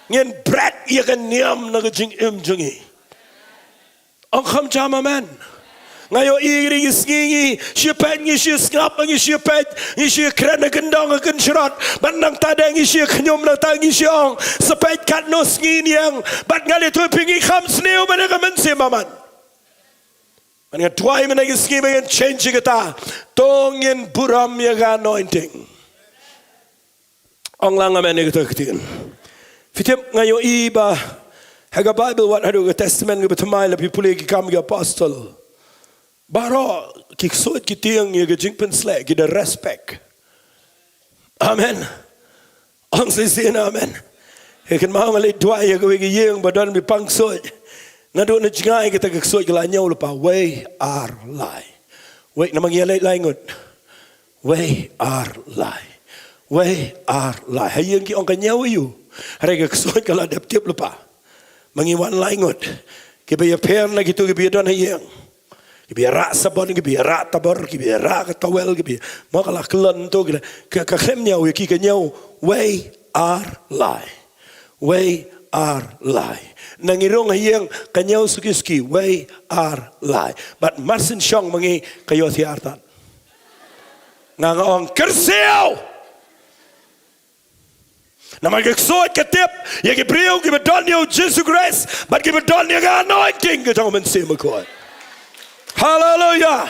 Ngin bret ïa ka niam na ka jingim jong ngi. Ong kham jam amen. Nga ïohi ïa ki sngi ngi shu peit, ngi shu sngap, ngi shu peit, ngi shu kren ha kyndong ha kynshrot. Bad nangta de ngi shu khñium, nangta ngi shu ong, sa peit katno sngi ngi ïeng. Bad nga la ïathuh ïa phi, ngi kham sniew ban ïa ka mynsiem amen. Bad nga duwai mynta ka sngi ba ngin change ïa kata. To ngin burom ïa ka anointing. Ong lang amen ïa kata ka ktien. Phi tip, nga ïohi ba ha ka Bible wat haduh ka Testament kaba thymmai, lada phi pule ki Kam ki Apostol, baroh ki ksuid ki tieng ïa ka jingpynshlur, ki da respect. Amen. Ong shisien amen. Nga kynmaw nga leit duwai ha kawei ka ïing ba don ki pang ksuid. Naduh na jngai kata ka ksuid ka la ñiew lypa, wei, ar, lai. Wei, namar ngi ïa leit lai ngut. Wei, ar, lai. Wei, ar, lai. Ha ïing ki ong, ka ñiew aiu? Hynrei ka ksuid ka la dep tip lypa. Ma ngi wan lai ngut. Kiba ïapher na kito kiba ïadon ha ïing. Kiba ïarah sabon, kiba ïarah tabor, kiba ïarah ka towel, kiba ïa, ma ka la kyllon to, ki la, ka, ka khlem ñiew ïa ki, ka ñiew wei, ar, lai. Wei, ar, lai. Na ngi rung ha ïing, ka ñiew suki suki, wei, ar, lai. Bad mar syn shong ma ngi, ka ïohthiar tad. Nga, nga ong kyrsiew. Namar ka ksuid ka tip ïa ki briew kiba don ïa U Jisu Khrist bad kiba don ïa ka anointing ka jong U Mynsiem Bakhuid. Haleluia.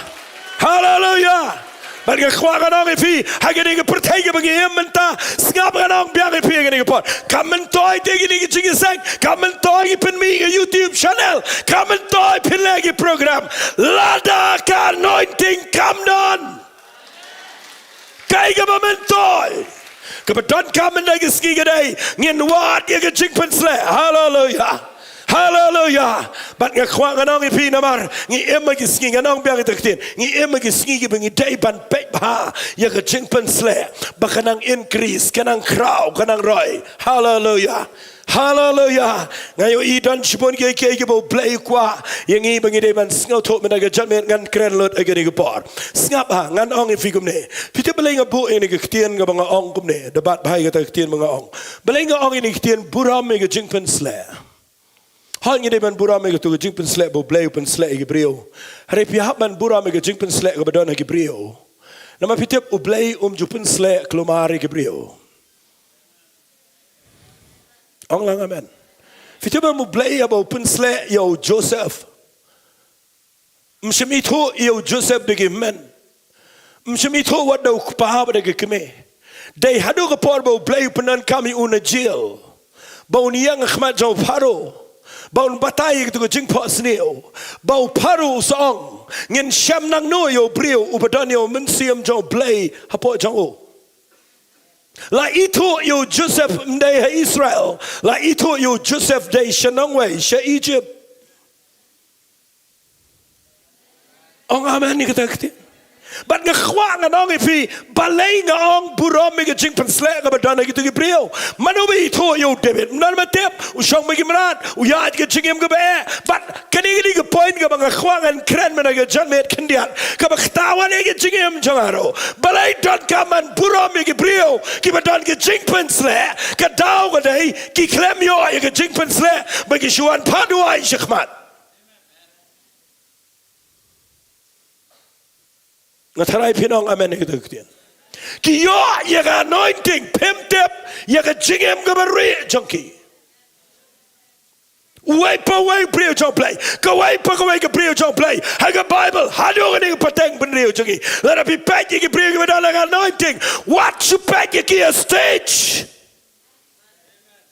Haleluia. Bad nga kwah ngan ong ïa phi, ha kane ka pyrthei kaba ngi im mynta, sngap, ngan ong biang ïa phi ha kane ka por. Kam myntoi te kine ki jingïaseng, kam myntoi ki pynmih ka YouTube channel, kam myntoi pynleh ki program. Lada ka anointing kam don, kaei kaba myntoi? Kaba donkam mynta ka sngi ka dei, ngin wad ïa ka jingpynshlur. Haleluia. Haleluia. Bad nga kwah ngan ong ïa phi namar ngi im ha ki sngi, ngan ong biang ïa ka ktien, ngi im ha ki sngi kiba ngi dei ban peit bha ïa ka jingpynshlur, ba ka nang increase, ka nang khraw, ka nang roi. Haleluia. Haleluia. Nga ïohi don shibun kiei kiei kiba U Blei u kwah ïa ngi ba ngi dei ban sngewthuh mynta ka janmiet, ngan kren lut ha kane ka por. Sngap ha, ngan ong ïa phi kumne. Phi tip balei nga buh ïa kane ka ktien kaba nga ong kumne, da bat bha ïa kata ka ktien ba nga ong. Balei nga ong ïa kane ka ktien burom ïa ka jingpynshlur? Hooid, ngi dei ban burom ïa kato ka jingpynshlur ba U Blei u pynslur ïa ki briew. Hynrei phi hap ban burom ïa ka jingpynshlur kaba don ha ki briew. Namar phi tip U Blei um ju pynslur khlem ar ïa ki briew. Ong lang amen. Phi tip ba U Blei haba u pynslur ïa u Joseph, um shym ithuh ïa u Joseph da ki hynmen. Um shym ithuh wat da u kpa bad da ki kmie. Dei haduh ka por ba U Blei u pyndonkam ïa u na jail, ba un ïeng ha khmat jong u Pharaoh, ba un batai ïa kato ka jingphohsniew, ba u Pharaoh u sa ong, ngin shem nangno ïa u briew uba don ïa u Mynsiem jong U Blei hapoh jong u? La ithuh ïa u Joseph ym dei ha Israel. La ithuh ïa u Joseph dei sha nongwei, sha Egypt. Ong amen ïa kata ka ktien. Bad nga kwah ngan ong ïa phi, balei nga ong burom ïa ka jingpynsleh kaba don ha kito ki briew. Mano ba ithuh ïa u David? Mano ba tip? U shong bad ki mrad, u ïaid ka jingim kaba eh. Bad kane ka dei ka point kaba nga kwah ngan kren mynta ka janmiet khyndiat, kaba kata wan ïa ka jingim jong nga ruh. Balei donkam ban burom ïa ki briew kiba don ka jingpynsleh? Ka daw ka dei ki khlem ïoh ïa ka jingpynsleh ba ki shu wan phah duwai shakhmat. Nga tharai phin ong amen ïa kata ka ktien. Ki ïoh ïa ka anointing, phim tip ïa ka jingim kaba rieh jong ki. Uwei pa uwei u briew jong U Blei, kawei pa kawei ka briew jong U Blei. Ha ka Bible, haduh kane ka pateng bynriew jong ngi, lada phi peit ïa ki briew kiba don la ka anointing, wat shu peit ïa ki ha stage.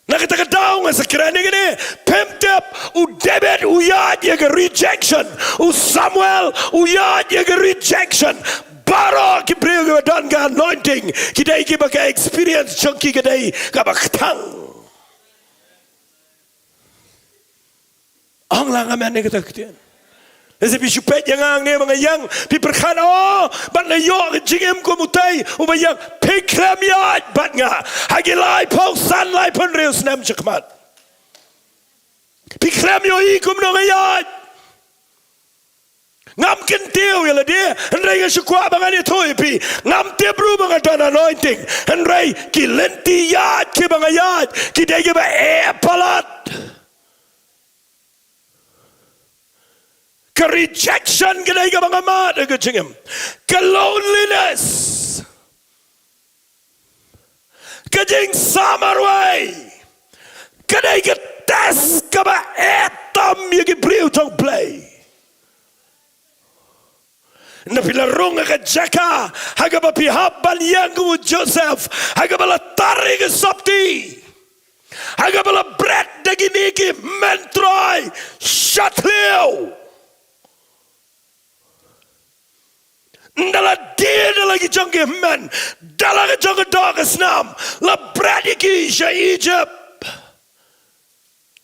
Na kata ka daw nga sa kren ïa kane, phim tip, u David u ïaid ïa ka rejection, u Samuel u ïaid ïa ka rejection. Baroh ki briew kiba don ka anointing, ki dei kiba ka experience jong ki ka dei kaba kthang. Ong lang amen ïa kata ka ktien. Lehse phi shu peit ïa nga hangne ba nga ïeng, phi pyrkhat, oh, bad nga ïoh ka jingim kum utei uba ïeng. Phi khlem ïaid bad nga ha ki laiphew san, laiphew hynriew snem shakhmat. Phi khlem ïohi kumno nga ïaid. Ngam kyntiew ïa lade, hynrei nga shu kwah ba ngan ïathuh ïa phi. Ngam tip ruh ba nga don anointing, hynrei ki lynti ïaid kiba nga ïaid ki dei kiba eh palat. Ka rejection ka dei kaba nga mad ha ka jingim. Ka loneliness, ka jingsamarwei, ka dei ka test kaba eh tam ïa ki briew jong U Blei. Na phi la rung ha ka jaka ha kaba phi hap ban ïeng kum u Joseph, ha kaba la tar ïa ka sopti, ha kaba la bret da kine ki hynmen Trai shathliew. Ynda la die da la ki jong ki hynmen, da la ka jong ka doh ka snam, la bret ïa ki sha Egypt.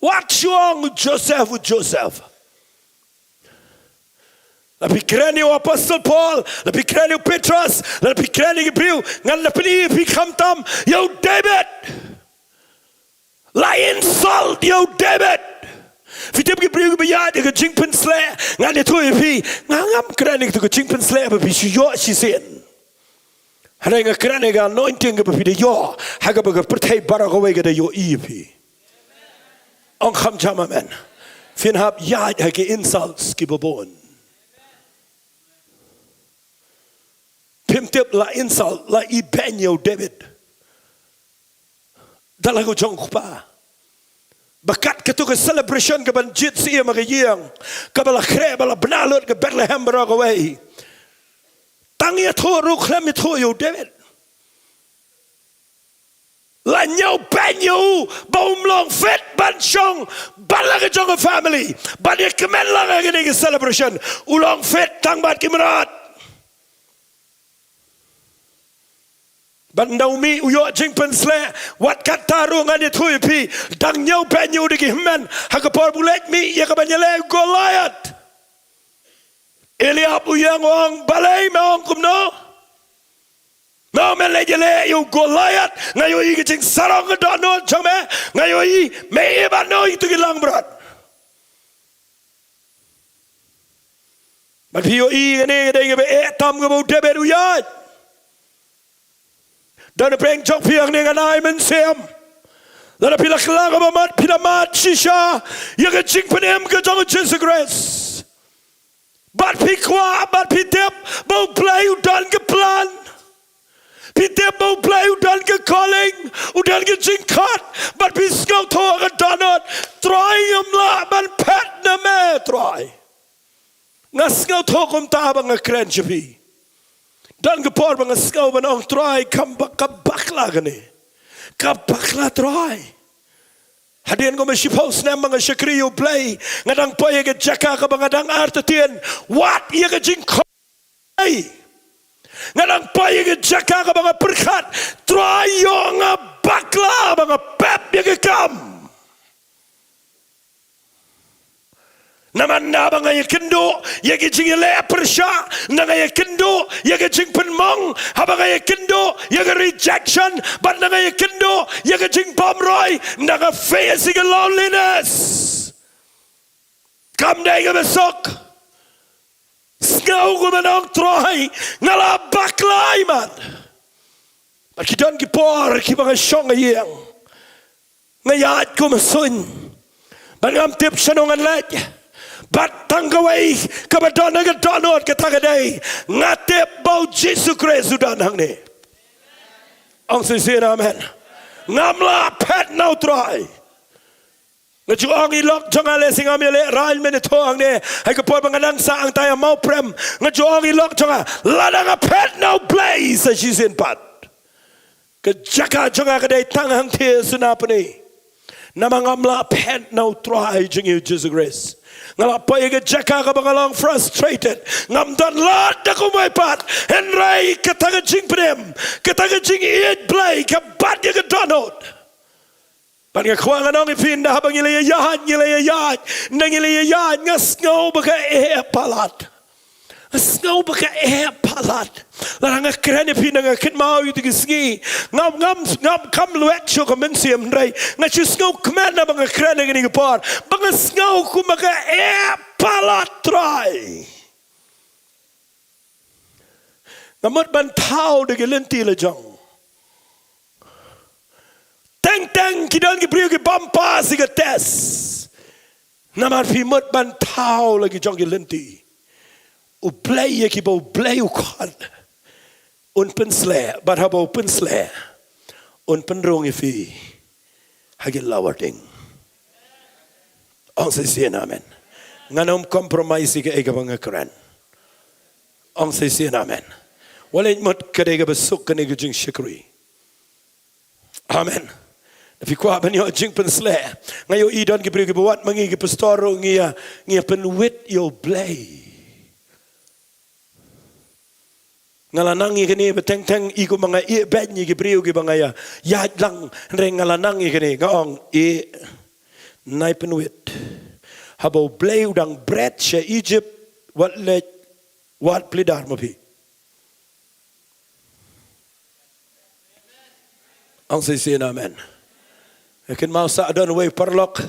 Wat shu ong u Joseph, u Joseph. La phi kren ïa u Apostle Paul, la phi kren ïa u Petros, la phi kren ïa ki briew, ngan la pyni ïa phi khamtam ïa u David. La insult ïa u David. Phi tip ki briew kiba ïaid ïa ka jingpynsleh, ngan ïathuh ïa phi, nga ngam kren ïa ka jingpynsleh ba phi shu ïoh shisien. Hynrei nga kren ïa ka anointing kaba phi da ïoh, ha kaba ka pyrthei baroh kawei ka da ïohi ïa phi. Ong kham jam amen. Phin hap ïaid ha ki insults kiba bun. Phim tip la insult, la ibeiñ ïa u David da la ka jong u kpa. Ba kat kato ka celebration kaban jied siem ha ka ïing, kaba la khreh, ba la bna lut ka Bethlehem baroh kawei, tang ïathuh ruh khlem ïathuh ïa u David. La ñiewbeiñ ïa u ba um long fit ban shong bad la ka jong ka family, ban ïa kmen lang ha kane ka celebration. U long fit tang bad ki mrad. Bad ynda u mih u ïoh jingpynsleh, wat katta ruh ngan ïathuh ïa phi, dang ñiewbeiñ ïa u da ki hynmen ha ka por ba u leit mih ïa kaban ïaleh ïa u Goliath. Eliab u ïeng u ong, balei me ong kumno? Me ong me leit ïaleh ïa u Goliath, nga ïohi ka jingsarong ka dohnud jong me, nga ïohi me ïeh bad no ïa kito ki langbrot. Bad phi ïohi kane ka dei kaba eh tam kaba u David u ïaid. Da na pdeng jong phi hangne ngan ai mynsiem. Lada phi la kylla kaba mut, phi la mad shisha ïa ka jingpynim ka jong u Jisu Khrist. Bad phi kwah, bad phi tip ba U Blei u don ka plan. Phi tip ba U Blei u don ka calling, u don ka jingkhot, bad phi sngewthuh ka dohnud, Trai, ngam lah ban phet na me, Trai. Nga sngewthuh kumta ba nga kren sha phi. Don ka por ba nga sngew ban ong, Trai, kam ba-, ka bakla kane. Ka bakla, Trai. Hadien kumba shiphew snem ba nga shakri ïa U Blei, nga dang poi ha ka jaka kaba nga dang artatien. Wat ïa ka jingkhot. Ei. Nga dang poi ïa ka jaka kaba nga pyrkhat, Trai ïoh nga bakla ba nga pep ïa ka kam. Namar naba nga ïakynduh ïa ka jingïaleh pyrshah, naba nga ïakynduh ïa ka jingpynmong, haba nga ïakynduh ïa ka rejection, bad naba nga ïakynduh ïa ka jingbymroi, naba nga face ïa ka loneliness. Kam dei kaba suk. Sngew kumno, Trai, nga la bakla, man. Bad ki don ki por kiba nga shong ha ïing, nga ïaid kum ha suiñ, bad ngam tip shano ngan leit. Bad tang kawei kaba don ha ka dohnud, kata ka dei, nga tip ba U Jisu Khrist u don hangne. Ong shisien amen. Ngam lah phet na U Trai. Nga ju ong ïa i lok jong nga, lehse ngam ïaleh rain mynne, to hangne, ha ka por ba nga nang sah hangtai ha Mawprem, nga ju ong ïa i lok jong nga, lada nga phet na U Blei sa shisien pat, ka jaka jong nga ka dei tang hangtei ha Surapani. Namar ngam lah phet na U Trai jong ngi U Jisu Khrist. Nga la poi ïa ka jaka kaba nga long frustrated. Ngam don lad da kumwei pat. Hynrei kata ka jingpynim, kata ka jingïeit Blei, ka bat ïa ka dohnud. Bad nga kwah ngan ong ïa phi, ynda haba ngi la ïaid, ngi la ïaid, ynda ngi la ïaid, nga sngew ba ka eh palat. Nga sngew ba ka eh palat. Lada nga kren ïa phi, ynda nga kynmaw ïa kito ki sngi, ngam, ngam, ngam kam lwet shuh ka mynsiem, hynrei nga shu sngewkmen naba nga kren ïa kane ka por, ba nga sngew kumba ka eh palat, Trai. Nga mut ban thaw da ki lynti la jong. Teng teng ki don ki briew ki bym pass ïa ka test. Namar phi mut ban thaw la ki jong ki lynti. U Blei ïa kiba U Blei u khot, un pynsleh, bad haba u pynsleh, un pynrung ïa phi ha ki lawar ding. Ong shisien amen. Ngan ym compromise ïa kaei kaba nga kren. Ong shisien amen. Wat leit mut ka dei kaba suk kane ka jingshakri. Amen. Phi kwah ban ïoh jingpynsleh. Nga ïohi don ki briew kiba wad ma ngi ki pastor ruh, ngi ïa, ngi ïa pynwit ïa U Blei. Nga la nang ïa kane ba teng teng i kumba nga ïeh beiñ ïa ki briew kiba nga ïa ïaid lang, hynrei nga la nang ïa kane, nga ong, ïeh, nai pynwit. Haba U Blei u dang bret sha Egypt, wat leit, wat plie dar ma phi. Ong shisien amen. Nga kynmaw sa don uwei u paralok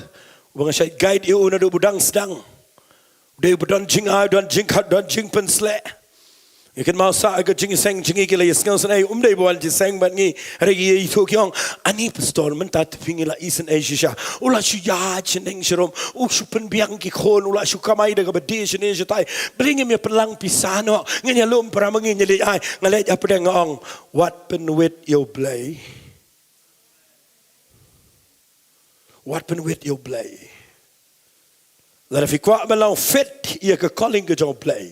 uba nga shait guide ïa u naduh ba u dang sdang. U dei uba don jingai, don jingkhat, don jingpynsleh. Nga kynmaw sa ha ka jingïaseng jong ngi ki la ïasngew sngewsih, um dei ba wan jingïaseng bad ngi, hynrei ki ïathuh ki ong, ani pastor, mynta te phi ngi la isynei shisha. U la shu ïaid shaneng sharum, u shu pynbiang ki khun, u la shu kamai da kaba die shane shatai. Balei ngim ïa pynlang pisa noh? Ngin ïalum para ma ngi, ngin ïa leit ai. Nga leit hapdeng nga ong, wat pynwit ïa U Blei. Wat pynwit ïa U Blei. Lada phi kwah ban long fit ïa ka calling ka jong U Blei,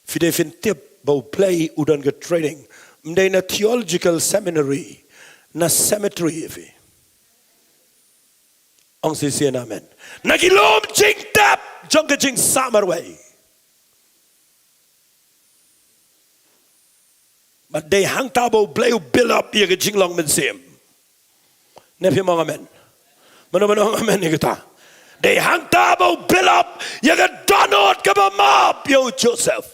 phi dei phin tip ba U Blei u don ka training. Ym dei na theological seminary, na cemetery ïa phi. Ong shisien amen. Na ki lum jingtep jong ka jingsah marwei. Bad dei hangta ba U Blei u build up ïa ka jinglong mynsiem. Ne phim ong amen? Mano mano ong amen ïa kata? Dei hangta ba u build up ïa ka dohnud kaba map ïa u Joseph.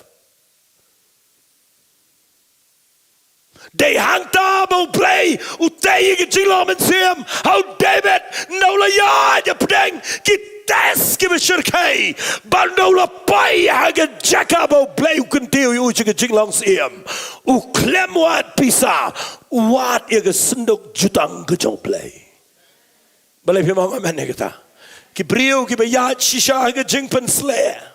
Dei hangta ba U Blei u tei ïa ka jinglong mynsiem ha u David, ynda u la ïaid hapdeng ki test kiba shyrkhei, bad ynda u la poi ha ka jaka ba U Blei u kyntiew ïa u sha ka jinglong syiem, u khlem wad pisa, u wad ïa ka synduk jutang ka jong U Blei. Balei phim ong amen ïa kata? Ki briew kiba ïaid shisha ha ka jingpynsleh,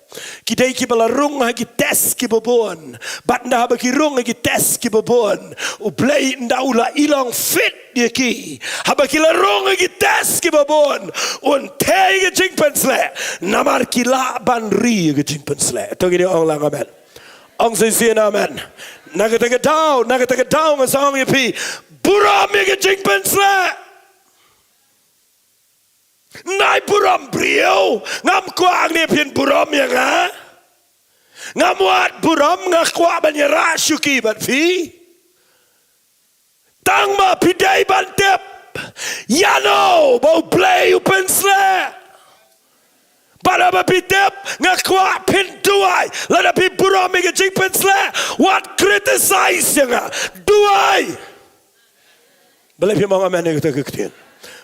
ki dei kiba la rung ha ki test kiba bun. Bad ynda haba ki rung ha ki test kiba bun, U Blei ynda u la ilong fit ïa ki, haba ki la rung ha ki test kiba bun, un theh ïa ka jingpynsleh, namar ki lah ban ri ïa ka jingpynsleh. To ngin ong lang amen. Ong shisien amen. Na kata ka daw, na kata ka daw nga sa ong ïa phi, burom ïa ka jingpynsleh. Nai burom briew, ngam kwah hangne phin burom ïa nga. Ngam wad burom, nga kwah ban ïarap shuki bad phi. Tang ba phi dei ban tip ïano ba U Blei u pynshlur. Bad haba phi tip, nga kwah phin duwai. Lada phi burom ïa ka jingpynshlur, wat criticize ïa nga. Duwai. Balei phim ong amen ïa kata ka ktien?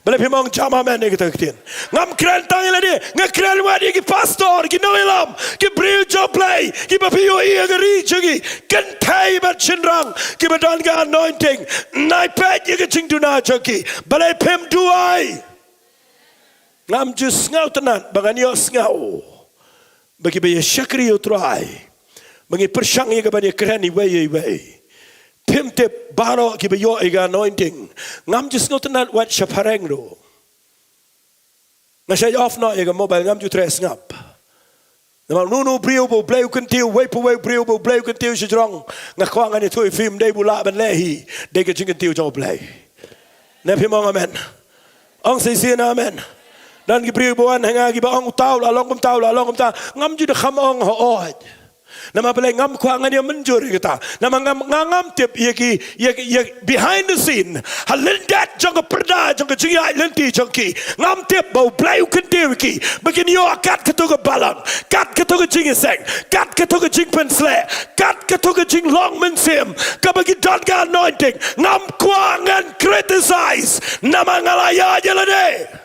Balei phim ong jam amen ïa kata ka ktien? Ngam kren tang ïa lade, nga kren wat ïa ki pastor, ki nongïalam, ki briew jong U Blei, kiba phi ïohi ha ka ri jong ngi, kynthei bad shynrang, kiba don ka anointing, nai peit ïa ka jingduna jong ki. Balei phim duwai? Ngam ju sngewtynnat ba ngan ïohsngew ba kiba ïa shakri ïa U Trai, ba ngi pyrshang ïa ka ban ïa kren iwei ïa iwei. Phim tip, baroh kiba ïoh ïa ka anointing, ngam ju sngewtynnat wat shaphrang ruh. Nga shait off noh ïa ka mobile, ngam ju treh sngap. Namar uno uno u briew ba U Blei u kyntiew, uwei pa uwei u briew ba U Blei u kyntiew shajrong, nga kwah ngan ïathuh ïa phi, ym dei ba u lah ban leh hi, dei ka jingkyntiew jong U Blei. Ne phim ong amen? Ong shisien amen. Don ki briew ba wan ha nga kiba ong, uta u la long kumta, u la long kumta. Ngam ju da kham ong hooid. Namar balei? Ngam kwah, ngan ïa mynjur ïa kata. Namar ngam, nga ngam tip ïa ki, ïa ki, ïa behind the scene, ha lyndet jong ka pyrda jong ka jingïaid lynti jong ki, ngam tip ba U Blei u kyntiew ïa ki ba kin ïoh kat kato ka balang, kat kato ka jingïaseng, kat kato ka jingpynshlur, kat kato ka jinglong mynsiem, kaba ki don ka anointing. Ngam kwah ngan criticize, namar nga la ïaid ïa lade.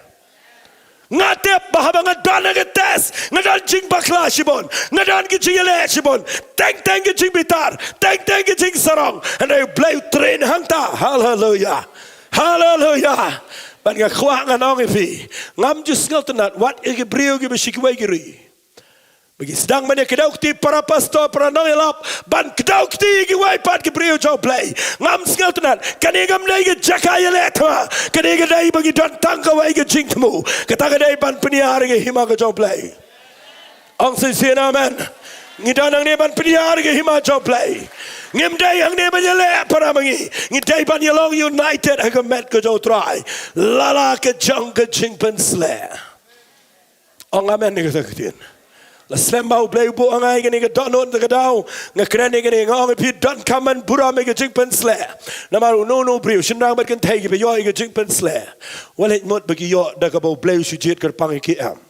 Nga tip ba haba nga don ha ka test, nga don jingbakla shibun, nga don ki jingïaleh shibun, teng teng ki jingbitar, teng teng ki jingsarong, hynrei U Blei u train hangta. Haleluya. Haleluya. Bad nga kwah ngan ong ïa phi, ngam ju sngewtynnat wat ïa ki briew kiba sha kiwei ki ri, ba ki sdang ban ïa kdew kti, para pastor, para nongïalap, ban kdew kti ïa kiwei pat ki briew jong U Blei. Ngam sngewtynnat, kane kam dei ka jaka ïaleh thma, kane ka dei ba ngi don tang kawei ka jingthmu. Kata ka dei ban pynïar ïa ka hima ka jong U Blei. Ong shisien amen. Ngi don hangne ban pynïar ïa ka hima jong U Blei. Ngim dei hangne ban ïaleh para ma ngi. Ngi dei ban ïalong united ha ka met ka jong U Trai, lada ka jong ka jingpynshlur. Ong amen ïa kata ka ktien. La slem ba U Blei u buh ha nga ïa kane ka dohnud da ka daw nga kren ïa kane, nga ong ïa phi, donkam ban burom ïa ka jingpynshlur. Namar uno uno u briew, shynrang bad kynthei, kiba ïoh ïa ka jingpynshlur, wat leit mut ba ki ïoh da kaba U Blei u shu jied kyrpang ïa ki, em.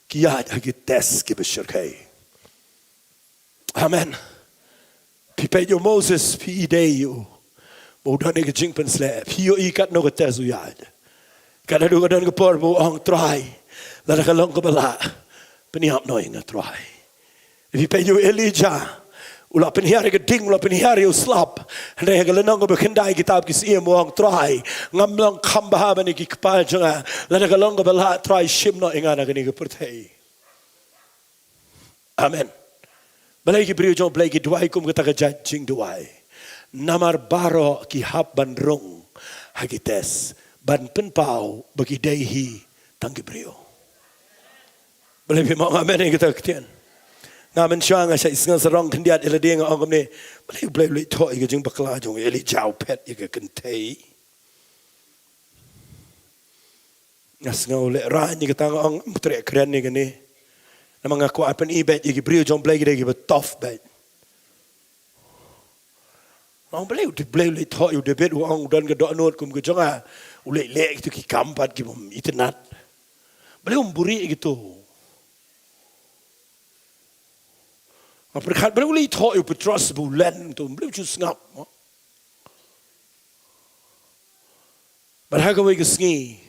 Ki ïaid ha ki test kiba shyrkhei. Amen. Phi peit ïa u Moses, phi i dei ïa u ba u don ïa ka jingpynshlur. Phi ïohi katno ka test u ïaid. Katno ka don ka por ba u ong, Trai, lada ka long kaba lah, pynïap noh ïa nga, Trai. Phi peit ïa u Elijah, u la pynhiar ïa ka ding, u la pynhiar ïa u slap. Hynrei ha ka lynnong kaba khyndai kitab Ki Siem u ong, Trai, ngam long kham bha ban ïa ki kpa jong nga. Lada ka long kaba lah, Trai, shim noh ïa nga na kane ka pyrthei. Amen. Balei ki briew jong U Blei ki duwai kum kata ka jait jingduwai? Namar baroh ki hap ban rung ha ki test, ban pynpaw ba ki dei hi tang ki briew. Balei phim ong amen ïa kata ka ktien? Nga mynshuwa nga shait sngew sarong khyndiat ïa lade, nga ong kumne, balei U Blei u leit thoh ïa ka jingbakla jong u Elijah, u phet ïa ka kynthei? Nga sngew lehraiñ ïa kata, nga ong, ym treh kren ïa kane. Namar nga kwah ban pyni beit ïa ki briew jong U Blei, ki dei kiba tough beit. Nga ong, balei U Blei u leit thoh ïa u David, u ong u don ka dohnud kum ka jong nga, u leit leh kito ki kam pat ki bym itynnad. Balei um buhrieh ïa kito? Nga pyrkhat, balei u leit thoh ïa u Petros ba u len to, balei u shu sngap? Bad ha kawei ka sngi,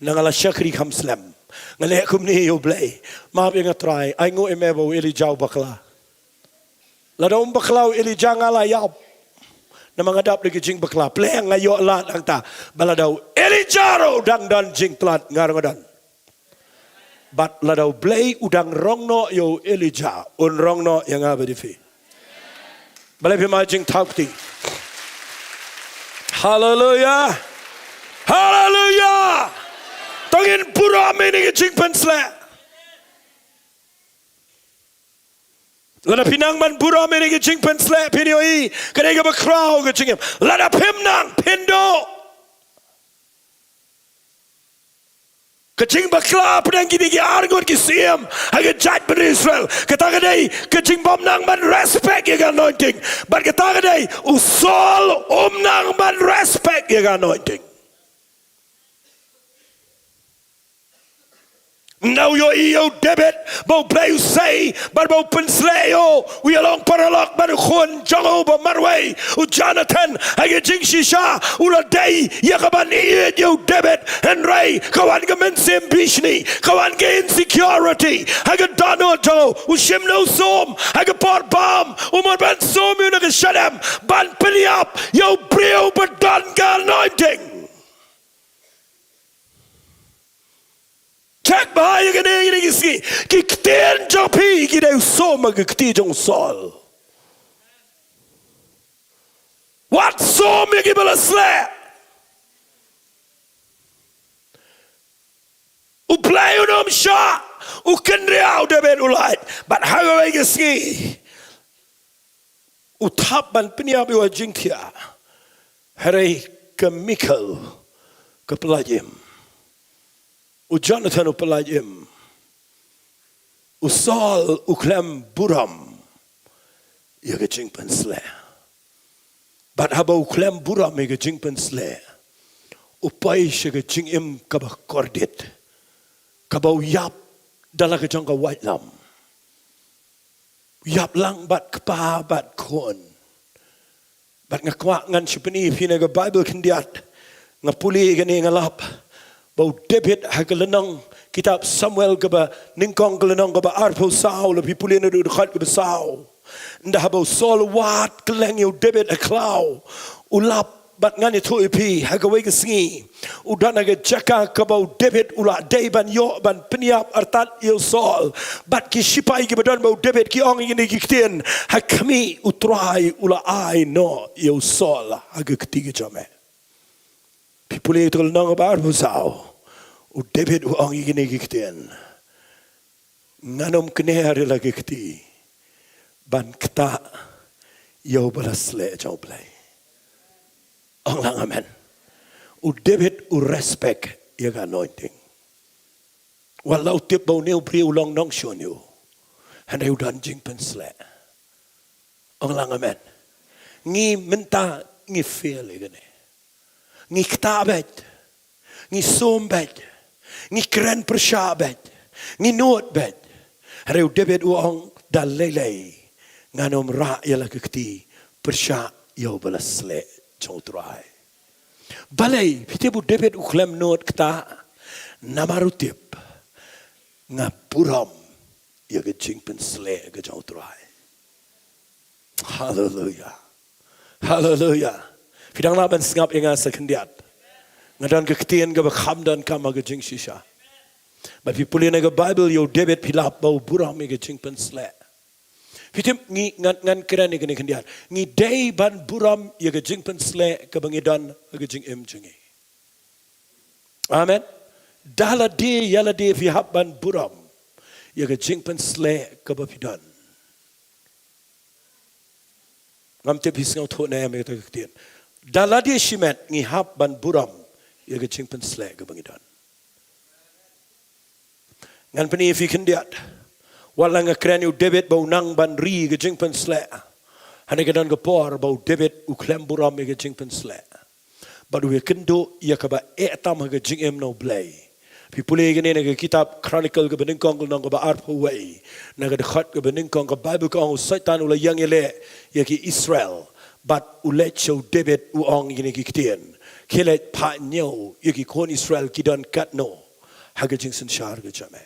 na nga la shakri kham slem, nga leh kumne ïa U Blei, map ïa nga Trai, ainguh ïa me ba u Elijah u bakla. Lada um bakla u Elijah nga la ïap. Namar nga dap da ki jingbakla. Pleng nga ïoh lad hangta ba lada u Elijah ruh u dang don jingtlot, nga ruh nga don. Bad lada U Blei u dang rong noh ïa u Elijah, un rong noh ïa nga bad ïa phi. Balei phim ai jingthaw kti? Haleluya. Haleluya. To ngin burom ïa kane ka jingpynshlur. Lada phi nang ban burom ïa kane ka jingpynshlur, phin ïohi ka dei kaba khraw ka jingim. Lada phim nang, phin duh. Ka jingbakla pdeng kine ki ar ngut ki syiem ha ka jaitbynriew Israel, kata ka dei ka jingbym nang ban respect ïa ka anointing. Bad kata ka dei u Saul um nang ban respect ïa ka anointing. Nda u ïohi ïa u David ba U Blei u sei bad ba u pynsleh ïa u, u ïalong paralok bad u khun jong u ba marwei, u Jonathan, ha ka jingshisha u la dei ïa ka ban ïeit ïa u David. Hynrei ka wan ka mynsiem bishni, ka wan ka insecurity ha ka dohnud jong u. U shim na u sum ha ka por bam, u mut ban sum ïa u na ka shadem ban pynïap ïa u briew ba don ka anointing. Check bha ïa kane, ïa kine ki sngi. Ki ktien jong phi ki dei u sum ha ka kti jong u Saul. Wat sum ïa kiba la sleh. U Blei un ym shah, u kynriah, u David u lait. Bad ha kawei ka sngi u thap ban pynïap ïa u ha jingthiah. Hynrei ka Michal ka pyllait im. U Jonathan u pyllait im. U Saul u khlem burom ïa ka jingpynsleh. Bad haba u khlem burom ïa ka jingpynsleh, u poi sha ka jingim kaba kordit, kaba u ïap da la ka jong ka waitlam. U ïap lang bad kpa bad khun. Bad nga kwah ngan shu pyni ïa phi na ka Baibl khyndiat. Nga pule ïa kane, nga lap ba u David ha ka lynnong kitab Samuel kaba nyngkong, ka lynnong kaba arphew saw, lada phi pule naduh dkhot kaba saw. Nda haba u Saul u wad kylleng ïa u David ha khlaw, u lap, bad ngan ïathuh ïa phi, ha kawei ka sngi u don ha ka jaka kaba u David u la dei ban ïoh ban pynïap artat ïa u Saul. Bad ki shipai kiba don bad u David ki ong ïa kine ki ktien: Ha khmih, U Trai u la ai noh ïa u Saul ha ka kti ka jong me. Phi pule ïa ka lynnong kaba arphew saw, u David u ong ïa kine ki ktien: Ngan ym kner ïa la ka kti ban ktah ïa uba la sleh jong U Blei. Ong lang amen. U David u respect ïa ka anointing. Wat la u tip ba une u briew u long nongshun ïa u, hynrei u don jingpynsleh. Ong lang amen. Ngi mynta ngi fail ïa kane. Ngi ktah beit. Ngi sum beit. Ngi kren pyrshah beit. Ngi nud beit. Hynrei u David u ong da lei lei: Ngan ym rah ïa la ka kti pyrshah ïa uba la sleh jong U Trai. Balei phi tip u David u khlem nud ktah? Namar u tip: Nga burom ïa ka jingpynsleh ka jong U Trai. Haleluia. Haleluia. Phi dang lah ban sngap ïa nga sa khyndiat? Nga don ka ktien kaba kham donkam ha ka jingshisha. Bad phi pule na ka Baibl ïa u David, phi lap ba u burom ïa ka jingpynsleh. Phi tip, ngi, ngan, ngan kren ïa kane khyndiat. Ngi dei ban burom ïa ka jingpynsleh kaba ngi don ha ka jingim jong ngi. Amen. Da lade ïa lade phi hap ban burom ïa ka jingpynsleh kaba phi don. Ngam tip phi sngewthuh ne em ïa kata ka ktien. Da lade shimet ngi hap ban burom ïa ka jingpynsleh kaba ngi don. Ngan pyni ïa phi khyndiat. Wat la nga kren ïa u David ba u nang ban ri ïa ka jingpynsleh, hynrei ka don ka por ba u David u khlem burom ïa ka jingpynsleh. Bad u ïakynduh ïa kaba eh tam ha ka jingim na U Blei. Phi pule ïa kane na ka kitab Chronicle kaba nyngkong, ka lynnong kaba arphew wei, na ka dkhot kaba nyngkong, ka Baibl ka ong u Soitan u la ïeng ïaleh ïa ki Israel. Bad u leit sha u David u ong ïa kine ki ktien: Khie leit phah ñiew ïa ki khun Israel ki don katno ha ka jingsynshar ka jong me.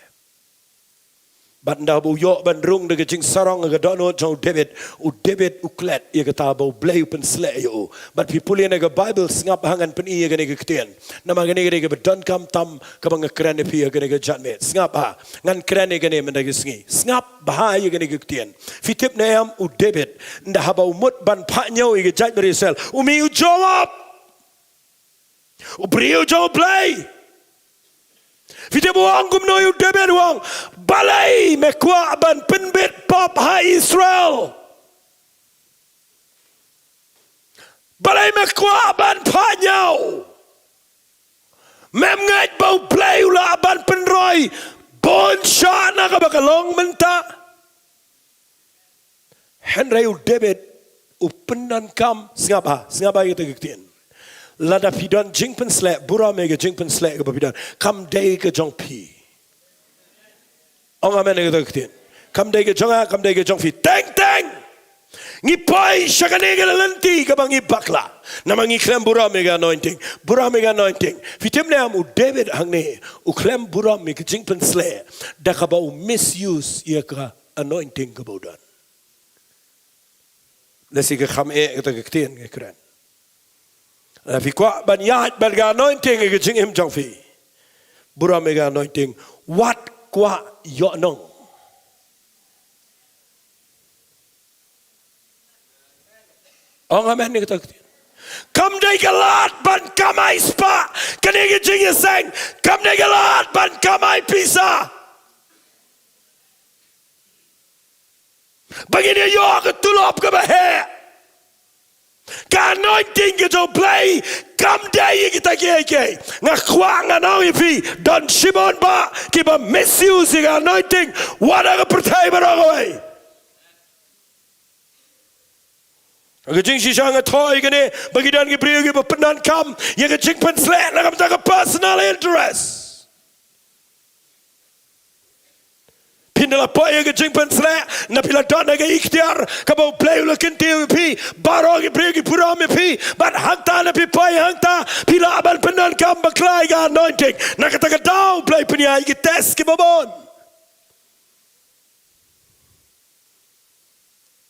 Bad ynda ba u ïoh ban rung da ka jingsarong ha ka dohnud jong u David, u David u klet ïa kata ba U Blei u pynsleh ïa u. Bad phi pule na ka Baibl, sngap ha ngan pyni ïa kane ka ktien. Namar kane ka dei kaba donkam tam kaba nga kren ïa phi ha kane ka janmiet. Sngap ha ngan kren ïa kane mynta ka sngi. Sngap bha ïa kane ka ktien. Phi tip ne em u David, ynda haba u mut ban phah ñiew ïa ka jaitbynriew Israel, u mih u Joab, u briew jong U Blei. Phi tip u ong kumno ïa u David? U ong: Balei me kwah ban pynbit pop ha Israel? Balei me kwah ban phah ñiew? Mem ngeit ba U Blei u lah ban pynroi bun shwa na kaba ka long mynta. Hynrei u David u pyndonkam, sngap ha, sngap ha ïa kata ka ktien. Lada phi don jingpynsleh, burom ïa ka jingpynsleh kaba phi don, kam dei ka jong phi. Ong amen ïa kata ka ktien. Kam dei ka jong nga, kam dei ka jong phi. Teng teng. Ngi poi sha kane ka lynti kaba ngi bakla. Namar ngi khlem burom ïa ka anointing. Burom ïa ka anointing. Phi tip ne em, u David hangne u khlem burom ïa ka jingpynsleh da kaba u misuse ïa ka anointing kaba u don. Lehse ka kham eh kata ka ktien nga kren. Lada phi kwah ban ïaid bad ka anointing ïa ka jingim jong phi, burom ïa ka anointing, wat kwah ïoh nong. Ong amen ïa kata ka ktien. Kam dei ka lad ban kamai spah kane ka jingïaseng. Kam dei ka lad ban kamai pisa ba ngin ïa ïoh ka tulop kaba heh. Ka anointing ka jong U Blei kam dei ïa kita kiei kiei. Nga kwah ngan ong ïa phi, don shibun bah kiba misuse ïa ka anointing. Wat ha ka pyrthei baroh kawei. Ka jingshisha nga thoh ïa kane ba ki don ki briew kiba pyndonkam ïa ka jingpynsleh na ka bynta ka personal interest. Phin da la poi ïa ka jingpynsleh, na phi la don ha ka iktiar kaba U Blei u la kyntiew ïa phi. Baroh ki briew ki burom ïa phi. Bad hangta na phi poi hangta, phi lah ban pyndonkam bakla ïa ka anointing. Na kata ka daw U Blei pynïaid ki test kiba bun.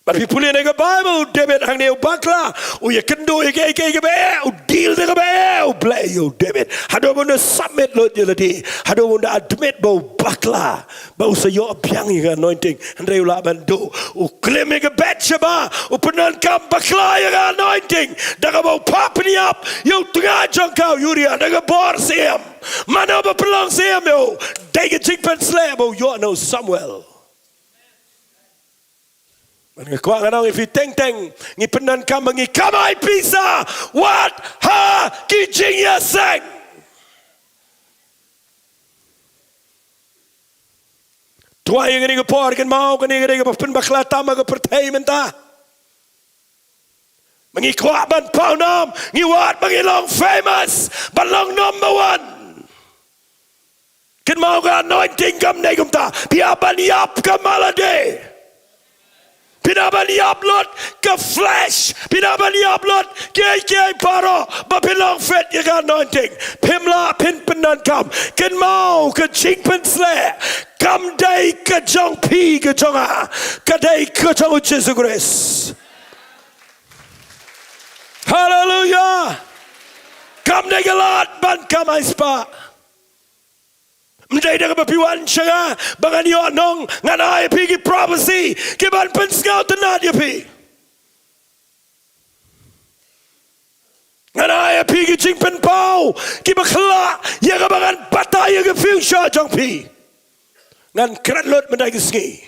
Bad phi pule na ka Baibl, u David hangne u bakla, u ïakynduh ïa kiei kiei kiba eh, u deal da kaba eh U Blei ïa u David. Haduh ba un da submit lut ïa lade, haduh ba un da admit ba u bakla, ba u sa ïoh biang ïa ka anointing. Hynrei u lah ban duh, u klim ïa ka Bathsheba, u pyndonkam bakla ïa ka anointing da kaba u phah pynïap ïa u tnga jong ka, u Uriah, da ka bor syiem. Mano ba pynlong syiem ïa u? Dei ka jingpynsleh ba u ïoh na u Samuel. Nga kwah ngan ong ïa phi, teng teng ngi pyndonkam ba ngi kamai pisa wat ha ki jingïaseng. Twa ïa kane ka por, kynmaw, kane ka dei kaba pynbakla tam ha ka pyrthei mynta. Ma ngi kwah ban paw nam, ngi wad ba ngi long famous, ban long number one. Kynmaw, ka anointing kam dei kumta. Phi hap ban ïap ka malade. Phi hap ban ïap lut ka flesh. Phi hap ban ïap lut kiei kiei baroh ba phin long fit ïa ka anointing. Phim lah, phin pyndonkam. Kynmaw, ka jingpynsleh kam dei ka jong phi ka jong nga, ka dei ka jong u Jisu Khrist. Haleluya. Kam dei ka lad ban kamai spah. Ym dei da kaba phi wan sha nga ba ngan ïoh nong, ngan ai ïa phi ki prophecy kiban pynsngewtynnat ïa phi. Ngan ai ïa phi ki jingpynpaw kiba khlaiñ ïa kaba ngan batai ïa ka future jong phi. Ngan kren lut mynta ka sngi.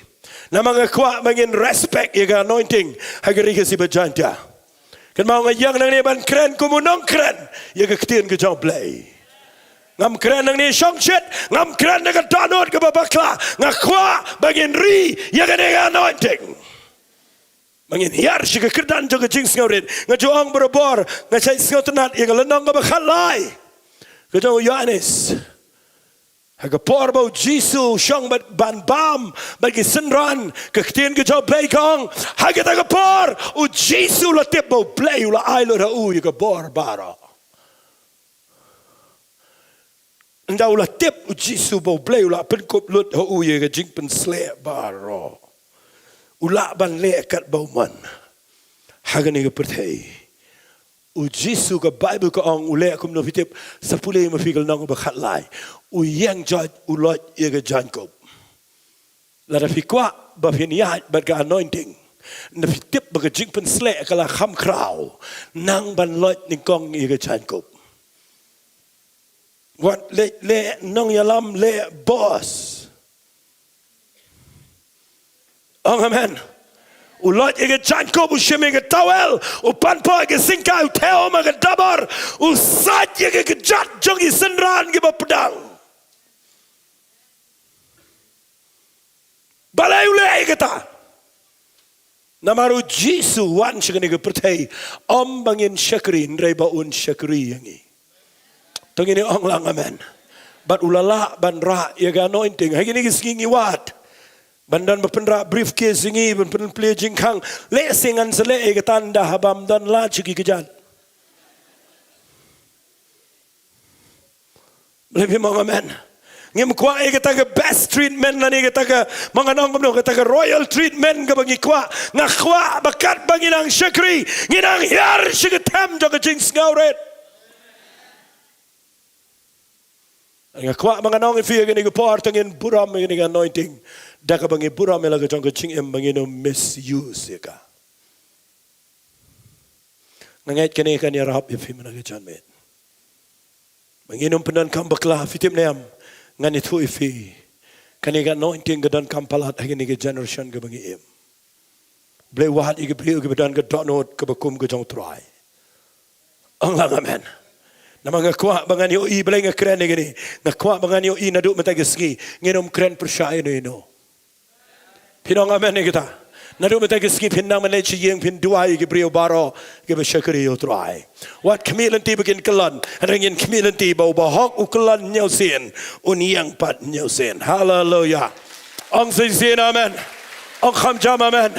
Namar nga kwah ba ngin respect ïa ka anointing ha ka ri Khasi ba Jaintia. Kynmaw, nga ïeng nangne ban kren kum u nongkren ïa ka ktien ka jong U Blei. Ngam kren nangne shongshit, ngam kren da ka dohnud kaba bakla. Nga kwah ba ngin ri ïa kane ka anointing. Ba ngin hiar sha ka kyrdan jong ka jingsngewrit. Nga ju ong barabor, nga shait sngewtynnat ïa ka lynnong kaba khatlai ka jong u Ïoannis. Ha ka por ba u Jisu u shong bad ban bam bad ki synran, ka ktien ka jong U Blei ka ong, ha kata ka por u Jisu u la tip ba U Blei u la ai lut ha u ïa ka bor baroh. Ynda u la tip u Jisu ba U Blei u la pynkup lut ha u ïa ka jingpynsleh baroh, u lah ban leh katba u mon ha kane ka pyrthei. U Jisu, ka Baibl ka ong, u leh kumno phi tip? Sa pule ma phi ka lynnong ba khatlai. U ïeng joit, u loit ïa ka jaiñkup. Lada phi kwah ba phin ïaid bad ka anointing, lada phi tip ba ka jingpynsleh ka la kham khraw, nang ban loit nyngkong ïa ka jaiñkup. Wat leh, leh nongïalam, leh boss. Ong amen. U loit ïa ka jaiñkup, u shim ïa ka towel, u pan paw ïa ka syngkai, u thew ma ka dabar, u sait ïa ka kjat jong ki synran kiba pdeng. Balei u leh ïa kata? Namar u Jisu u wan sha kane ka pyrthei, ym ba ngin shakri, hynrei ba un shakri ïa ngi. To ngin ong lang amen. Bad u la lah ban rah ïa ka anointing. Ha kine ki sngi ngi wad ban don ba pynrah briefcase ïa ngi, ban pynplie jingkhang. Lehse ngan sa leh ïa kata ynda haba ym don lad sha ki kjat. Balei phim ong amen? Ngim kwah ïa kata ka best treatment lane kata ka, ma ngan ong kumno, kata ka royal treatment kaba ngi kwah. Nga kwah ba katba ngi nang shakri, ngi nang hiar sha ka them jong ka jingsngewrit. Nga kwah ba ngan ong ïa phi ha kane ka por, to ngin burom ïa kane ka anointing. Da kaba ngi burom ïa la ka jong ka jingim, ba ngin ym misuse ïa ka. Nga ngeit kane kan ïarap ïa phi mynta ka janmiet. Ba ngin ym pyndonkam bakla, phi tip ne em, ngan ïathuh ïa phi. Kane ka anointing ka donkam palat ha kane ka generation kaba ngi im. Blei wad ïa ki briew kiba don ka dohnud kaba kum ka jong u Trai. Ong lang amen. Namar nga kwah ba ngan ïohi, balei nga kren ïa kane. Nga kwah ba ngan ïohi naduh mynta ka sngi, ngin ym kren pyrshah ïano ïano. Phi ong amen ïa kata? Naduh mynta ka sngi phin nang ban leit sha ïing, phin duwai ïa ki briew baroh kiba shakri ïa u Trai. Wat khmih lynti ba kin kyllon, hynrei ngin khmih lynti ba u bahok u kyllon hynñiew sien, un ïeng pat hynñiew sien. Haleluya. Ong shisien amen. Ong kham jam amen.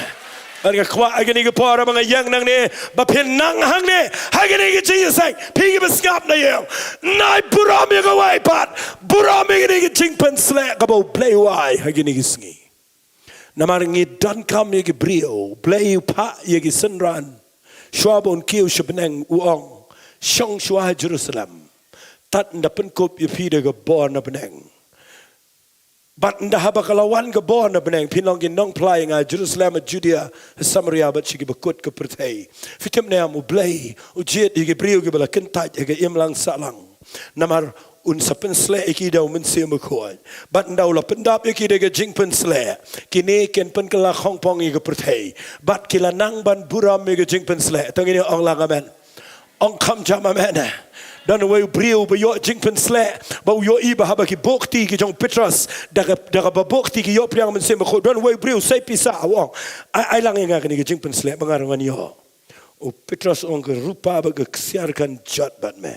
Bad nga kwah ha kane ka por ba nga ïeng nangne, ba phin nang hangne ha kane ka jingïaseng, phi kiba sngap na ïing. Nai burom ïa kawei pat, burom ïa kane ka jingpynsleh kaba u Blei u ai ha kane ka sngi. Namar ngi donkam ïa ki briew, Blei u phah ïa ki synran. Shuwa ba un kiew sha bneng u ong, shong shuwa ha Jerusalem. Tad ynda pynkup ïa phi da ka bor na bneng. Bad ynda haba ka la wan ka bor na bneng, phin long ki nongphla ïa nga ha Jerusalem, ha Judea, ha Samaria, bad sha ki bakut ka pyrthei. Phi tip ne em, u Blei u jied ïa ki briew kiba la kyntait ha ka imlang sahlang. Namar un sa pynsleh ïa ki da u Mynsiem Bakhuid. Bad ynda u la pyndap ïa ki da ka jingpynsleh, kine kin pynkylla khongpong ïa ka pyrthei. Bad ki la nang ban burom ïa ka jingpynsleh. To ngin ong lang amen. Ong kham jam amen. Don uwei u briew ba ïoh jingpynsleh, ba u ïohi ba haba ki buh kti ki jong u Petros da ka, da kaba buh kti ki ïoh pliang Mynsiem Bakhuid. Don uwei u briew sei pisa, u ong, ai, ai lang ïa nga kane ka jingpynsleh ba nga ruh ngan ïoh. U Petros u ong, ka rupa bad ka ksiar kan jot bad me.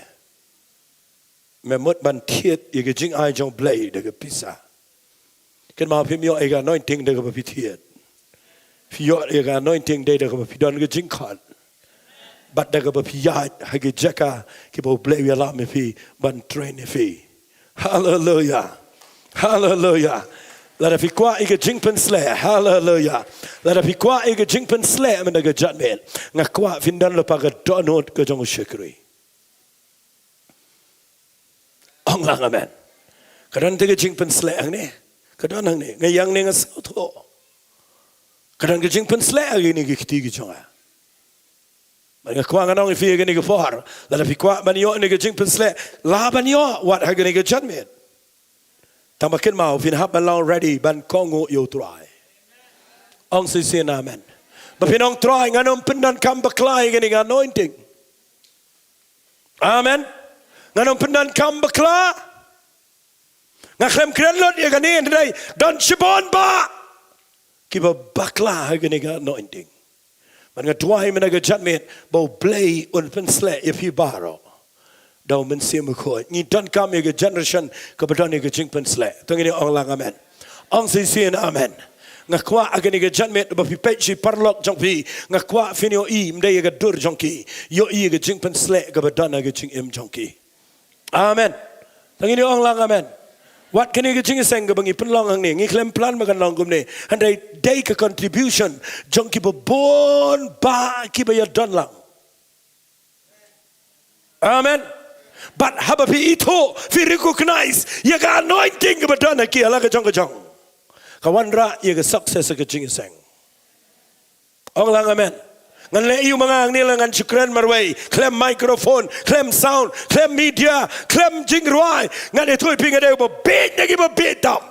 Me mut ban thied ïa ka jingai jong u Blei da ka pisa. Kynmaw, phim ïoh ïa ka anointing da kaba phi thied. Phi ïoh ïa ka anointing dei da kaba phi don ka jingkhot. Bad da kaba phi ïaid ha ki jaka kiba u Blei u ïalam ïa phi ban train ïa phi. Haleluya. Haleluya. Lada phi kwah ïa ka jingpynsleh. Haleluya. Lada phi kwah ïa ka jingpynsleh mynta ka janmiet, nga kwah phin don lypa ka dohnud ka jong u shakri. Ong lang amen. Ka don te ka jingpynsleh hangne. Ka don hangne. Nga ïeng ne nga sngewthuh. Ka don ka jingpynsleh ha kine ki kti ki jong nga. Bad nga kwah ngan ong ïa phi ha kane ka por, lada phi kwah ban ïoh ïa ka jingpynsleh, lah ban ïoh wat ha kane ka janmiet. Tangba kynmaw, phin hap ban long ready ban kohnguh ïa u Trai. Ong shisien amen. Ba phin ong, Trai, ngan ym pyndonkam bakla ïa kane ka anointing. Amen. Ngan ym pyndonkam bakla. Nga khlem kren lut ïa kane, hynrei don shibun bah kiba bakla ha kane ka anointing. Bad nga duwai mynta ka janmiet ba u Blei un pynsleh ïa phi baroh da u Mynsiem Bakhuid. Ngi donkam ïa ka generation kaba don ïa ka jingpynsleh. To ngin ong lang amen. Ong shisien amen. Nga kwah ha kane ka janmiet ba phi peit sha ki paralok jong phi, nga kwah phin ïohi ym dei ïa ka dur jong ki, ïohi ïa ka jingpynsleh kaba don ha ka jingim jong ki. Amen. To ngin ong lang amen. Wat kane ka jingïaseng kaba ngi pynlong hangne, ngi khlem plan ba kan long kumne. Hynrei dei ka contribution jong kiba bun bah kiba ïadon lang. Amen. Bad haba phi ithuh, phi recognize ïa ka anointing kaba don ha ki ha la ka jong ka jong, ka wanrah ïa ka success ha ka jingïaseng. Ong lang amen. Ngan leh ïa u ma nga hangne, la ngan shu kren marwei, khlem microphone, khlem sound, khlem media, khlem jingrwai. Ngan ïathuh ïa phi, nga dei uba bieit na kiba bieit tam.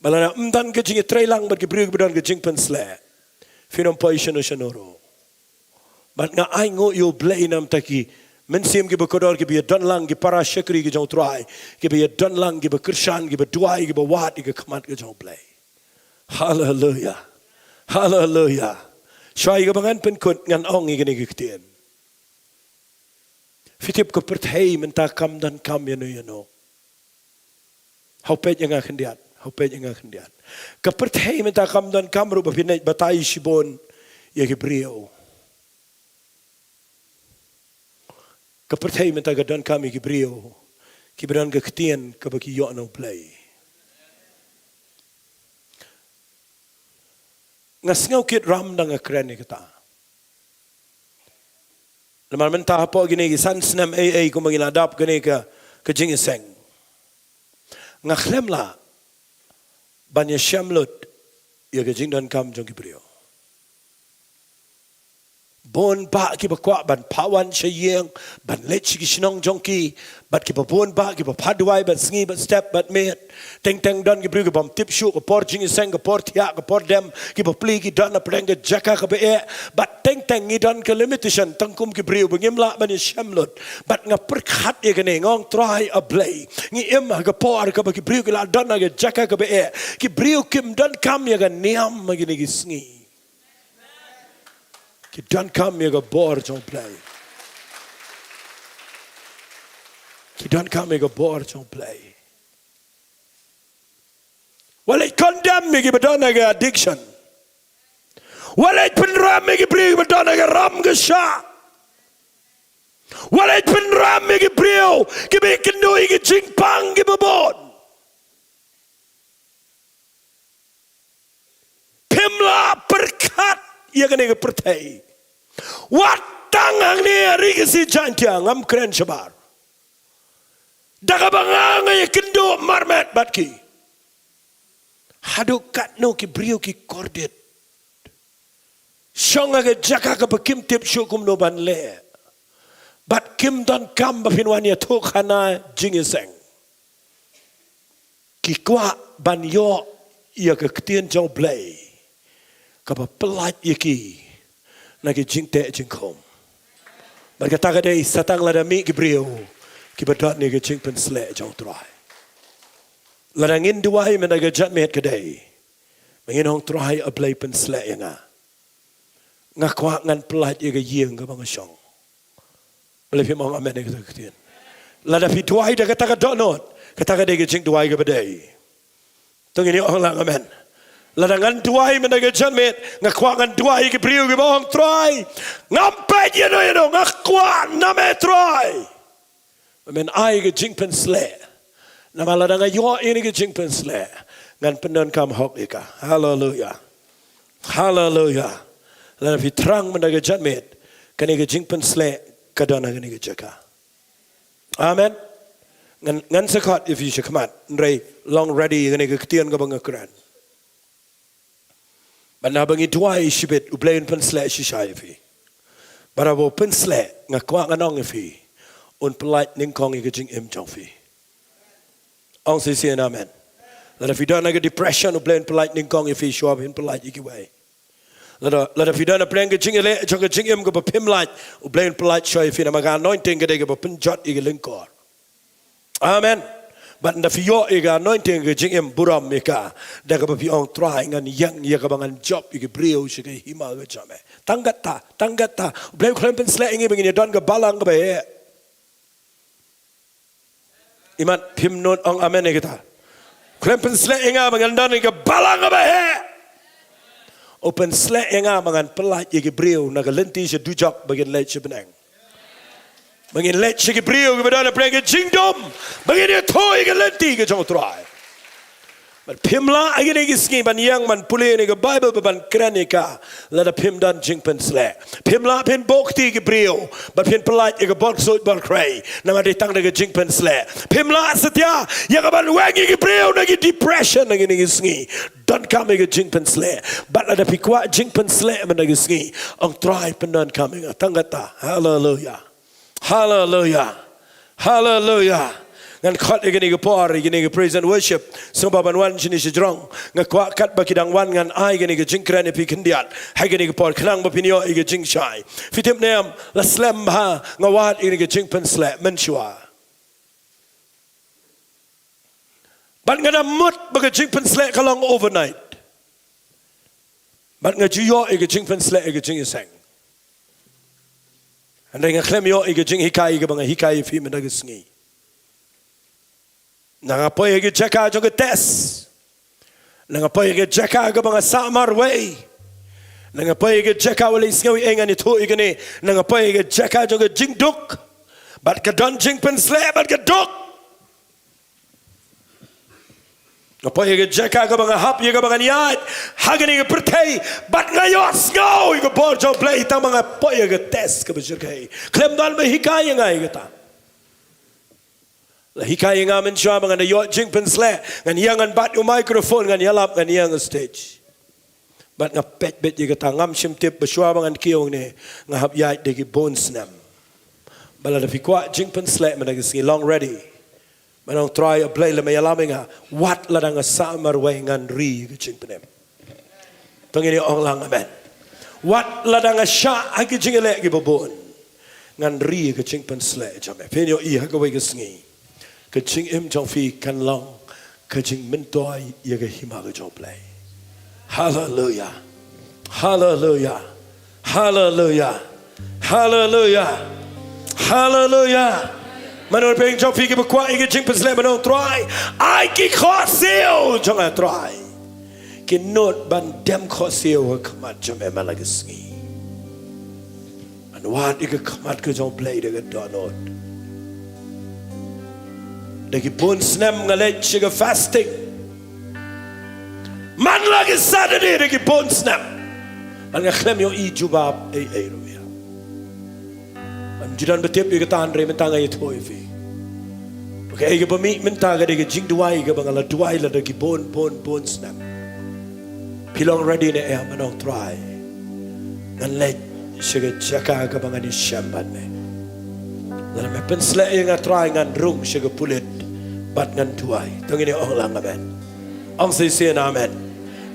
Ba lada ym don ka jingïatreilang bad ki briew kiba don ka jingpynsleh, phin ym poi shano shano ruh. Bad nga ainguh ïa U Blei namar ki mynsiem kiba kordor kiba ïadon lang, ki para shakri ki jong U Trai, kiba ïadon lang, kiba kyrshan, kiba duwai, kiba wad ïa ka khmat ka jong U Blei. Haleluya. Haleluya. Shuwa ïa kaba ngan pynkut, ngan ong ïa kane ka ktien. Phi tip, ka pyrthei mynta kam donkam ïano ïano. Hap peit ïa nga khyndiat, hap peit ïa nga khyndiat. Ka pyrthei mynta kam donkam ruh ba phin leit batai shibun ïa ki briew. Ka pyrthei mynta ka donkam ïa ki briew kiba don ka ktien kaba ki ïoh na U Blei. Nga sngew kit ram da nga kren ïa kata. Namar mynta hapoh kine ki san snem ei ei kumba ngi la dap kane ka, ka jingïaseng, nga khlem lah ban ïashem lut ïa ka jingdonkam jong ki briew. Bun bah kiba kwah ban phah wan sha ïing, ban leit sha ki shnong jong ki, bad kiba bun bah kiba phah duwai bad sngi bad step bad miet. Teng teng don ki briew kibym tip shuh ka por jingïaseng, ka por thiah, ka por dem, kiba plie ki don hapdeng ka jaka kaba eh. Bad teng teng ngi don ka limitation tang kum ki briew ba ngim lah ban ïashem lut. Bad nga pyrkhat ïa kane, nga ong, Trai A Blei, ngi im ha ka por kaba ki briew ki la don ha ka jaka kaba eh. Ki briew kim donkam ïa ka niam ha kine ki sngi. Ki donkam ïa ka bor jong U Blei. Ki donkam ïa ka bor jong U Blei. Wat leit condemn ïa kiba don ha ka addiction. Wat leit pynrem ïa ki briew kiba don ha ka ram ka shah. Wat leit pynrem ïa ki briew kiba ïakynduh ïa ki jingpang kiba bun. Phim lah pyrkhat ïa kane ka pyrthei. Wat tang hangne ha Ri Khasi Jaiñtia, ngam kren shabar. Da kaba nga nga ïakynduh marmet bad ki. Haduh katno ki briew ki kordit. Shong ha ka jaka kaba kim tip shuh kumno ban leh. Bad kim donkam ba phin wan ïathuh khana jingïaseng. Ki kwah ban ïoh ïa ka ktien jong U Blei kaba pyllait ïa ki na ki jingteh jingkhum. Bad kata ka dei sa tang lada mih ki briew kiba don ïa ka jingpynsleh jong U Trai. Lada ngin duwai mynta ka janmiet ka dei ba ngin ong, Trai A Blei, pynsleh ïa nga. Nga kwah ngan pyllait ïa ka ïing kaba nga shong. Balei phim ong amen ïa kata ka ktien? Lada phi duwai da kata ka dohnud, kata ka dei ka jingduwai kaba dei. To ngin ïa ong lang amen. Lada ngan duwai mynta ka janmiet, nga kwah ngan duwai ïa ki briew kiba ong, Trai, ngam peit ïano ïano, nga kwah na me Trai. Ba men ai ka jingpynsleh. Namar lada nga ïoh ïa kane ka jingpynsleh, ngan pyndonkam hok ïa ka. Haleluya. Haleluya. Lada phi thrang mynta ka janmiet, kane ka jingpynsleh ka don ha kane ka jaka. Amen. Ngan, ngan sa khot ïa phi shakhmat. Hynrei long ready ïa kane ka ktien kaba nga kren. Bad haba ngi duwai shibit, U Blei un pynsleh shisha ïa phi. Bad haba u pynsleh, nga kwah ngan ong ïa phi, un pyllait nyngkong ïa ka jingim jong phi. Ong shisien amen. Lada phi don ha ka depression, U Blei un pyllait nyngkong ïa phi shuwa ba phin pyllait ïa kiwei. Lada, lada phi don hapdeng ka jingïaleh jong ka jingim kaba phim lait, U Blei un pyllait shuwa ïa phi namar ka anointing ka dei kaba pynjot ïa ka lyngkor. Amen. Bad ynda phi ïoh ïa ka anointing, ka jingim burom ïa ka, da kaba phi ong, Trai, ngan ïeng ïa kaba ngan jop ïa ki briew sha ka hima ka jong me. Tang kata, tang kata. U Blei u khlem pynsleh ïa ngi ba ngin ïa don ka balang kaba heh. Imat phim nud ong amen ïa kata. U khlem pynsleh ïa nga ba ngan don ïa ka balang kaba heh. U pynsleh ïa nga ba ngan pyllait ïa ki briew na ka lynti sha dujok ba ngin leit sha bneng. Ba ngin leit sha ki briew kiba don hapdeng ka jingdum, ba ngin ïathuh ïa ka lynti ka jong U Trai. Bad phim lah ha kine ki sngi ban ïeng ban pule ïa ka Baibl bad ban kren ïa ka lada phim don jingpynsleh. Phim lah phin buh kti ki briew bad phin pyllait ïa ka bor ksuid bor khrei namar dei tang da ka jingpynsleh. Phim lah satia ïa ka ban weng ïa ki briew na ki depression ha kine ki sngi. Donkam ïa ka jingpynsleh. Bad lada phi kwah jingpynsleh mynta ka sngi, ong, Trai, pyndonkam ïa nga. Tang kata. Haleluya. Haleluya. Haleluya. Ngan khot ïa kane ka por, ïa kane ka praise and worship. Sngewbha ban wan shane shajrong. Nga kwah katba ki dang wan ngan ai kane ka jingkren ïa phi khyndiat. Ha kane ka por khnang ba phin ïoh ïa ka jingshai. Phi tip ne em, la slem bha nga wad ïa kane ka jingpynsleh mynshuwa. Bad nga da mut ba ka jingpynsleh ka long overnight. Bad nga ju ïoh ïa ka jingpynsleh ïa ka jingïaseng. Hynrei nga khlem ïoh ïa ka jinghikai kaba nga hikai ïa phi mynta ka sngi. Na nga poi ha ka jaka jong ka test. Na nga poi ha ka jaka kaba nga sah marwei. Na nga poi ha ka jaka, wat la i sngew ei ngan ïathuh ïa kane. Na nga poi ha ka jaka jong ka jingduk. Bad ka don jingpynsleh bad ka duk. Nga poi ha ka jaka kaba nga hap ïa kaba ngan ïaid ha kane ka pyrthei. Bad nga ïohsngew ïa ka bor jong U Blei tang ba nga poi ha ka test kaba shyrkhei. Khlem don ba hikai ïa nga ïa kata. La hikai ïa nga mynshuwa ba ngan da ïoh jingpynsleh, ngan ïeng ngan bat ïa u microphone, ngan ïalap, ngan ïeng ha stage. Bad nga peit beit ïa kata, ngam shym tip ba shuwa ba ngan kiew hangne nga hap ïaid da ki bun snem. Bad lada phi kwah jingpynsleh mynta ka sngi, long ready. Ban ong, Trai, A Blei, lada me ïalam ïa nga, wat lada nga sah marwei, ngan ri ïa ka jingpynim. To ngin ïa ong lang amen. Wat lada nga shah ha ki jingïaleh kiba bun, ngan ri ïa ka jingpynsleh jong me. Phin ïohi ha kawei ka sngi ka jingim jong phi kan long ka jingmyntoi ïa ka hima ka jong U Blei. Haleluya. Haleluya. Haleluya. Haleluya. Haleluya. Mano phi jong phi kiba kwah ïa ka jingpynsleh, mano, Trai, ai ki khohsiew jong nga, Trai, ki nud ban dem khohsiew ha khmat jong me man la ka sngi. Ngan wad ïa ka khmat ka jong U Blei da ka dohnud. Da ki bun snem nga leit sha ka fasting. Man la ka Saturday da ki bun snem. Bad nga khlem ïohi jubab ei ei ruh ïa. Ngam ju don ba tip ïa kata, hynrei mynta nga ïathuh ïa phi. Ba kaei kaba mih mynta ka dei ka jingduwai kaba nga la duwai la da ki bun bun bun snem. Phi long ready ne em? Ngan ong, Trai, ngan leit sha ka jaka kaba ngan ïashem bad me. Lada me pynsleh ïa nga, Trai, ngan rung sha ka pulit bad ngan duwai. To ngin ïa ong lang amen. Ong shisien amen.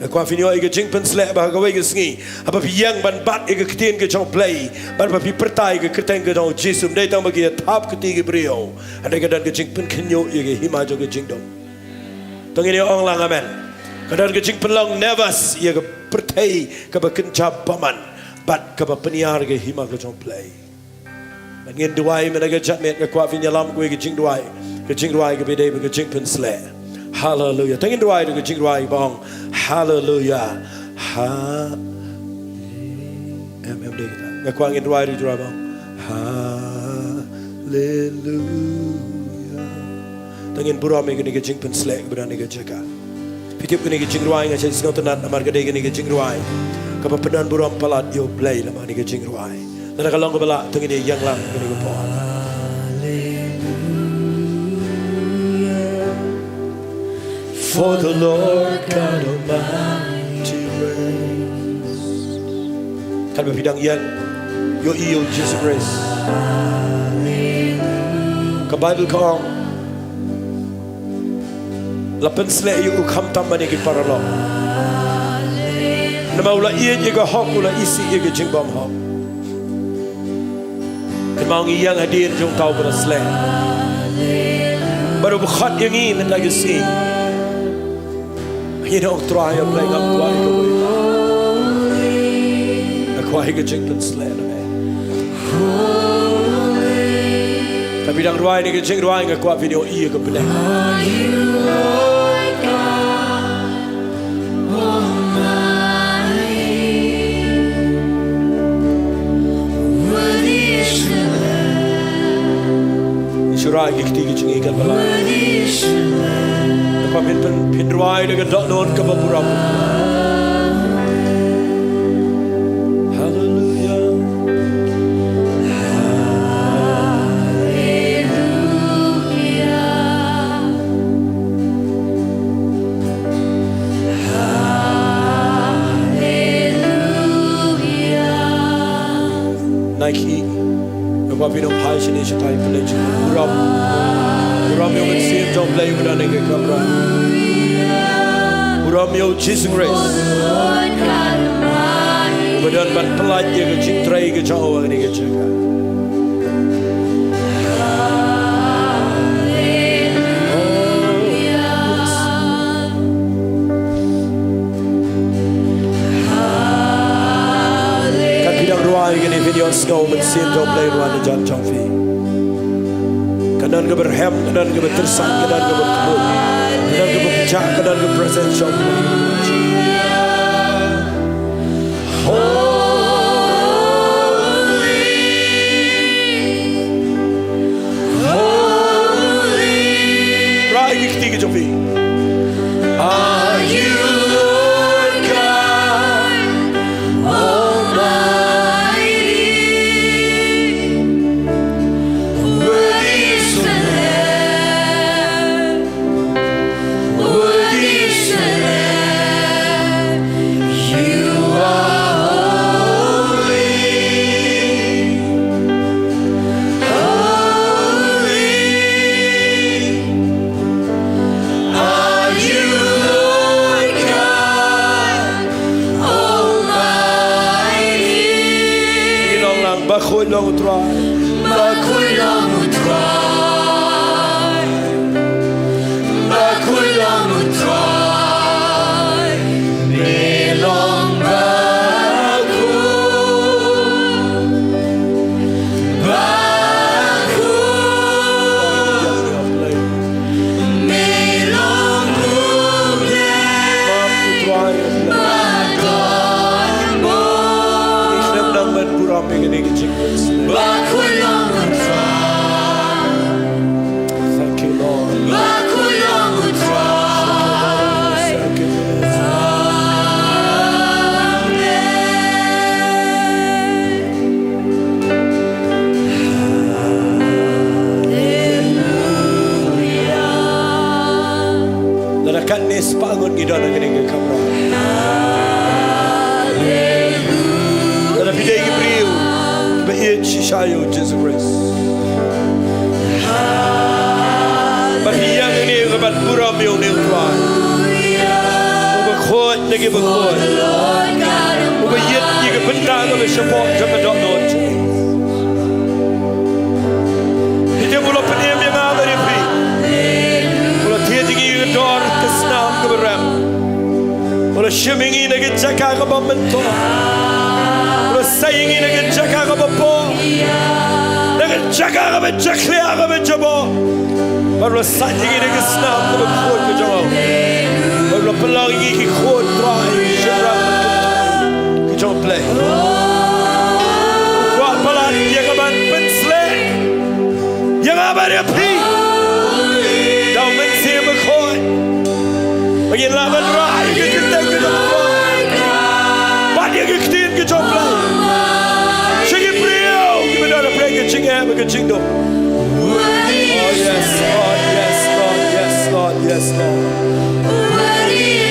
Nga kwah phin ïoh ïa ka jingpynsleh ba ha kawei ka sngi, haba phi ïeng ban bat ïa ka ktien ka jong U Blei, bad ba phi pyrta ïa ka kyrteng ka jong U Jisu, ym dei tang ba ki ïa thap kti ki briew, hynrei ka don ka jingpynkhynñiuh ïa ka hima jong ka jingdum. To ngin ïa ong lang amen. Ka don ka jingpynlong nervous ïa ka pyrthei kaba kynja bymman bad kaba pynïar ïa ka hima ka jong U Blei. Bad ngin duwai mynta ka jingmut, nga kwah phin ïalam kawei ka jingduwai. Ka jingduwai kaba dei bad ka jingpynsleh. Haleluya. To ngin duwai da ka jingduwai ba ong, Haleluya. Ha. Em, em, dei kita. Nga kwah ngin duwai da ka jingduwai ba ong, Haleluya. To ngin burom ïa kane ka jingpynsleh kaba don ha kane ka jaka. Phi tip kane ka jingrwai, nga shait sngewtynnat namar ka dei kane ka jingrwai kaba pyndon burom palat ïa U Blei. Namar kane ka jingrwai, lada ka long kaba lah, to ngin ïa ïeng lang kane ka por. For the Lord God Almighty reigns. Katba phi dang ïeng, ïohi ïa U Jisu Khrist. Ka Baibl ka ong, la pynsleh ïa u khamtam ban ïa ki paralok, namar u la ïeit ïa ka hok, u la isih ïa ka jingbymhok. Kynmaw, ngi ïeng hadien jong uta uba la sleh bad uba khot ïa ngi mynta ka sngi. Ngi ong, Trai, ïa Blei, ngam kwah ïa kawei pat. Nga kwah ïa ka jingpynsleh na me. Katba phi dang rwai kane ka jingrwai, nga kwah phin ïohi ïa ka bneng. Ngi shu rah ïa ki kti ki jong ngi katba lah. Katba phin, phin, phin rwai da ka dohnud kaba burom. Haleluya. Nike, nga kwah phin ym phai shane shatai, pynleit sha ka burom. Burom ïa u Mynsiem jong U Blei uba don ha kane ka kamra. Burom ïa u Jisu Khrist uba don ban pyllait ïa ka jingtrei ka jong u ha kane ka jaka. Katba phi dang duwai kane, phin ïohsngew u Mynsiem jong U Blei u wan na jan jong phi. Ka don kaba rhem, ka don kaba tyrsaiñ, ka don kaba khlur, ka don kaba pjah, ka don ka presence jong U Blei. Holy, holy. Rai ki kti ki jong phi. Are you Lord God Almighty? Worthy is the Lamb. Worthy is the Lamb. You are holy. Holy are you, Lord God Almighty. Ngi ong lang, bakhuid long U Trai. Bakhuid long U Trai. Bakhuid long U Trai, me long bakhuid, bakhuid, me long bakhuid, bakhuid, bakhuid. Thank you, Lord. Thank you, Lord. Lada katne spah ngut ngi don ha kane ka kamra. Lada phi dei ki briew ba ïeit shisha ïa U Jisu Khrist, ba phi ïeng hangne ban burom ïa une U Trai uba khuid na ki bakhuid, uba ïeit ïa ka bynta kaba shapoh jong ka dohnud jong ngi. Phi tip u la pynim ïa nga bad ïa phi. U la thied ïa ngi ïa ka dor ka snam kaba rem. U la shim ïa ngi na ka jaka kaba myntoi. U la sei ïa ngi na ka jaka kaba bor, na ka jaka kaba jakhlia kaba jabor. Bad u la sait ïa ngi na ka snam kaba khuid ka jong u. Bad u la pynlong ïa ngi ki khun trai shynrang ki jong U Blei. U kwah palat ïa ka ban pynshlur ïa nga bad ïa phi da U Mynsiem Bakhuid, ba ngin lah ban rai ïa ka kyrteng ka jong U Trai bad ïa ka ktien ka jong U Blei sha ki briew kiba don ha pdeng ka jingeh bad ka jingdum. Oh yes, Lord, yes, Lord, yes, Lord, yes, Lord.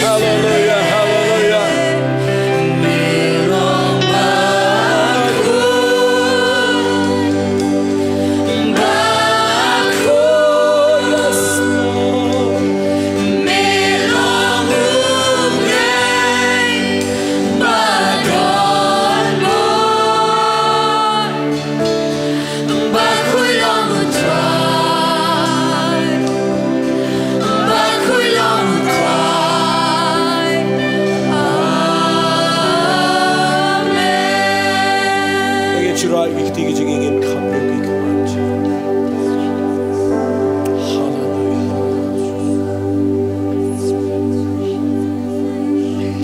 Hallelujah, hallelujah. Ngin shu rai ki kti ki jong ngi, ngin kham ïa ki kyrteng. Hallelujah.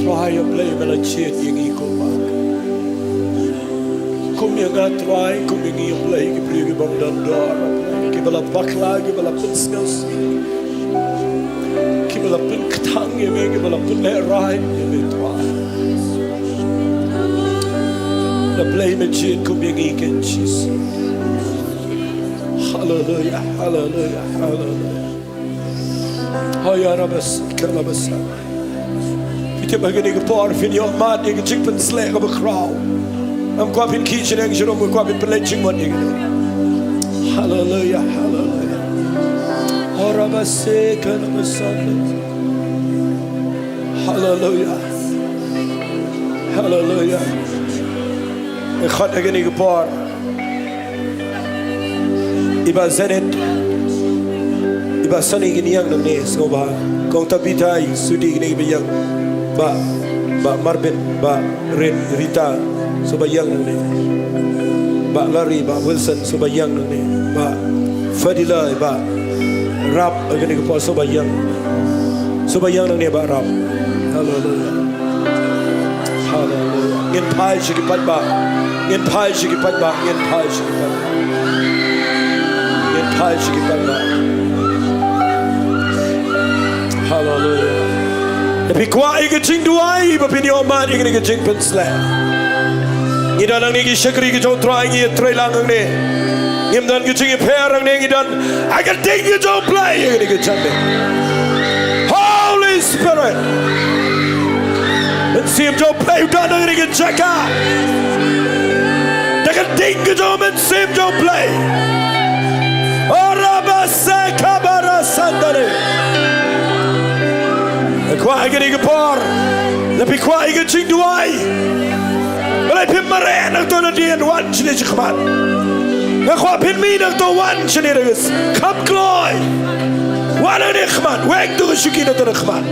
Trai U Blei, me la jied ïa ngi kumba kum ïa nga Trai, kum ïa ngi U Blei, ki briew kiba ym don dor, kiba la bakla, kiba la pynsngewsih, kiba la pynkthang ïa me, kiba la pynlehrain ïa me Trai. La Blei me jied kum ïa ngi Kynrad Jisu. Haleluya, haleluya, haleluya. Hoya rabas kalabasa. Phi tip ha kane ka por phin ïoh mad ïa ka jingpynshlur kaba khraw. Ngam kwah phin khih shaneng sharum, nga kwah phin pynleit jingmut ïa kane. Haleluya, haleluya. Hallelujah. Hallelujah. Nga khot ha kane ka por. I Bah Zenith, i Bah Sonny kin ïeng nangne, sngewbha. Kong Tabitha, i Sudi kine kiba ïeng. Bah, Bah Marvin, Bah Rit, Rita, sngewbha ïeng nangne. Bah Larry, Bah Wilson, sngewbha ïeng nangne. Bah Fadila, Bah Rap, kine ki por sngewbha ïeng. Sngewbha ïeng nangne Bah Rap. Hallelujah. Hallelujah. Ngin phai sha ki paidbah. Ngin phai sha ki paidbah. Ngin phai sha ki paidbah. Ngin phai sha ki paidbah. Hallelujah. Lada phi kwah ïa ka jingduwai ba phin ïoh mad ïa kane ka jingpynshlur. Ngi don hangne ki shakri ki jong U Trai, ngi ïatreilang hangne. Ngim don ka jingïapher hangne, ngi don ha ka ding ka jong U Blei ïa kane ka jingpynshlur. Holy Spirit. Mynsiem jong U Blei u don ha kane ka jaka. Da ka ding ka jong u Mynsiem jong U Blei. Orabasekabarasandare. Nga kwah ha kane ka por, lada phi kwah ïa ka jingduwai, balei phim mareh nangto nadien, wan shane shakhmat. Nga kwah phin mih nangto, wan shane da ka kham kloi. Wan hangne khmat, weng to ka shuki nangto na khmat.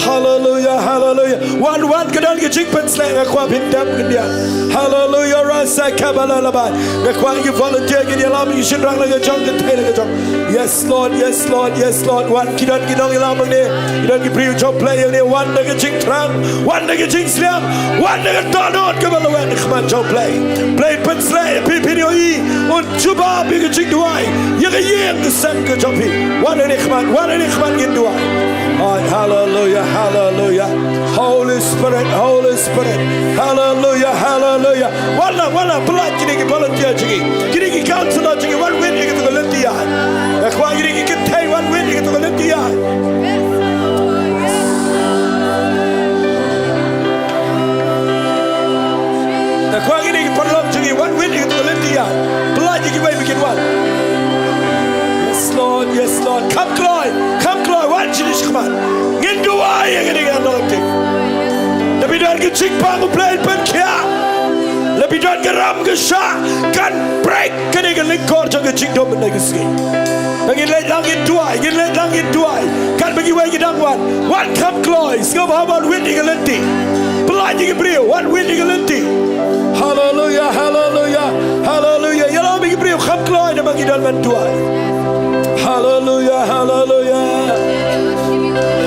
Hallelujah, hallelujah. Wan, wan, ka don ka jingpynshlur, nga kwah phin dap khyndiat. Hallelujah, rasa kabala labai. Nga kwah ïa ki volunteer kin ïalam ïa ki shynrang la ka jong, ki kynthei la ka jong. Yes Lord, yes Lord, yes Lord. Wan, ki don ki nongïalam hangne, ki don ki briew jong U Blei hangne. Wan da ka jingthrang, wan da ka jingsliang, wan da ka dohnud kaba laweh na khmat jong U Blei. Blei pynshlur ïa phi, phin ïohi un jubab ïa ka jingduwai, ïa ka ïing ka sem ka jong phi. Wan hangne khmat, wan hangne khmat, ngin duwai. Ai, hallelujah, hallelujah. Holy Spirit, Holy Spirit. Hallelujah, hallelujah. Wan lang, wan lang, pyllait kine ki volunteer jong ngi, kine ki counselor jong ngi, wan wit ïa kito ka lynti ïaid. Nga kwah kine ki kynthei wan wit ïa kito ka lynti ïaid. Nga kwah kine ki paralok jong ngi wan wit ïa kito ka lynti ïaid. Pyllait ïa kiwei ba kin wan. Yes Lord, yes Lord. Kham kloi, kham kloi, wan shane shakhmat. Ngin duwai ïa kane ka anointing. Lada phi don ka jingpang, U Blei un pynkhiah. Lada phi don ka ram ka shah, kan break kane ka lyngkor jong ka jingdum mynta ka sngi. Ngin leit lang ngin duwai, ngin leit lang ngin duwai. Katba kiwei ki dang wan, wan kham kloi, sngewbha wan wit ïa ka lynti. Pyllait ïa ki briew, wan wit ïa ka lynti. Hallelujah, hallelujah, hallelujah. Ïalam ïa ki briew kham kloi namar ki don ban duwai. Hallelujah, hallelujah.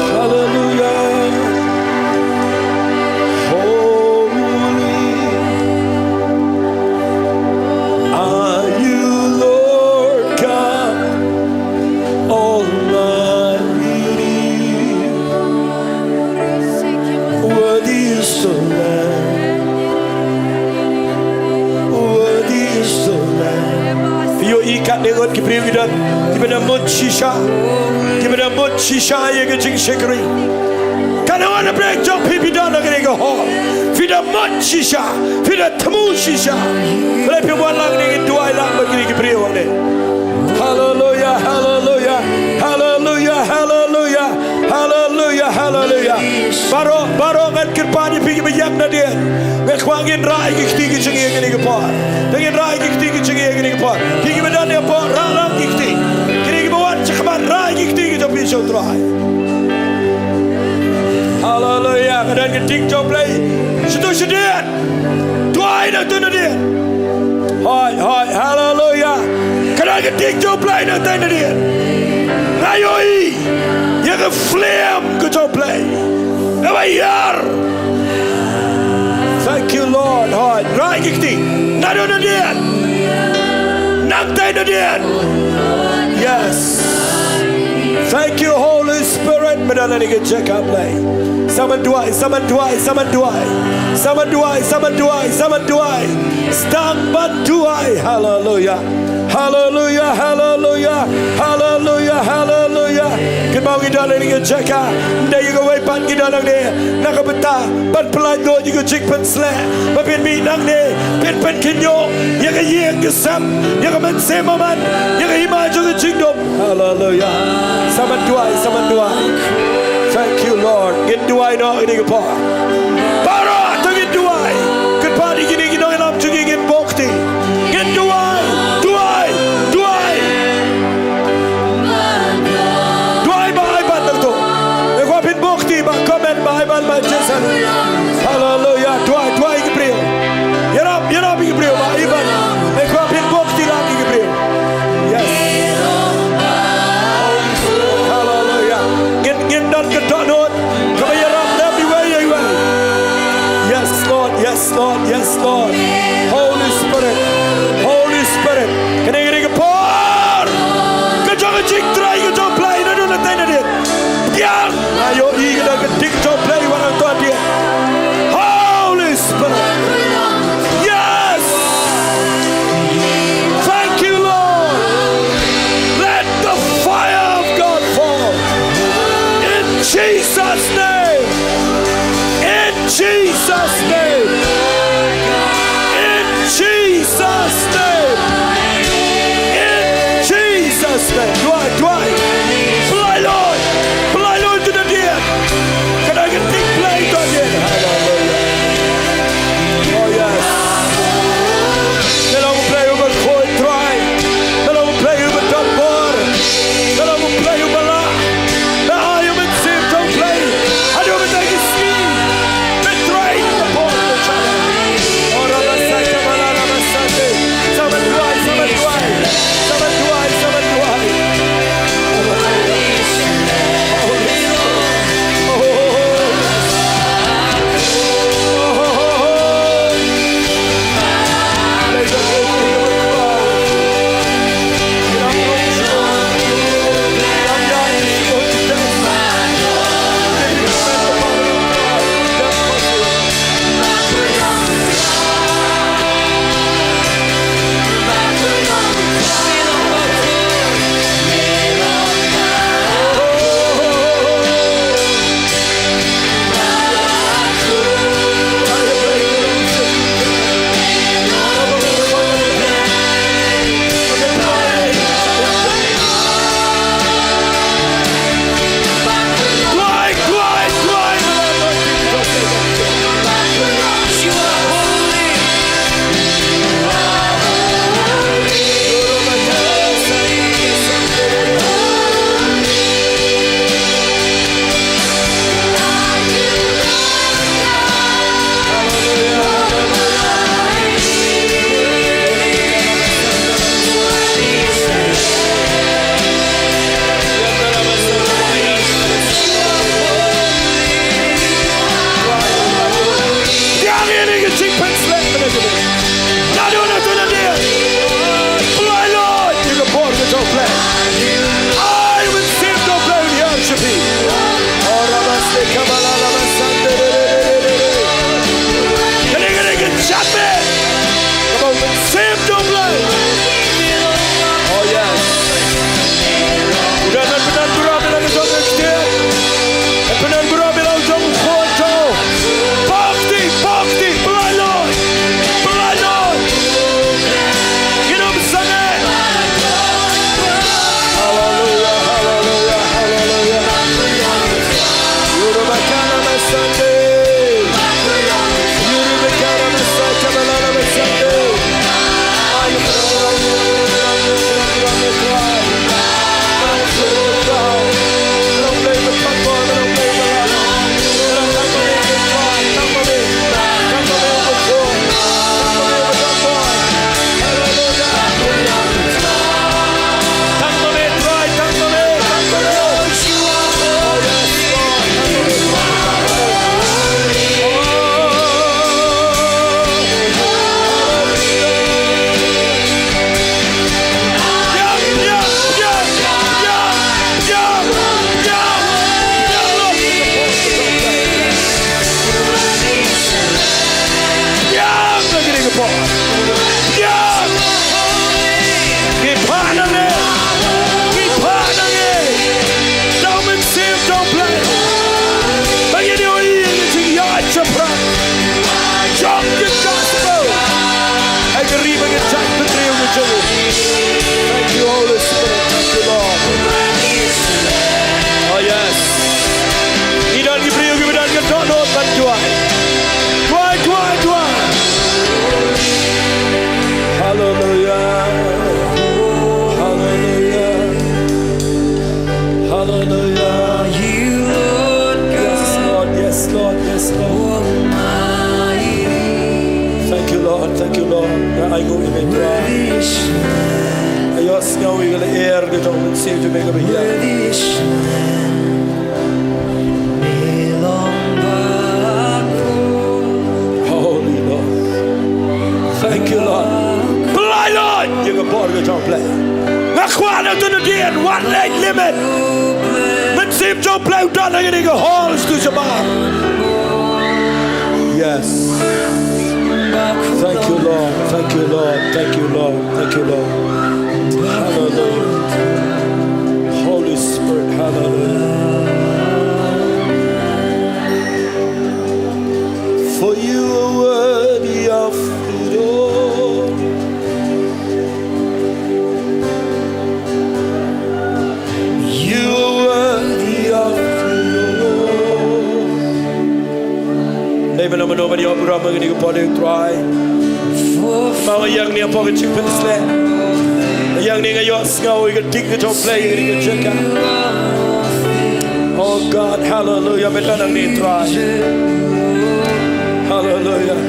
Hallelujah. Holy are you, Lord God Almighty. Worthy is the Lamb. Worthy is the Lamb. Ïohi katne ngut ki briew ki don kiba da mut shisha, kiba da mut shisha ïa ka jingshakri. Katno ngut na pdeng jong phi phi don ha kane ka hall, phi da mut shisha, phi da thmu shisha. Balei phim wan lang ne, ngin duwai lang bad kine ki briew hangne. Hallelujah, hallelujah, hallelujah, hallelujah. Hallelujah, hallelujah. Baroh, baroh ngan kyrpad ïa phi kiba ïeng nadien. Nga kwah ngin rah ïa ki kti ki jong ngi ha kane ka por. Te ngin rah ïa ki kti ki jong ngi ha kane ka por. Phi kiba don hapoh, rah lang ki kti. Kine kiba wan shakhmat, rah ïa ki kti ki jong phi sha U Trai. Hallelujah. Ka don ka ding jong U Blei. Shatu shadien. Duwai nangtu nadien. Hoi, hoi, hallelujah. Ka don ka ding jong U Blei nangtu nadien. Nga ïohi ïa ka flame ka jong U Blei. Kaba ïar. Thank you, Lord. Hoi, rah ïa ki kti. Naduh nadien. Nangtu nadien. Yes. Thank you, Holy Spirit. Ba don ha kane ka jaka Blei. Sa ban duwai, sa ban duwai, sa ban duwai. Sa ban duwai, sa ban duwai, sa ban duwai. Sdang ban duwai. Hallelujah. Hallelujah, hallelujah, hallelujah, hallelujah. Kynmaw ngi don ha kane ka jaka. Ym dei ïa kawei pat ngi don hangne. Na ka bynta ban pyllait lut ïa ka jingpynshlur. Ba phin mih nangne, phin pynkynjoh ïa ka ïing Sep ïa ka mynsiem bymman, ïa ka hima jong ka jingdum. Haleluya. Sa ban duwai, sa ban duwai. Thank you, Lord. Ngin duwai noh ïa kane ka por. Baroh to ngin duwai. Kynmaw ïa kine ki nongïalam jong ngi, ngin buh kti. Ngin duwai, duwai, duwai. Duwai ba ai ban nangto. Ïa kaba phin buh kti, ba comment, ba ai ban, ba Jason. Haleluya. Duwai, duwai ïa ki briew. Ïarap, ïarap ïa ki briew, ba ai ban. Ïa kaba phin buh kti lang ïa ki briew. Yes. Haleluya. Ngin, ngin don ka dohnud kaba ïarap lem iwei ïa iwei. Yes, Lord. Yes, Lord. Yes, Lord. Holy Spirit, thank you, Lord. Oh, yes. Ngi don ki briew kiba don ka dohnud ban duwai. Duwai, duwai, duwai. Hallelujah. Hallelujah. Hallelujah. Yes, Lord. Yes, Lord. Yes, Lord. Thank you, Lord. Thank you, Lord. Nga ainguh ïa me, Trai. Nga ïohsngew ïa ka lyer ka jong u Mynsiem jong me kaba ïaid. Holy Lord. Thank you, Lord. Blei, Lord. Ïa ka bor ka jong U Blei. Nga kwah na tu na dien, wat leh limit. Mynsiem jong U Blei u don ha kane ka hall, tu shabar. Yes. Thank you, Lord. Thank you, Lord. Thank you, Lord. Thank you, Lord. Hallelujah. Holy Spirit, hallelujah. For you are worthy of it all. You are worthy of it all. Dei mano mano ban ïoh burom ha kane ka por, Trai. Ba nga ïeng ne hapoh ka jingpynshlur. Ïeng ne nga ïohsngew ïa ka ding ka jong U Blei ha kane ka jaka. Oh God, hallelujah. Me don hangne, Trai. Hallelujah.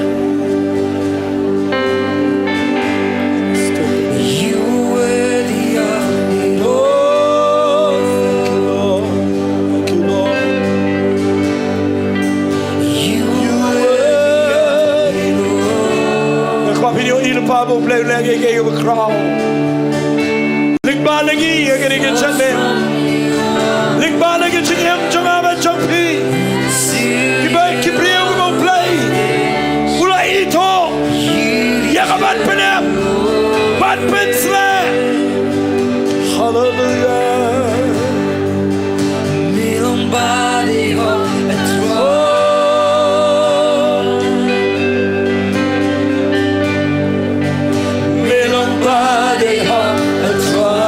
You are worthy of it all. Thank you, Lord. Thank you, Lord. You are worthy of it all. Nga kwah phin ïohi lypa ba U Blei u leh ïa kiei kiei kiba khraw. Lyngba na ngi ha kane ka janmiet. Lyngba na ka jingim jong nga bad jong phi. Kiba, ki briew kiba U Blei u la ithuh ïa ka ban pynim, ban pynshlur. Hallelujah. Me long ba dei hok ha throne. Me long ba dei hok ha throne.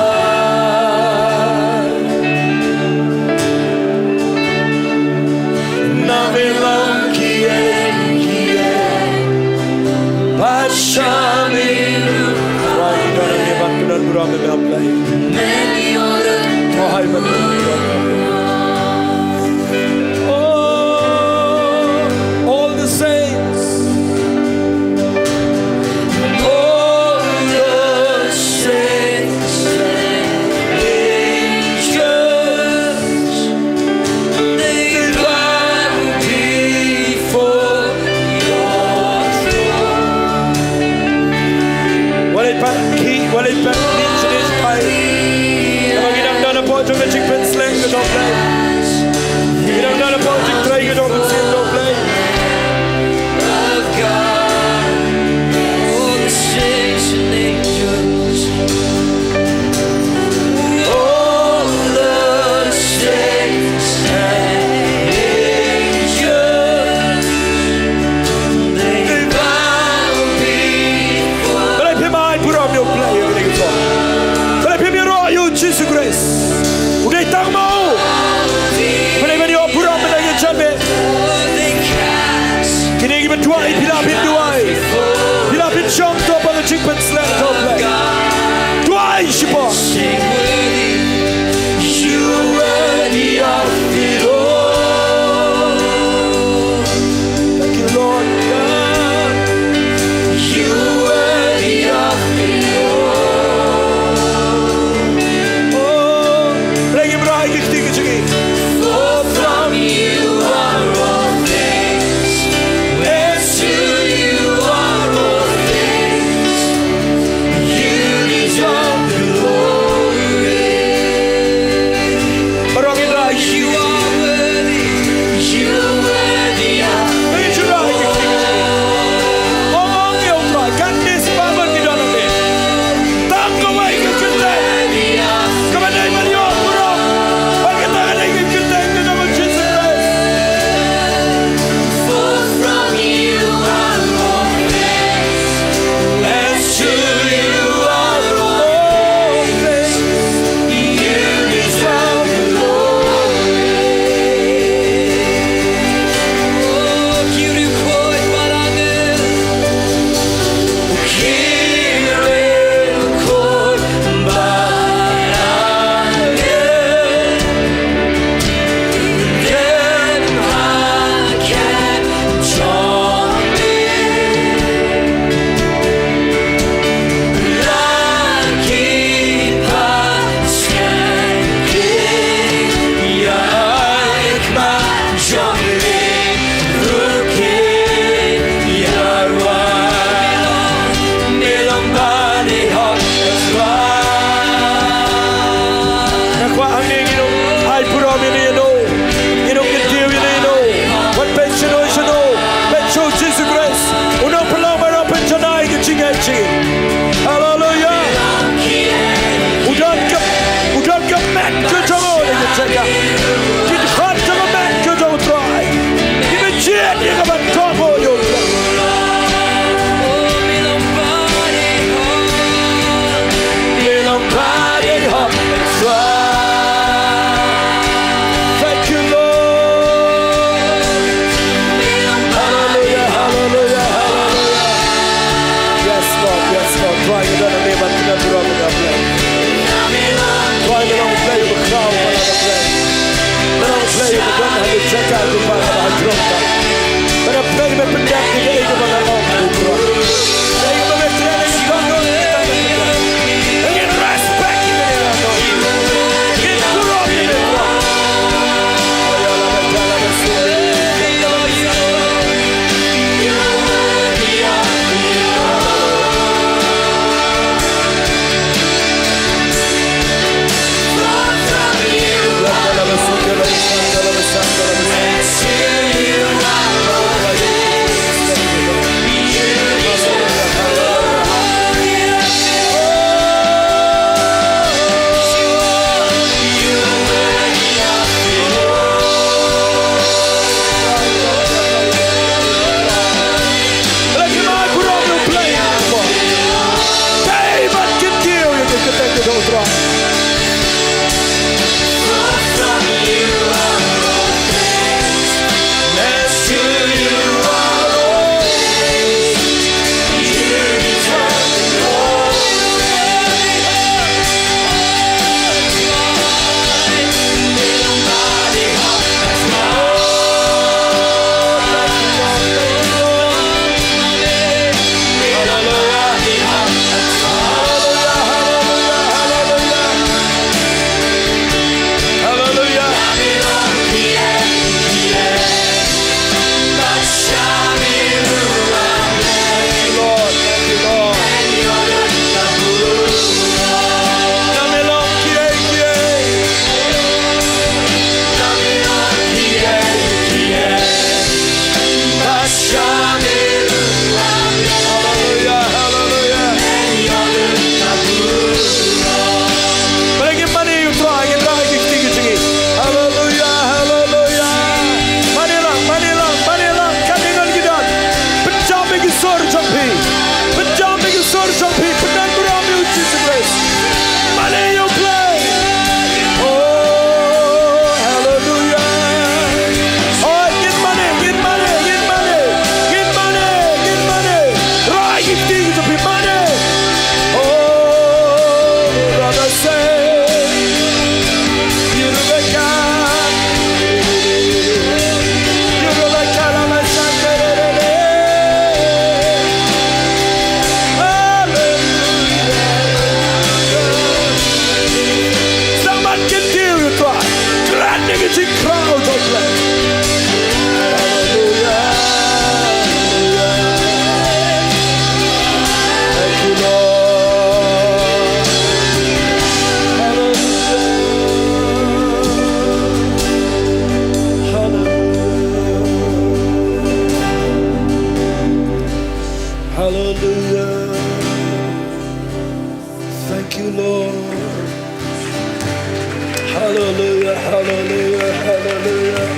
Na me long kiei kiei bad sha me ruh. Trai, ngi don hangne ban pyndonkam ïa me, Blei. Many other. Trai, ban pyndonkam. Oh, all the saints. All the saints and angels, they bow before your throne. Wat leit pat ki, wat leit pat ki, shisha, shisha. Ngi dang don hapoh jong ka jingpynshlur ka jong U Blei. Ngi dang don hapoh jingtrei ka jong U Mynsiem jong U Blei. Of God, all the saints and angels, all the saints and angels, they bow before. Balei phim ai burom ïa U Blei ïa kane ka por? Balei phim ïaroh ïa U Jisu Khrist? U dei tang ma u. Balei ban ïoh burom ïa kane ka janmiet? Kine kiba duwai, phi lah phin duwai. Phi lah phin shong to ba ka jingpynshlur to, Blei. Duwai shibun. You're worthy of it all. Thank you, Lord God. You're worthy of it all. Oh, Blei, ngim rai ki kti ki jong ngi. For from you are all things, and to you are all things. Lord. Hallelujah, hallelujah, hallelujah.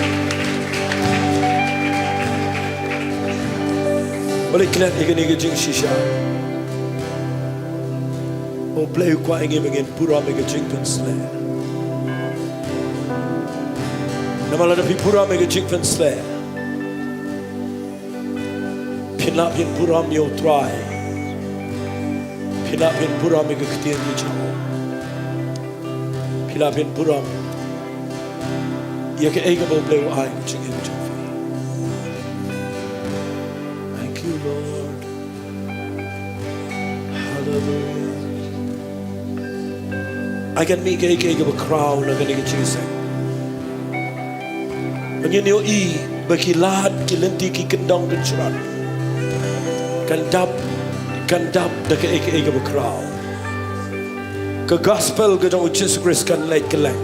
Balei klet ïa kane ka jingshisha? U Blei u kwah ïa ngi ba ngin burom ïa ka jingpynshlur. Namar lada phi burom ïa ka jingpynshlur, phin lah phin burom ïa U Trai. Phin lah phin burom ïa ka ktien ka jong U. Phin lah phin burom ïa kaei kaba U Blei u ai ka jingim jong phi. Thank you, Lord. Hallelujah. Ai kan mih kaei kaei kaba khraw na kane ka jingïaseng. Ngin ïohi ba ki lad, ki lynti, ki kyndong kynshrang kan dap, kan dap da kaei kaei kaba khraw. Ka gospel ka jong U Jisu Khrist kan leit kylleng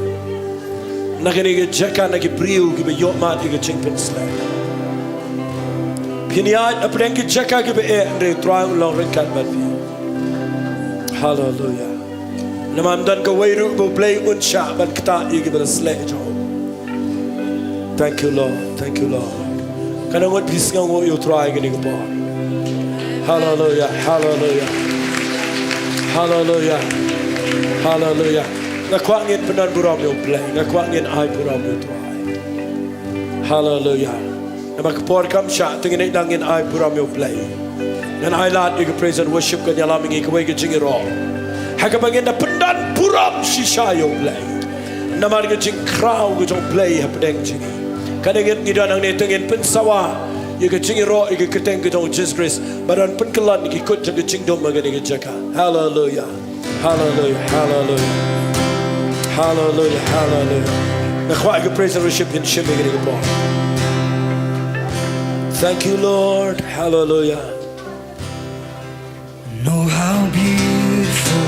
na kane ka jaka, na ki briew kiba ïohmad ïa ka jingpynshlur. Phin ïaid hapdeng ki jaka kiba eh, hynrei U Trai un long ryngkat bad phi. Hallelujah. Namar ym don kawei ruh ba U Blei un shah ban ktah ïa kiba la sleh jong U. Thank you, Lord. Thank you, Lord. Katno ngut phi sngewnguh ïa U Trai kane ka por? Hallelujah, hallelujah. Hallelujah. Hallelujah. Nga kwah ngin pyndon burom ïa U Blei. Nga kwah ngin ai burom ïa U Trai. Hallelujah. Namar ka por kam shah, te ngin ïa dang ngin ai burom ïa U Blei. Ngan ai lad ïa ka praise and worship kan ïalam ïa ngi kawei ka jingïaroh ha kaba ngin da pyndon burom shisha ïa U Blei. Namar ka jingkhraw ka jong U Blei hapdeng jong ngi. Ka dang ngin, ngi don hangne te ngin pynsawa ïa ka jingïaroh ïa ka kyrteng ka jong U Jisu Khrist. Ba don pynkyllon ïa ki kut jong ka jingdum ha kane ka jaka. Hallelujah. Hallelujah, hallelujah. Hallelujah, hallelujah. Nga kwah ïa ka praise and worship ngin shim ïa kane ka por. Thank you, Lord. Hallelujah. Know how beautiful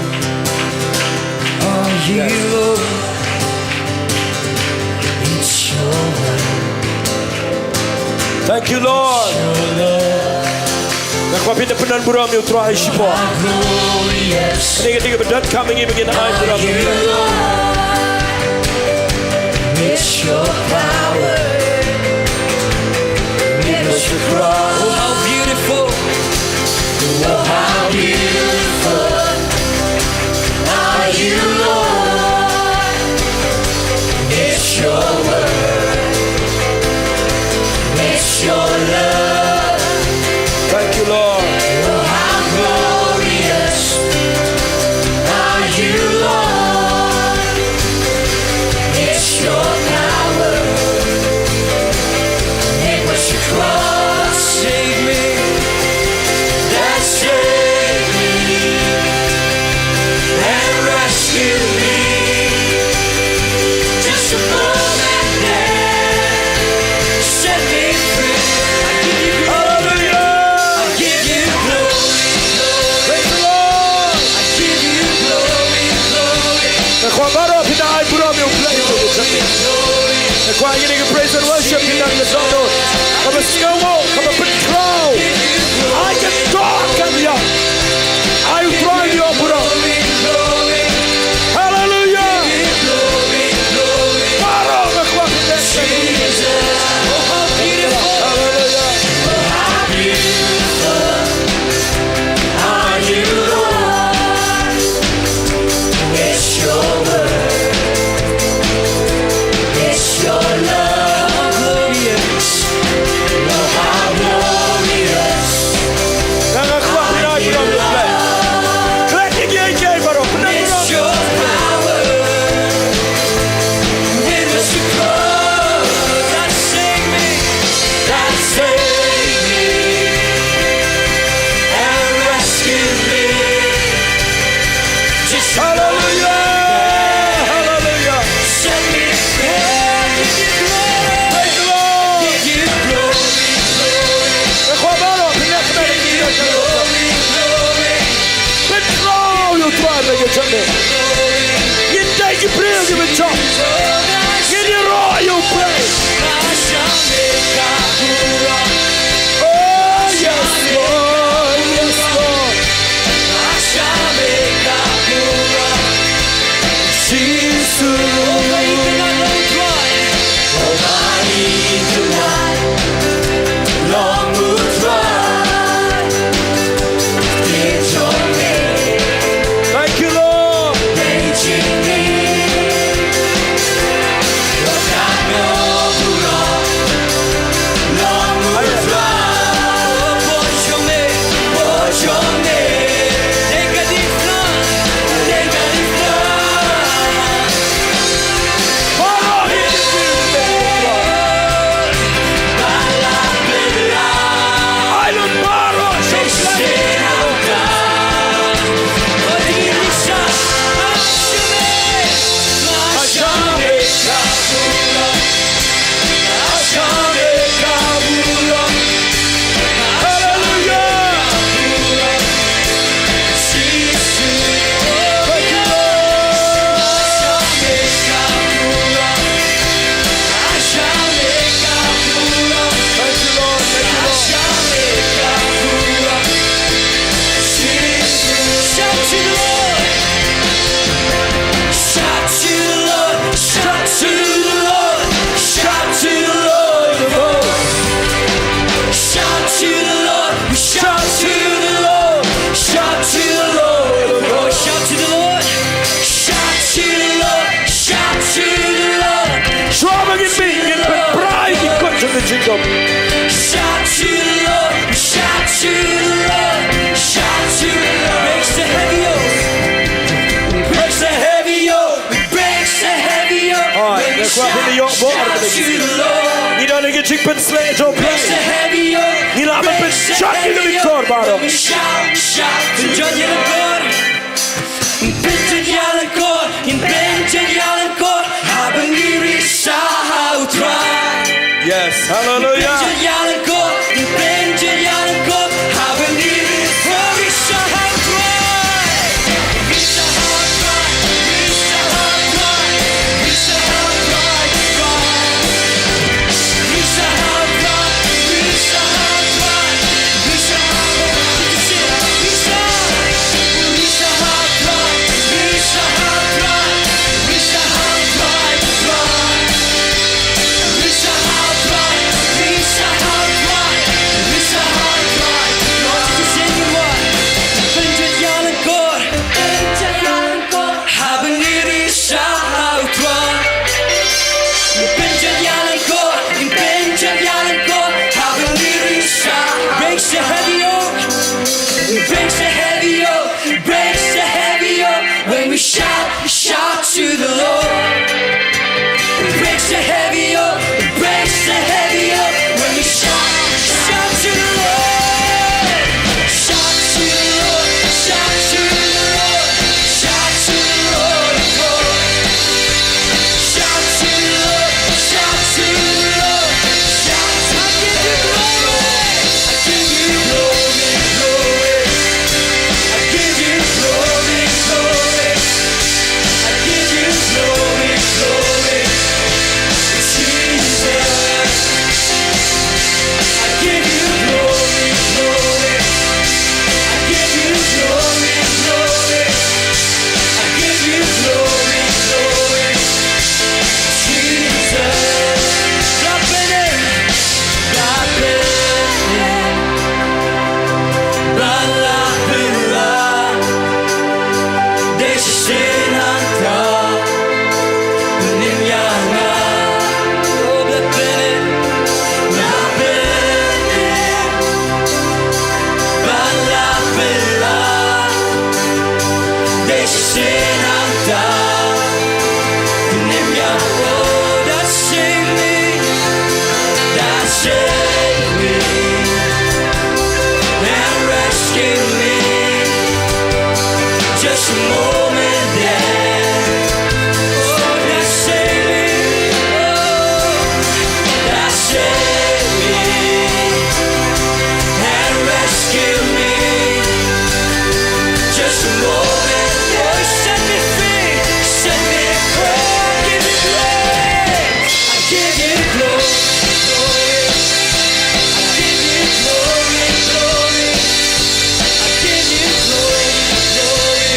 are you, Lord. It's your word. Thank you, Lord. Nga kwah phin da pyndon burom ïa U Trai shipor. Kane ka dei kaba donkam ïa ngi ba ngin ai burom ïa U Trai. It's your power. It was your cross. Oh, how beautiful. Oh, how beautiful are you, Lord. It's your word. It's your love. Thank you, Lord. Oh, how glorious are you, Lord. It's your power. It was your cross. Save me. That saved me and rescued me. Just a moment there, set me free. I give you glory. Hallelujah. I give you glory, Lord. Praise the Lord. I give you glory, glory. Nga kwah baroh phin da ai burom ïa U Blei. Nga kwah ïa kane ka praise and worship phin da ïa sawdong. Kaba sngewnguh, kaba pynkhraw. Ai ka doh ka liang. Ai U Trai ïa u burom. Hallelujah. Baroh nga kwah phin da. Hallelujah. Are you, Lord? It's your word. It's your love. Glorious. Oh, how glorious. Nga kwah pynai burom ïa U Blei. Klet ïa kiei kiei baroh. Pynai burom. It's your power. It was your cross that saved me. That saved me and rescued me. Just hallelujah, hallelujah. Set me free. Praise the Lord. Give you glory, glory. Nga kwah baroh phin leh kmen ïa U Trai. Pynkhraw ïa U Trai ha ka jingim. Ngin dei ki briew kiba jop. Ngin ïaroh ïa U Blei. Oh, yes, Lord. Yes, Lord. Thank you, Lord. Shout to the Lord. Shout to the Lord. Shout to the Lord. Shout to the Lord of hosts. Shout to the Lord. Shout to the Lord. Shout to the Lord of hosts. Shout to the Lord. Shout to the Lord. Shout to the Lord. Shout to the Lord. Shout to the Lord. Shout to the Lord. Shout to the Lord. Breaks the heavy yoke. Breaks the heavy yoke. Breaks the heavy yoke. Alright, let's wrap in the yoke. Shout to the Lord. Ngi don ha ka jingpynsleh jong U Blei. Breaks the heavy yoke. Ngi la pynshai ïa ka kor baroh. Shout, shout to the Lord. Pynjot ïalangkor, pynjot ïalangkor, haba ngi risa ha U Trai. Yes, hallelujah. Pynjot ïalangkor, pynjot ïalangkor, haba ngi risa, risa ha U Trai. Risa ha U Trai, risa ha U Trai, risa ha U Trai, Trai. Haba ngi risa ha U Trai. Pynjot ïalangkor, pynjot ïalangkor, haba ngi risa. Breaks the heavy yoke, breaks the heavy yoke, breaks the heavy yoke. When we shout, shout to the Lord. Breaks the heavy yoke, breaks the heavy yoke. When we shout, shout to the Lord. Shout to the Lord, shout to the Lord, shout to the Lord of hosts. Shout to the Lord, shout to the Lord, shout to the Lord. I give you glory, glory. I give you glory, glory. I give you glory, glory. Jesus. I give you glory, glory. I give you glory, glory. I give you glory, glory. Jesus. Drop it in. Drop it in. Ba la ba la. Dei shisien hangta. Nym ïa nga. Oh, ba la ba la. Ba la ba la. Dei shisien hangta. Nym ïa, oh, that save me, that save me, and rescue me. Just a moment there. Oh, that save me, oh, that save me, and rescue me. Just a moment. Oh, set me free, set me free. Give me glory. I give you glory, glory. I give you glory, glory. I give you glory, glory.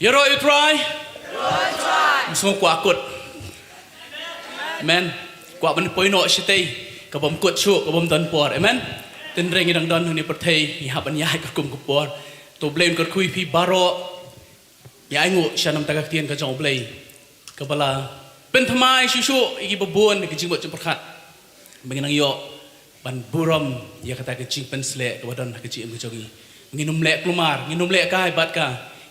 Ïaroh ïa u Trai. Ym sngewkwah kut. Amen. Kwah ban poi noh shatei. Ka bym kut shuh, ka bym don por. Amen. Tynrai ngi dang don hangne pyrthei, ngi hap ban ïaid katkum ka por. To Blei un kyrkhu ïa phi baroh. Ngi ainguh sha namar ka ktien ka jong U Blei. Kaba la pynthymmai shuh shuh ïa kiba bun ha ka jingmut jingpyrkhat. Ba ngin nang ïoh ban burom ïa kata ka jingpynsleh kaba don ha ka jingim ka jong ngi. Ngin ym leh kulmar, ngin ym leh kai bad ka,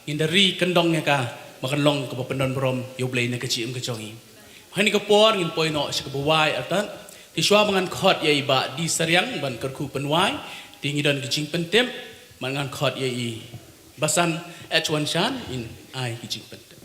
ngin da ri kyndong ïa ka, ba kan long kaba pyndon burom ïa U Blei na ka jingim ka jong ngi. Ha kane ka por ngin poi noh sha kaba wai artat. Te shuwa ba ngan khot ïa i Bah D Sariang ban kyrkhu pynwai, te ngi don ka jingpyntip, ba ngan khot ïa i Basan H Wan Shan in ai ka jingpyntip.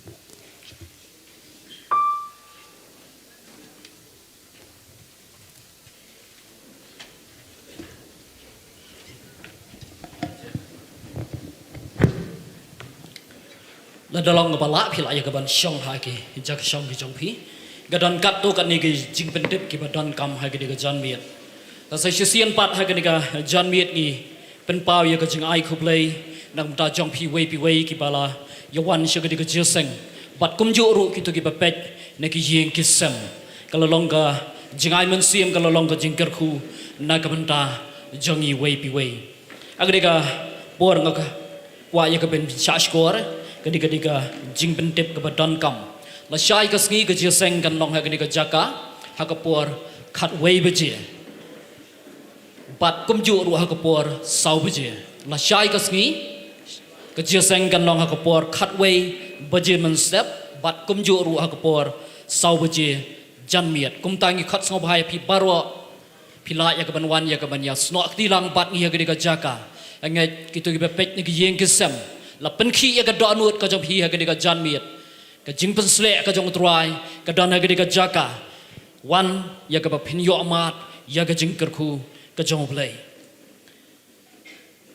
Lada long kaba lah phi lah ïa kaban shong ha ki jaka shong ki jong phi. Ka don katto katne ki jingpyntip kiba donkam ha kane ka janmiet. Te sa shisien pat ha kane ka janmiet ngi pynpaw ïa ka jingai khublei na ka bynta jong phi wei pa wei kiba la ïa wan sha kane ka jingïaseng. Bad kumjuh ruh kito kiba peit na ki ïing ki sem. Ka la long ka jingai mynsiem, ka la long ka jingkyrkhu na ka bynta jong ngi wei pa wei. Ha kane ka por nga kwah ïa kaban shah shkor, kane ka dei ka jingpyntip kaba donkam. Lashai ka sngi ka jingïaseng kan long ha kane ka jaka, ha ka por khatwei baje. Bad kumjuh ruh ha ka por saw baje. Lashai ka sngi, ka jingïaseng kan long ha ka por khatwei baje mynstep, bad kumjuh ruh ha ka por saw baje janmiet. Kumta ngi khot sngewbha ïa phi baroh, phi lah ïa kaban wan ïa kaban ïasnoh kti lang bad ngi ha kane ka jaka. Nga ngeit kito kiba peit na ki ïing ki sem, la pynkhih ïa ka dohnud ka jong phi ha kane ka janmiet. Ka jingpynsleh ka jong U Trai ka don ha kane ka jaka. Wan ïa kaba phin ïoh mad ïa ka jingkyrkhu ka jong U Blei.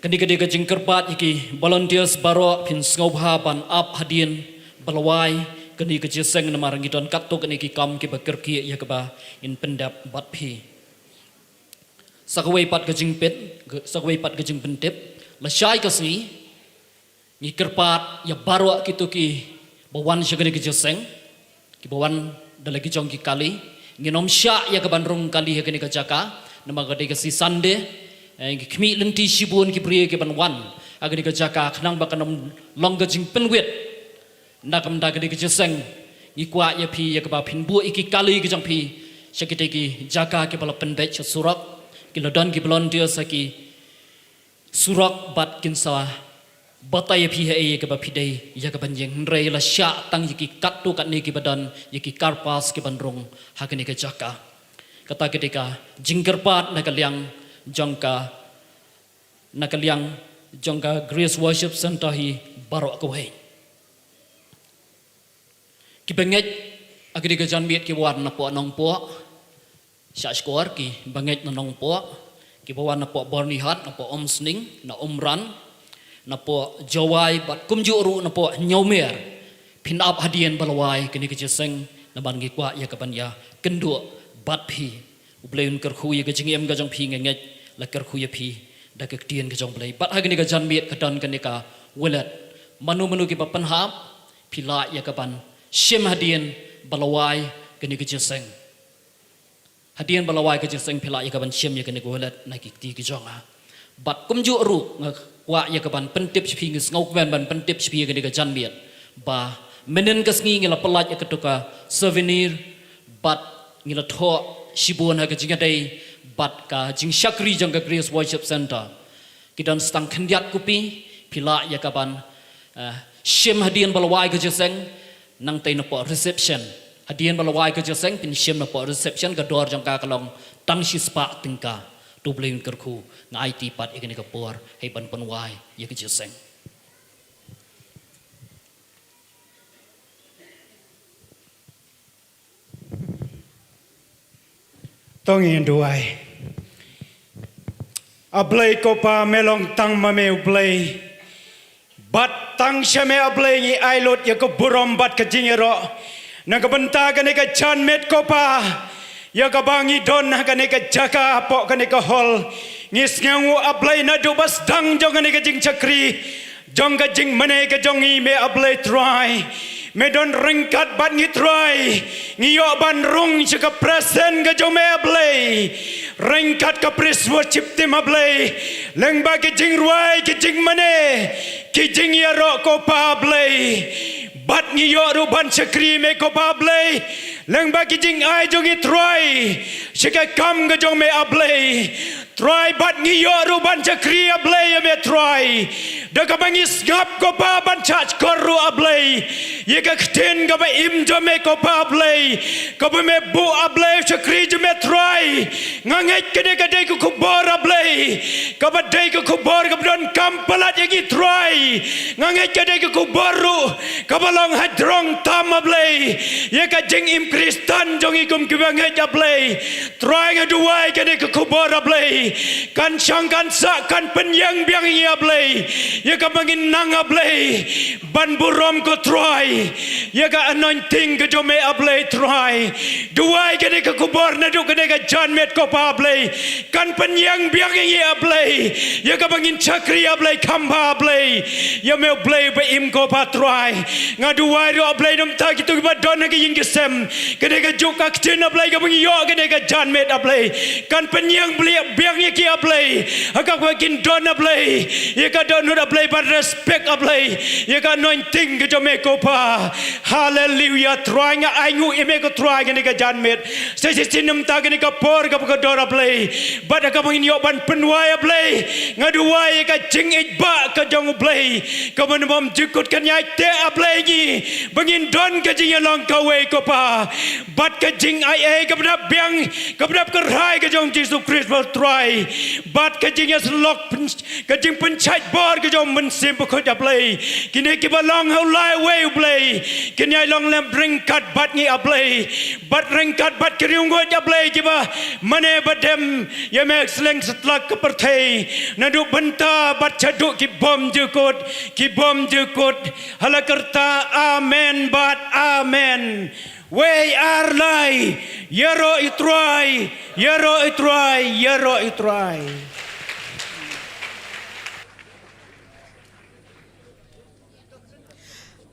Kane ka dei ka jingkyrpad ïa ki volunteers baroh, phin sngewbha ban ap hadien ba la wai kane ka jingïaseng, namar ngi don katto katne ki kam kiba kyrkieh ïa kaba ngin pyndep bad phi. Sa kawei pat ka jingpyn, sa kawei pat ka jingpyntip, lashai ka sngi ngi kyrpad ïa baroh kito kiba wan sha kane ka jingïaseng, kiba wan da la ki jong ki kali. Ngin ym shah ïa kaban rung kali ha kane ka jaka, namar ka dei ka sngi Sunday. Eh, ngi khmih lynti shibun ki briew kiban wan ha kane ka jaka, khnang ba kan ym long ka jingpynwit. Na ka bynta kane ka jingïaseng ngi kwah ïa phi ïa kaba phin buh ïa ki kali ki jong phi sha kitei ki jaka kiba la pynbeit sha surok. Ki la don ki volunteers ha ki surok bad kin sa batai ïa phi haei ïa kaba phi dei ïa kaban ïeng, hynrei la shah tang ïa ki katto katne kiba don ïa ki car pass kiban rung ha kane ka jaka. Kata ka dei ka jingkyrpad na ka liang jong ka, na ka liang jong ka Grace Worship Centre hi baroh kawei. Kiba ngeit ha kane ka janmiet kiba wan napoh Nongpoh, shah shkor kiba ngeit na Nongpoh, kiba wan napoh Byrnihat, napoh Umsning, na Umran, napoh Jowai bad kumjuh ruh napoh Hynñiewmer. Phin ap hadien ba la wai kane ka jingïaseng, namar ngi kwah ïa kaban ïakynduh bad phi. U Blei un kyrkhu ïa ka jingim ka jong phi, nga ngeit la kyrkhu ïa phi da ka ktien ka jong U Blei. Bad ha kane ka janmiet ka don kane ka wallet. Mano mano kiba pynhap, phi lah ïa kaban shim hadien ba la wai kane ka jingïaseng. Hadien ba la wai ka jingïaseng phi lah ïa kaban shim ïa kane ka wallet na ki kti ki jong nga. Bad kumjuh ruh nga kwah ïa kaban pyntip sha phi, ngi sngewkmen ban pyntip sha phi ïa kane ka janmiet ba mynhynnin ka sngi ngi la pyllait ïa kato ka souvenir, bad ngi la thoh shibun ha ka jingïadei bad ka jingshakri jong ka Grace Worship Centre. Ki don sa tang khyndiat kopi, phi lah ïa kaban, eh, shim hadien ba la wai ka jingïaseng, nangtei napoh reception. Hadien ba la wai ka jingïaseng phin shim napoh reception, ka dor jong ka ka long tang shispah tyngka. To U Blei un kyrkhu, nga aiti pat ïa kane ka por hei ban pynwai ïa ka jingïaseng. To ngin duwai. A Blei ko Pa, me long tang ma me U Blei. Bad tang sha me A Blei ngi ai lut ïa ka burom bad ka jingïaroh na ka bynta kane ka janmiet ko Pa, ïa kaba ngi don ha kane ka jaka hapoh kane ka hall. Ngi sngewnguh A Blei naduh ba sdang jong kane ka jingshakri Jong ka jingmane ka jong ngi me A Blei Trai. Me don ryngkat bad ngi Trai. Ngi ïoh ban rung sha ka presence ka jong me A Blei. Ryngkat ka praise worship team A Blei. Lyngba ki jingrwai ki jingmane. Ki jingïaroh ko Pa A Blei. Bad ngi ïoh ruh ban shakri me ko Pa A Blei. Lyngba ki jingai jong ngi Trai. Sha ka kam ka jong me A Blei. Trai bad ngi ïoh ruh ban shakri A Blei ïa me Trai. Da kaba ngi sngap ko Pa ban shah shkor ruh A Blei. Ïa ka ktien kaba im jong me ko Pa A Blei. Kaba me buh A Blei shakri jong me Trai. Nga ngeit ka dei ka dei ka khubor A Blei. Kaba dei ka khubor kaba donkam palat ïa ngi Trai. Nga ngeit ka dei ka khubor ruh. Kaba long hajrong tam A Blei. Ïa ka jingim Khristan jong ngi kum kiba ngeit A Blei. Trai nga duwai kane ka khubor A Blei. Kan shang kan sah kan pynïeng biang ïa ngi A Blei. Ïa kaba ngin nang A Blei. Ban burom ko Trai. Ïa ka anointing ka jong me A Blei Trai. Duwai kane ka khubor naduh kane ka janmiet ko Pa A Blei. Kan pynïeng biang ïa ngi A Blei. Ïa kaba ngin shakri A Blei kham bha A Blei. Ïa me A Blei ba im ko Pa Trai. Nga duwai ruh A Blei namar kito kiba don ha ki ïing ki sem. Kane ka juk ka ktien A Blei kaba ngi ïoh kane ka janmiet A Blei. Kan pynïeng biang ïa ki A Blei. Ha kaba kin don A Blei. Ïa ka dohnud A Blei ban respect A Blei. Ïa ka anointing ka jong me ko Pa. Haleluia Trai nga ainguh ïa me ko Trai kane ka janmiet. Sa shisien namar kane ka por kaba kordor A Blei. Bad ha kaba ngin ïoh ban pynwai A Blei. Nga duwai ïa ka jingïeit ba ka jong U Blei. Kaba nabam jukut kan ïai teh A Blei ngi. Ba ngin don ka jingïalong kawei ko Pa. Bad ka jingai ei kaba dap biang kaba dap kyrhai ka jong Jisu Khrist ba Trai. Bad ka jingïasyllok pyn- ka jingpynshait bor ka jong Mynsiem Bakhuid A Blei. Kine kiba long ha u lai wei U Blei. Kin ïai long lem ryngkat bad ngi A Blei. Bad ryngkat bad ki riewngeit A Blei kiba mane ba dem ïa me sleng satlak ka pyrthei. Naduh bynta bad shaduh ki bym jukut, ki bym jukut. Ha la karta amen bad amen. Wei ar lai, ïaroh ïa u Trai, ïaroh ïa u Trai, ïaroh ïa u Trai.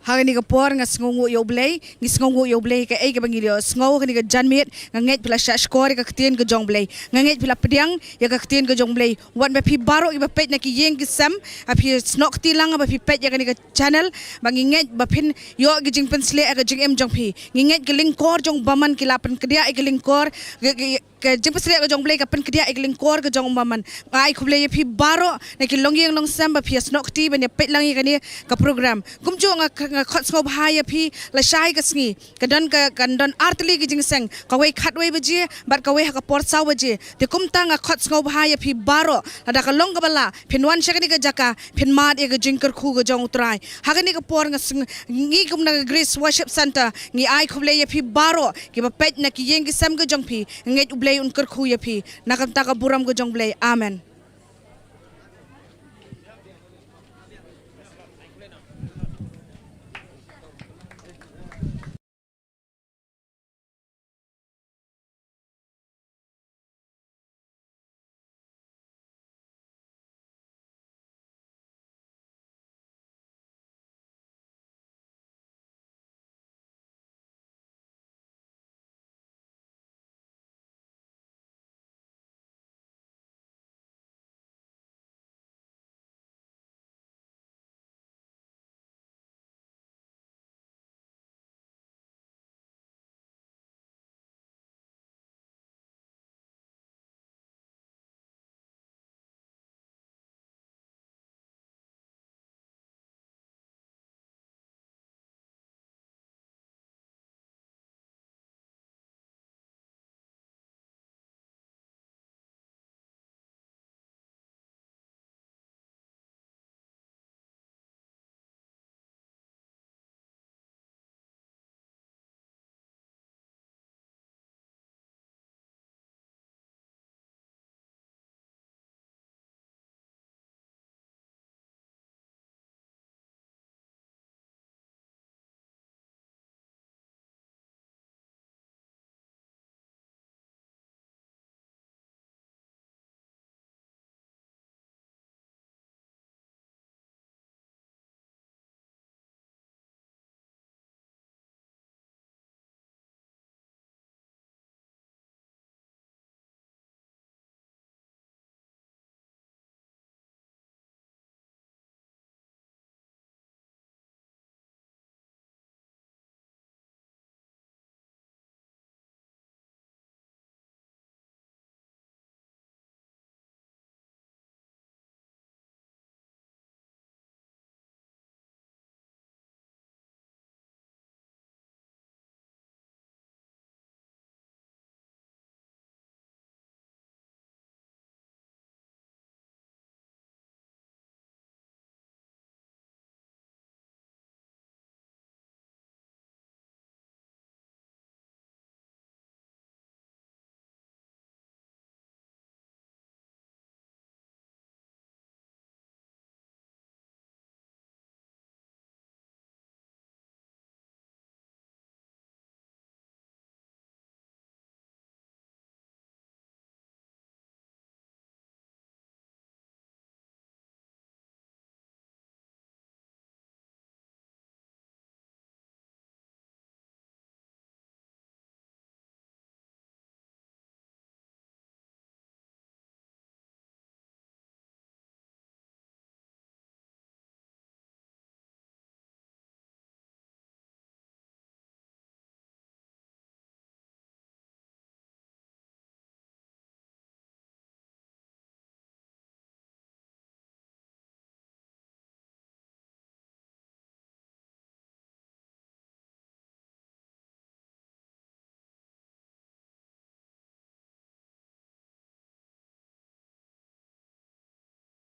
Ha kane ka por nga sngewnguh ïa u Blei, ngi sngewnguh ïa u Blei kaei kaba ngi ïohsngew ha kane ka janmiet, nga ngeit phi la shah shkor ïa ka ktien ka jong u Blei. Nga ngeit phi la pdiang ïa ka ktien ka jong u Blei. Wat ba phi baroh kiba peit na ki ïing ki sem, ha phi snoh kti lang ba phi peit ïa kane ka channel, ba ngi ngeit ba phin ïoh ki jingpynshlur ha ka jingim jong phi. Ngi ngeit ki lyngkor jong u bymman ki la pynkdiah ïa ki lyngkor, ki, ki, ka jingpynshlur ka jong u Blei ka pynkdiah ïa ki lyngkor ka jong u bymman. Nga ai khublei ïa phi baroh na ki longïing longsem ba phi ïa snoh kti ban ïa peit lang ïa kane ka program. Kumjuh nga, nga khot sngewbha ïa phi lashai ka sngi. Ka don ka, kan don artylli ki jingseng, kawei khatwei baje, bad kawei ha ka por saw baje. Te kumta nga khot sngewbha ïa phi baroh, lada ka long kaba lah, phin wan sha kane ka jaka, phin mad ïa ka jingkyrkhu ka jong u Trai. Ha kane ka por nga sng-, ngi kum na ka Grace Worship Centre, ngi ai khublei ïa phi baroh, kiba peit na ki ïing ki sem ka jong phi, nga ngeit u Blei un kyrkhu ïa phi, na ka bynta ka burom ka jong u Blei. Amen.